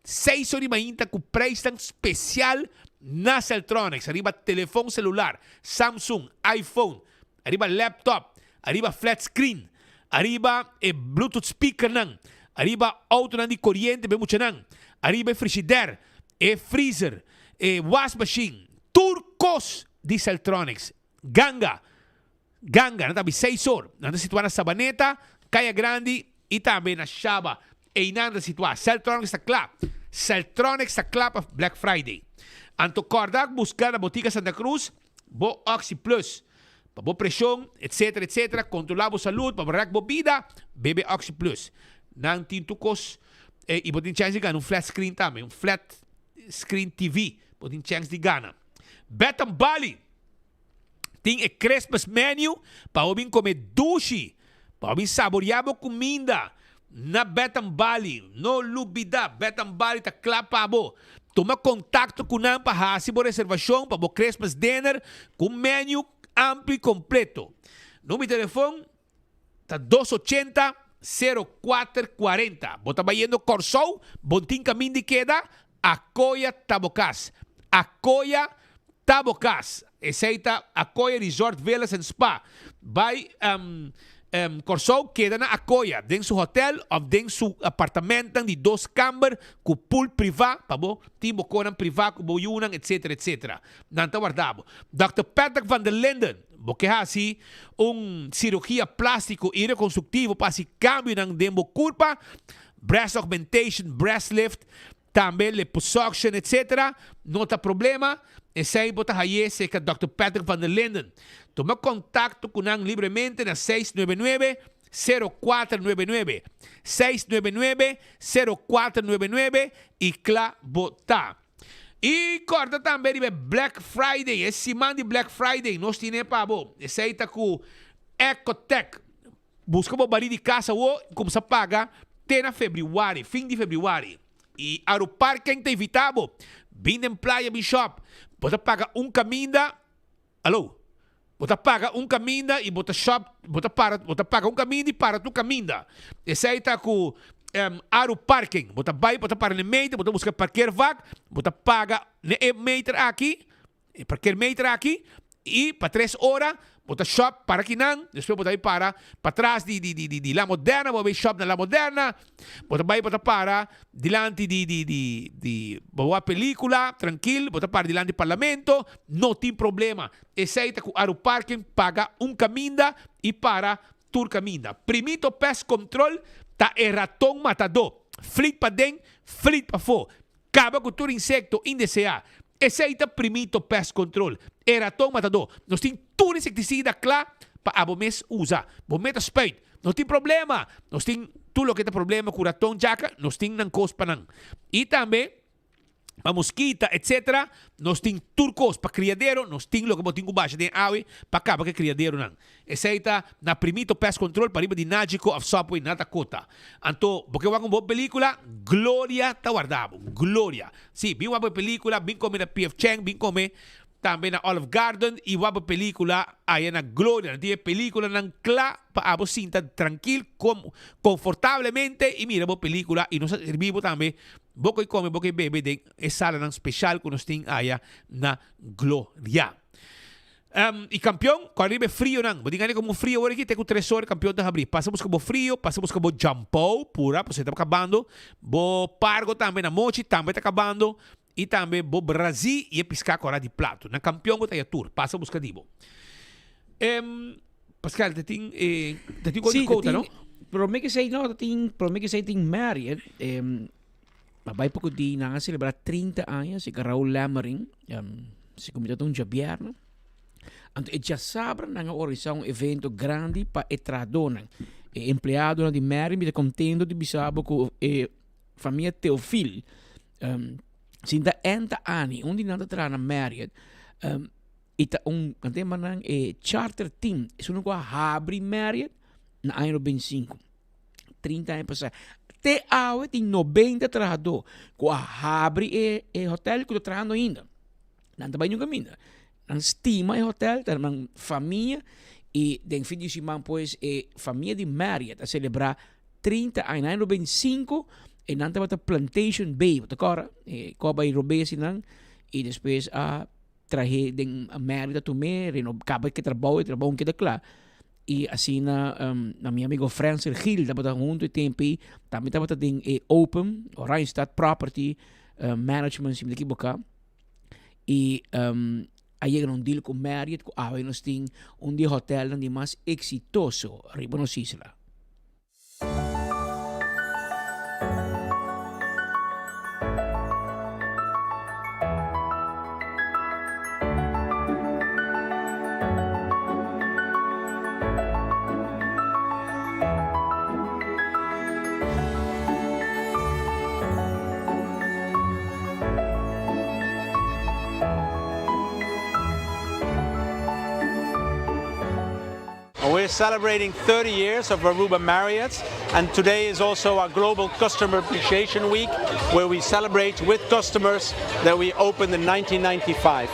Seis or di mainta ku preisnan spesial na Celtronics. Ariba telefon selular, Samsung, iPhone, ariba laptop, ariba flat screen, ariba e Bluetooth speakernan, ariba autonan di koriente pa e muchanan, ariba e frishider, e freezer, e wasmachine, tur kos di Celtronics. Ganga, ganga, nan ta abi seis or. Nan ta situá na Sabaneta, Kaya Grandi i tambe na Shaba. Einan ta situá. Celtronics ta kla. Celtronics ta kla pa Black Friday. Anto kòrda buska na Botica Santa Cruz bo Oxi Plus pa bo preshon, etcetera, etcetera. Kontrolá bo salud pa bo rèk bo bida, bebe Oxi Plus. Nan tin tur kos i bo tin chèns di gana un flat screen tambe, un flat screen TV bo tin chèns di gana. Bath and Bali tin e Christmas menu pa bo bin kome dushi, pa bo bin saboriá bo kuminda na Bath and Bali. No lubidá, Bath and Bali ta kla pa bo. Tuma kontakto ku nan pa hasi bo reservashon pa bo Christmas dinner ku un menu amplio i kompleto. Number di telefon ta dos ochenta, sero kuater kuarenta. Bo ta bayendo Kòrsou, bo tin kamin di keda? Akoya ta bo kas. Akoya ta bo kas. Esei ta Akoya Resort Villas and Spa. Bai Kòrsou, keda na Akoya den su hotèl òf den su apartamentnan di dos kamber ku pool privá pa bo tin bo konan privá ku bo yunan etsetera etsetera. Nan ta warda bo. Dòkter Patrick van der Linden. Bo ke hasi un sirugia plástiko i rekonstruktivo pa hasi kambionan den bo kurpa, breast augmentation, breast lift, tambe liposuction etc. No ta problema, esei bo ta haye serka Dòkter Patrick van der Linden. Tuma kontakto ku nan libremente na 699, 0499, 699, 0499 i kla bo ta. I kòrda tambe riba e Black Friday, e siman di Black Friday nos tine pa bo. Esei ta ku Ecotec. Buska bo barí di kas awo i kumsa paga te na febrüari, fin di febrüari. I Aruparken ta invitá bo, bin den playa bin shòp. Bo ta paga un kaminda, alo, bo ta paga un kaminda i bo ta shòp, bo ta para, bo ta paga un kaminda i para tur kaminda. Esei ta ku Aruparken. Bo ta bai, bo ta para na e meter, bo ta buska parkeervak, bo ta paga na e meter aki. E parkeermeter aki y pa tres ora bo ta shop para kinan, despues bo ta bay para patras di di di di La Moderna, bo bay shop na La Moderna, bo ta bay bo ta para dilanti di di di di bo wak pelicula trankil, bo ta para dilanti parlamento, no tin problema. Esey ta cu Aruparking paga un caminda y para tur caminda. Primito Pest Control ta e raton matador, flit paden, flit pafo. Kaba ku tur insekto indeseá. Esei ta Primito Pest Control, e raton matadó. Nos tin tur insektisida kla pa abo mes usa. Bo meta spuit, no tin problema. Nos tin tur loke ta problema ku raton djaka, nos tin nan kos pa nan. I tambe pa moskita etsetera, nos tin tur kos. Pa kriadero, nos tin loke bo tin ku basha den awe pa kaba ku e kriaderonan. Esei ta na Primito Pest Control pariba di Nagico of Subway na Dakota. Anto, bo ke wak un bon pelicula? Gloria ta warda bo. Gloria. Si, bin wak bo e pelicula, bin come na PF Chang, bin come tambe na Olive Garden y wak bo e pelicula aya na Gloria. Nan tin e peliculanan cla pa abo sinta trankil, com, confortablemente y mira bo pelicula y nos a sirbi bo tambe bo ke come, bo ke bebe den e salanan special cu nos tin aya na Gloria. Y campeon, cu ariba e frionan. Bo tin gana como un frio awor aki, te cu tres ora campeon ta habri. Pasa busca bo frio, pasa busca bo jampou pura, pasobra e ta cabando. Bo pargo tambe na mochi tambe ta cabando. Y tambe bo brazi y e pisca cora di plato. Na campeon bo ta haya tur. Pasa busca di bo. Pascal, ta tin, ta tin Sí, cota, ta no? tin, prome que sei no, ta tin, prome que sei tin Marriott. A bai poko di nan a celebra 30 aña, si Raúl Lemmering, si ku mi ta un djabièrnè. Anto e djasabra nan a organisá un evento grandi pa e trahadónan. E empleadonan di Mary mi ta kontento di bisa bo ku e famia Theophil sinta enta ani, un di nan ta traha na Marriott, i ta un, nan ta yama nan e charter team, esun ku a habri Marriott na aña 2005. 30 aña pasá. Te awe tin 90 trahadó ku a habri e e hotel ku ta trahando ainda. Nan ta bai niun kaminda. Nan stima e hotel, ta nan famia i den fin di siman pues e famia di Marriott a selebrá 30 aña. Na aña 95 e nan tabata Plantation Bay, bo ta kòrda? E kò bai robes nan i despues a Trahe den Merida tumé, reno kaba ke trabou, e trabou keda kla. I asina na mi amigo Francer Gil tabata huntu e tempu ei, tambe tabata den e Open, Oranjestad Property Management si mi ta ekiboká. I a yega na un deal ku Marriott ku awe nos tin un di e hotelnan di mas eksitoso riba nos isla. We're celebrating 30 years of Aruba Marriott and today is also our Global Customer Appreciation Week where we celebrate with customers that we opened in 1995.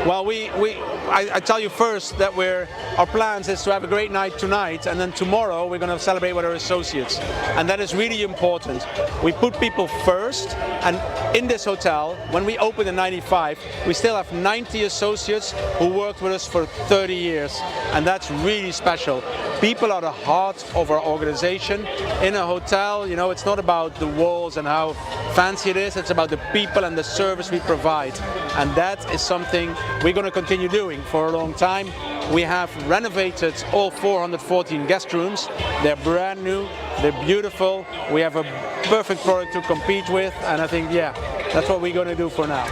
Well, we, we I, I tell you first that we're our plans is to have a great night tonight and then tomorrow we're going to celebrate with our associates and that is really important. We put people first and in this hotel when we opened in 95 we still have 90 associates who worked with us for 30 years and that's really special. People are the heart of our organization. In a hotel, you know, it's not about the walls and how fancy it is, it's about the people and the service we provide. And that is something we're going to continue doing. for a long time. We have renovated all 414 guest rooms. They're brand new, they're beautiful. We have a perfect product to compete with, and I think, yeah, that's what we're going to do for now.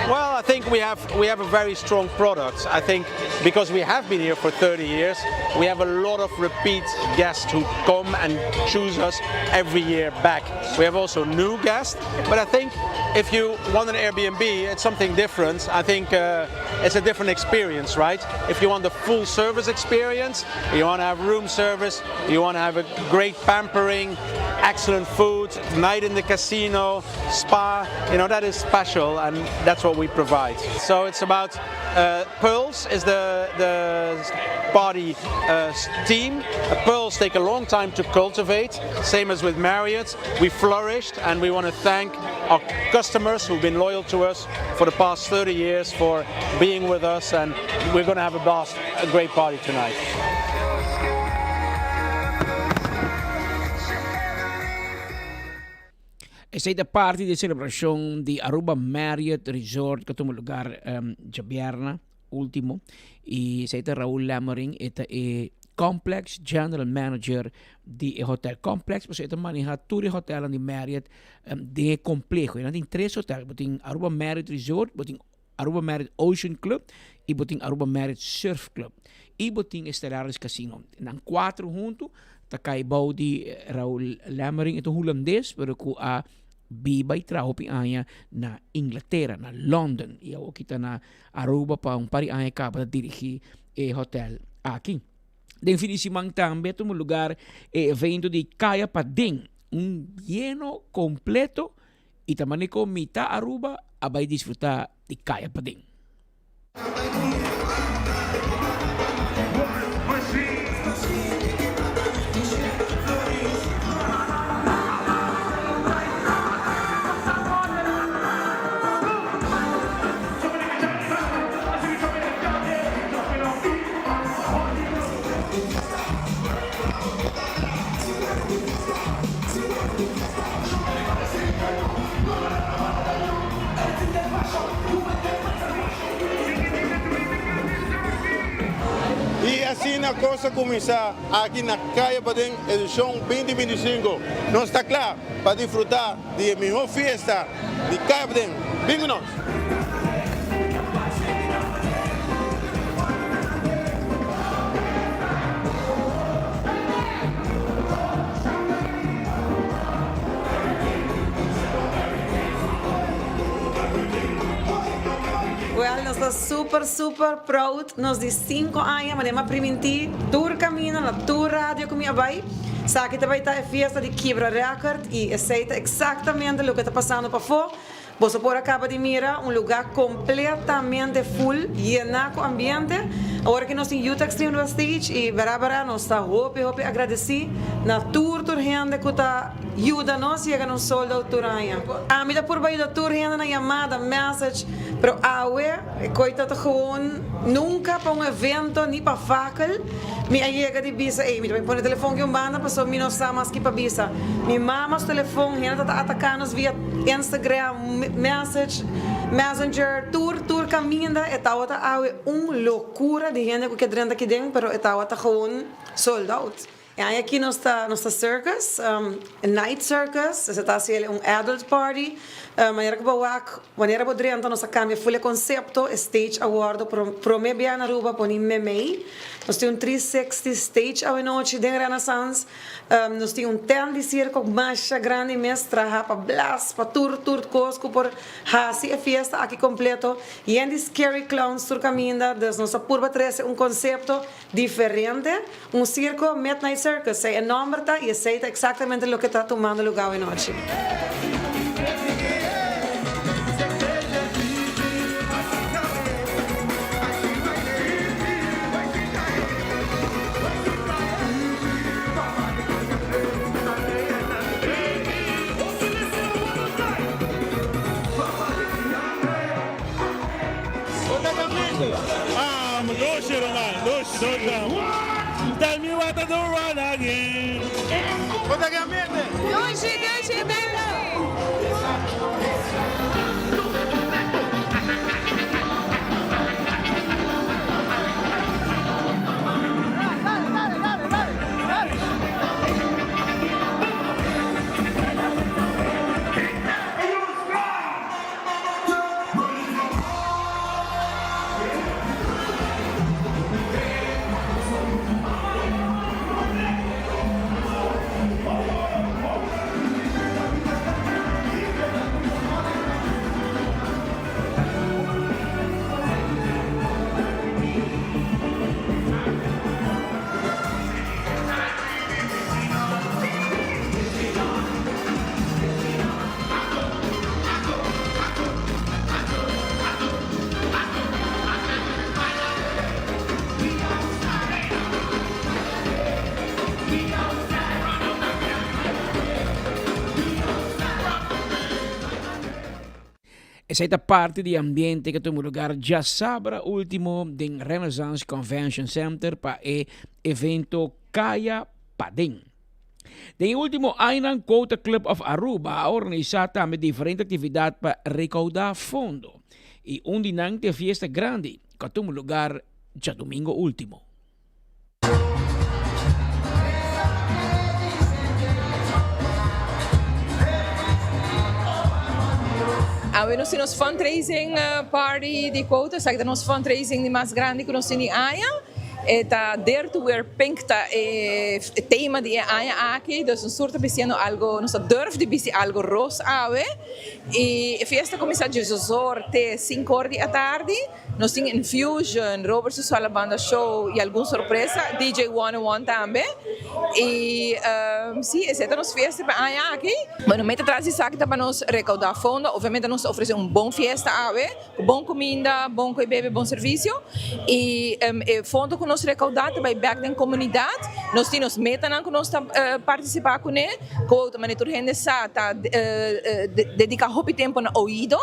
Well, I think we have we have a very strong product. I think because we have been here for 30 years, we have a lot of repeat guests who come and choose us every year back. We have also new guests, but I think if you want an Airbnb, it's something different. I think uh, it's a different experience, right? If you want the full service experience, you want to have room service, you want to have a great pampering, excellent food, night in the casino, spa, you know, that is special and that's what we provide. So it's about uh, pearls is the, the party uh, team. Uh, pearls take a long time to cultivate, same as with Marriott. We flourished and we want to thank our customers who've been loyal to us for the past 30 years for being with us and we're going to have a blast, a great party tonight. Esey ta parti di e celebracion di Aruba Marriott Resort cu a tuma lugar djabièrna ultimo y esey ta Raul Lemmering, e ta e Complex General Manager di e hotel. Complex pasobra e ta maneha tur e hotelnan di Marriott den e compleho. Y nan tin tres hotel, bo tin Aruba Marriott Resort, bo tin Aruba Marriott Ocean Club y bo tin Aruba Marriott Surf Club y bo tin e Stellaris Casino. Nan cuatro hunto ta cay bou di Raoul Lemmering, e ta un hulandes pero cu a biba y traha hopi aña na Inglatera, na London y awo aki ta na Aruba pa un par di aña caba ta dirigi e hotel aki. Den fin di siman tambe a tuma lugar e evento di Caya Paden, un yeno completo Y ta mane con mita Aruba a bay disfruta di caya paden. Y asina cos a cuminsa aki na Caya Paden edicion 2025. Nos ta cla pa disfruta di e miho fiesta di Caya Paden. Bin cu nos! Well, nos ta super super proud nos di cinco aña manera mi a priminti tur camino na tur radio cu mi a bay sa aki ta bay ta e fiesta di kibra record y esey ta exactamente loke ta pasando pafo. Boso por a caba di mira un lugar completamente full, yena cu ambiente. Awor aki nos tin Youth Extreme riba stage y bera bera nos ta hopi hopi agradeci na tur tur hende cu ta yuda nos yega na un sold out tur aña. Ami ta purba yuda tur hende na yamada, message, pero awe e coy ta ta gewoon nunca pa un evento ni pa fakkel mi a yega di bisa ey mi ta bay pone telefon ki un banda pasobra mi no sa mas ki pa bisa. Mi mama su telefon hende ta ta ataca nos via. Instagram, message, messenger, tur tur caminda e tawata awe un locura di hende cu ke drenta kiden pero e tawata gewoon sold out. E aña aki nos ta nos ta circus, night circus, esei ta haci un adult party, manera cu bo wak wanneer bo drenta nos a cambia full e concepto, e stage a wordo prome bia na Aruba poni memey, nos tin un 360 stage awe nochi den Renaissance. Nos tin un tent di sirko masha grandi mes traha pa blas pa tur tur kos ku por hasi e fiesta aki kompleto yen di scary clowns tur kaminda dus nos a purba trese un konsepto diferente un sirko midnight circus esei e nomber ta i esei ta eksaktamente loke ta tumando luga awe nochi. Esei ta parti di ambiente ku a tuma lugar djasabra ultimo den Renaissance Convention Center pa e evento Kaya Paden. Den e ultimo añanan Quota Club of Aruba a organisa tambe diferente actividad pa recauda fondo y un di nan ta e fiesta grandi cu a tuma lugar djadomingo ultimo. Awe nos tin nos fundraising party di Quota, esaki ta nos fundraising di mas grandi cu nos tin di aña. E ta Dare to Wear Pink ta e tema di e aña aki, dus nos tur ta bistiendo algo, nos ta durf di bisti algo ros awe. Y e fiesta cuminsa diesosor te cinco or di atardi. Nos tin Infusion, Robert Susuala Banda Show y algun sorpresa, DJ One on One tambe. Y si, esey ta nos fiesta pa e aña aki. Bueno, meta tras di esaki ta pa nos recauda fondo. Obviamente nos ta ofrece un bon fiesta awe. Ku bon kuminda, bon koe bebe, bon servisio i e fondo ku nos rekoudá ta bai bèk den komunidat. Nos tin nos metanan ku nos ta partisipá kuné. Ku manera tur hende sa ta dediká hopi tempu na oido.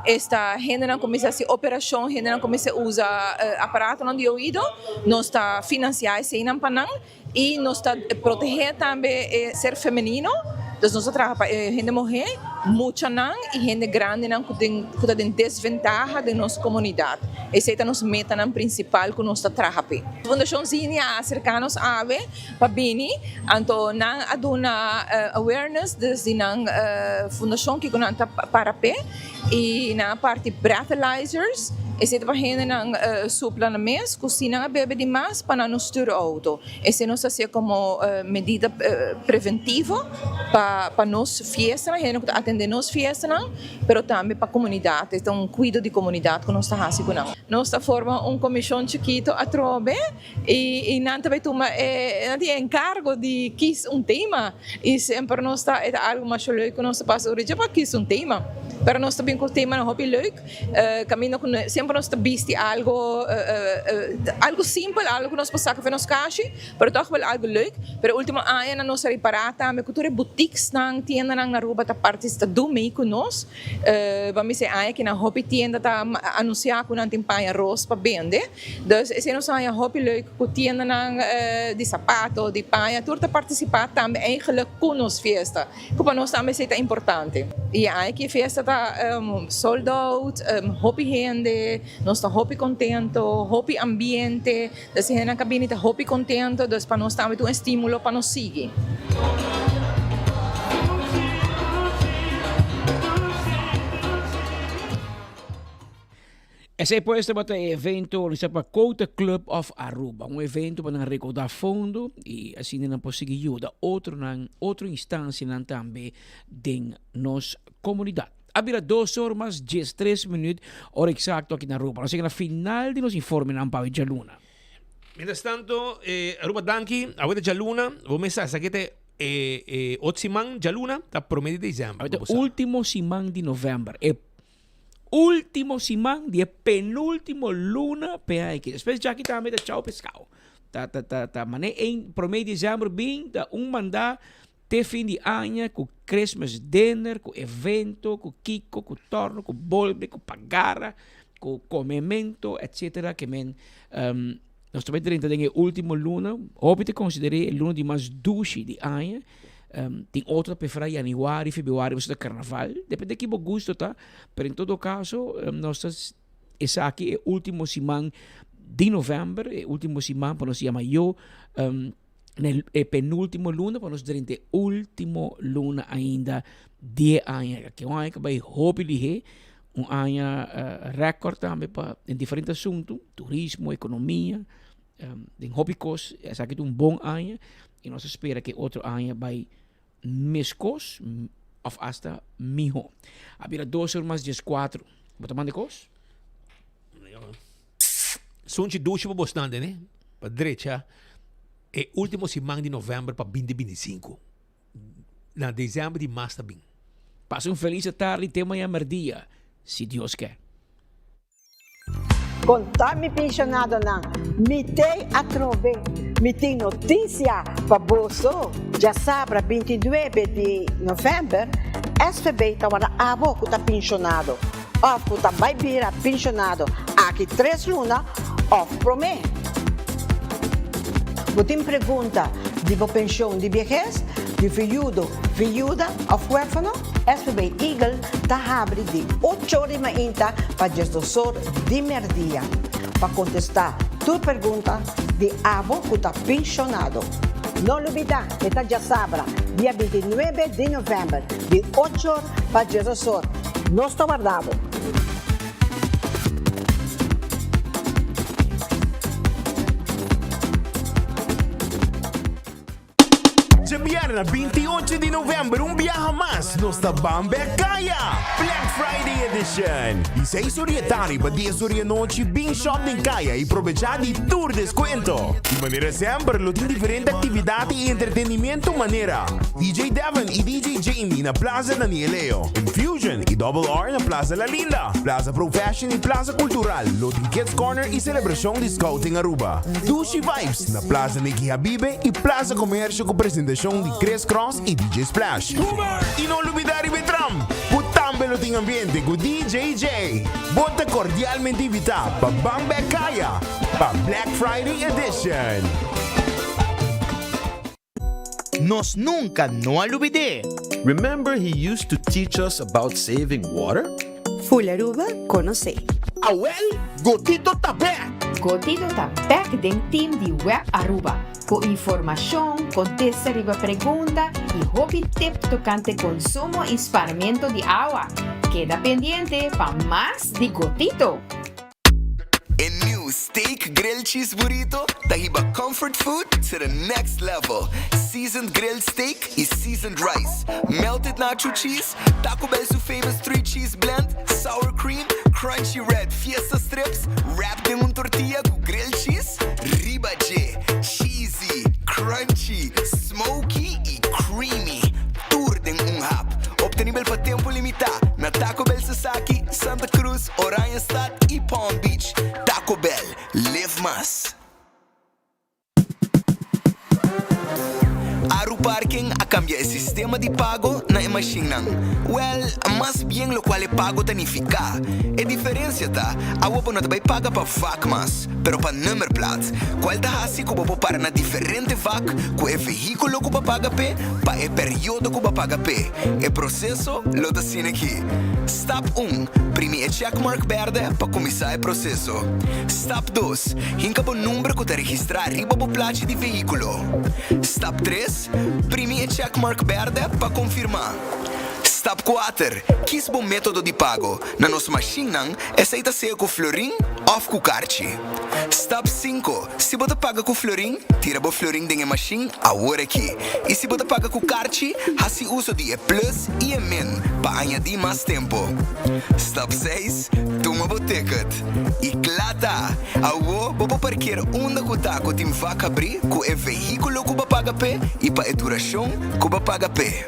Esta hendenan ku mester hasi operashon, hendenan ku mester usa aparatonan di oido, nos ta finansiá eseinan pa nan. I nos ta protehé tambe e ser femenino, dus nos ta traha pa e hende muhé, muchanan i hende grandinan ku den ku ta den desventaha den nos komunidat. Esei ta nos metanan prinsipal ku nos ta traha p'e. Fundashon Zini a aserká nos awe pa bini, anto nan a duna awareness des di nan fundashon kiko nan ta para p'e i nan a parti breathalyzers, esei ta pa hendenan supla nan mes ku si nan a bebe di mas pa nan no stuur outo. Esei nos ta hasié komo medida preventivo pa pa nos fiestanan, hendenan ku ta atendé nos fiestanan, pero tambe pa komunidat. E ta un kuido di komunidat ku nos ta hasi ku nan. Nos ta forma un komishon chikito atrobe I nan ta bai tuma e, nan tin e enkargo di kis un tema. I semper nos ta, e ta algu masha leuk ku nos ta pasa ora dje pa kis un tema. Pero nos ta bin ku temanan hopi leuk, kaminda ku semper nos ta bisti algu, algu simpel, algu ku nos por saka for nos kashi, pero tòg bel algu leuk. Pero ultimo añanan nos a ripará tambe ku tur e butiksnan, tiendanan na Aruba ta parti, ta do mee ku nos. Ban bisa e aña aki nan hopi tienda ta anunsiá ku nan tin paña ros pa bende. Dus esei nos a haña hopi leuk ku tiendanan di sapato, di paña, tur ta partisipá tambe eigenlijk ku nos fiesta. Ku pa nos tambe esei ta importante. I e aña aki e fiesta ta sold out, hopi hende, nos ta hopi kontento, hopi ambiente, dus e hendenan ku a bini ta hopi kontento, dus pa nos tambe ta un estímulo pa nos sigui. Esei pues tabata e evento organisa pa Quota Club of Aruba, un evento pa nan recauda fondo y asina nan por sigui yuda otronan, otro instancianan tambe den nos comunidad. A bira dos or mas diestres minuut, ora exacto aki na Aruba. Nos yega na final di nos informenan pa awe djaluna. Mientras tanto, Aruba danki, awe ta djaluna, bo mester sa esaki ta e ot siman djaluna ta prome di december. Awe ta ultimo siman di november, e Ultimo siman di e penultimo luna p'e aña aki. Despues djaki tambe ta chao pescao. Ta ta ta ta mane ein prome di december bin ta un manda te fin di aña cu Christmas dinner, cu evento, cu kico, cu torno, cu bolbe, cu pagara, cu comemento, etcetera. Ke men nos ta bai drenta den e ultimo luna. Hopi ta considere e luna di mas dushi di aña. Tin otro ta prefera januari, februari pasobra ta carnaval. Depende ki bo gusto ta, pero en todo caso nos ta esaki e ultimo siman di november, e ultimo siman pa nos yama yo na e penultimo luna pa nos drenta e ultimo luna ainda di e aña. Aki un aña ku bai hopi lihé, un aña record tambe pa den diferente asuntu, turismo, ekonomia. Den hopi kos esaki ta un bon aña i nos ta spera ku e otro aña bai meskos òf asta mihó. A bira dos or mas dieskuatro. Bo ta manda e kos? Sunchi dushi pa bosnan tene pa drecha e ultimo siman di november pa binti 25. Na december di mas ta bin. Pasa un felis tardi te maña merdia si Dios ke. Konta mi penshonadonan, mi t'ei atrobe, mi tin notisia pa boso. Djasabra 29 di novèmber, SVB ta wara abo ku ta penshonado. òf ku ta bai bira penshonado aki tres luna òf promé. Bo tin pregunta di bo penshon di biehes, di viudo, viuda òf huérfano? SVB Eagle ta habri di ocho or di mainta pa diesdos or di merdia pa kontestá tur pregunta di abo ku ta penshonado. No lubidá, e ta djasabra, dia 29 di novèmber, di ocho or pa diesdos or. Nos ta warda bo! Djabièrnè 28 di novèmber un biaha mas nos ta ban bek kaya! Black Friday Edition! Di seis or di e tardi pa dies or di e nochi bin shop den kaya i probechá di tur deskuento. Di manera semper lo tin diferente aktividat i entretenimiento manera, DJ Devon i DJ Jamie na Plaza Daniel Leo, Infusion i Double R na Plaza La Linda, Plaza Pro Fashion i Plaza Cultural lo tin Kids Corner i selebrashon di Scouting Aruba. Dushi Vibes na Plaza Nicky Habibe i Plaza Comercio ku presentashon di Chris Cross i DJ Splash. I no lubidá riba e tram ku tambe lo tin ambiente ku DJ Jay. Bo ta kordialmente invitá pa ban bek kaya pa Black Friday Edition. Nos nunka no a lubid'é. Remember he used to teach us about saving water? Full Aruba conoce. Awel, Gotito ta bek! Gotito ta bek den team di Web Aruba cu informacion, contesta riba pregunta y hopi tip tocante consumo y spaarmento di awa. Keda pendiente pa mas di Gotito! E new Steak Grilled Cheese Burrito ta hiba comfort food to the next level. Seasoned grilled steak y seasoned rice, melted nacho cheese, Taco Bell su famous three cheese blend, sour cream, crunchy red fiesta strips, wrapped den un tortilla cu grilled cheese riba dje. Cheesy, crunchy, smoky y creamy. Tur den un hap. Obtenibel pa tempo limita na Taco Bell Sasaki, Santa Cruz, Oranjestad y Palm Beach. Taco Bell, live mas. Aru Parking a cambia e sistema di pago na e mashinnan. Wel, mas bien locual e pago ta nifica. E diferencia ta, awo bo no ta bay paga pa vak mas, pero pa nummerplaat, cual ta haci cu bo por para na diferente vak cu e vehiculo cu bo a paga p'e pa e periodo cu bo a paga p'e. E proceso lo ta asina aki. Stap un, Primi e checkmark berde pa cuminsa e proceso. Stap dos, Hinca bo number cu ta registra riba bo plachi di vehiculo. Stap tres, Primi e checkmark berde pa confirma. Stap kuater, Kies bo metodo di pago. Na nos mashinnan, esei ta sea ku florin òf ku karchi. Stap sinku, Si bo ta paga ku florin, tira bo florin den e mashin awor aki. I si bo ta paga ku karchi, hasi uso di e plus i e min pa añadí mas tempu. Stap seis, Tuma bo ticket. I kla ta! Awor bo por parkeer unda ku ta ku tin vak habrí ku e vehíkulo ku bo a paga p'e i pa e durashon ku bo a paga p'e.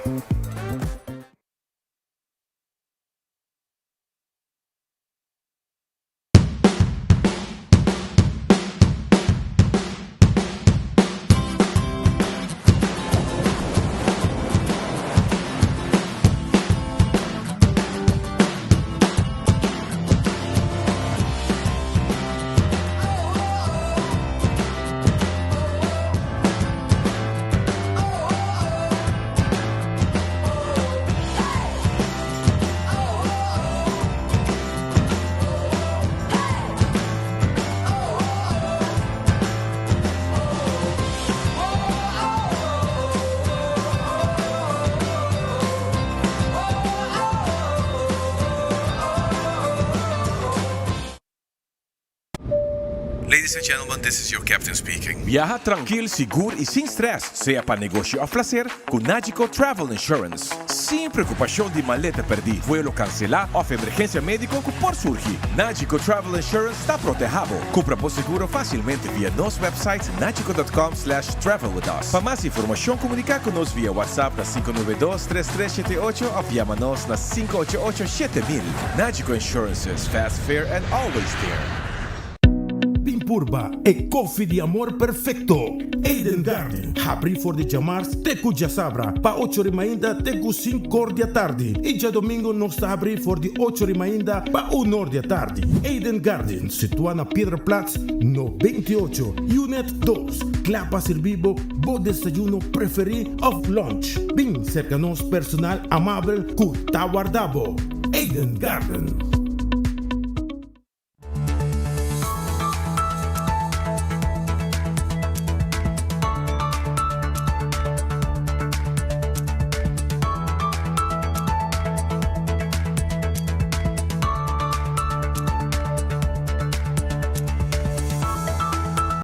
Ladies and gentlemen, this is your captain speaking. Biaha trankil, sigur i sin stress, sea pa negoshi òf plaser, ku Nagico Travel Insurance. Sin preokupashon di maleta pèrdí, vuelo kanselá òf emergensia médiko ku por surgi, Nagico Travel Insurance ta protehá bo. Kumpra bo seguro fásilmente via nos website nagico dot com slash travel with us. Pa mas informashon komuniká ku nos via WhatsApp na 592 3378 òf yama nos na 588 7000. Nagico Insurances, fast, fair and always there. purba e koffie di amor perfecto. Eden Garden, habri for di djamars te ku djasabra pa ocho ori mainta te ku sinkor di atardi i djadomingo nos ta habri for di ocho ori mainta pa unor di atardi. Eden Garden, situa na Piedraplaats no 28, Unit dos, kla pa sirbi bo bo desayuno preferi of lunch. Bin serka nos personal amabel ku ta warda bo. Eden Garden.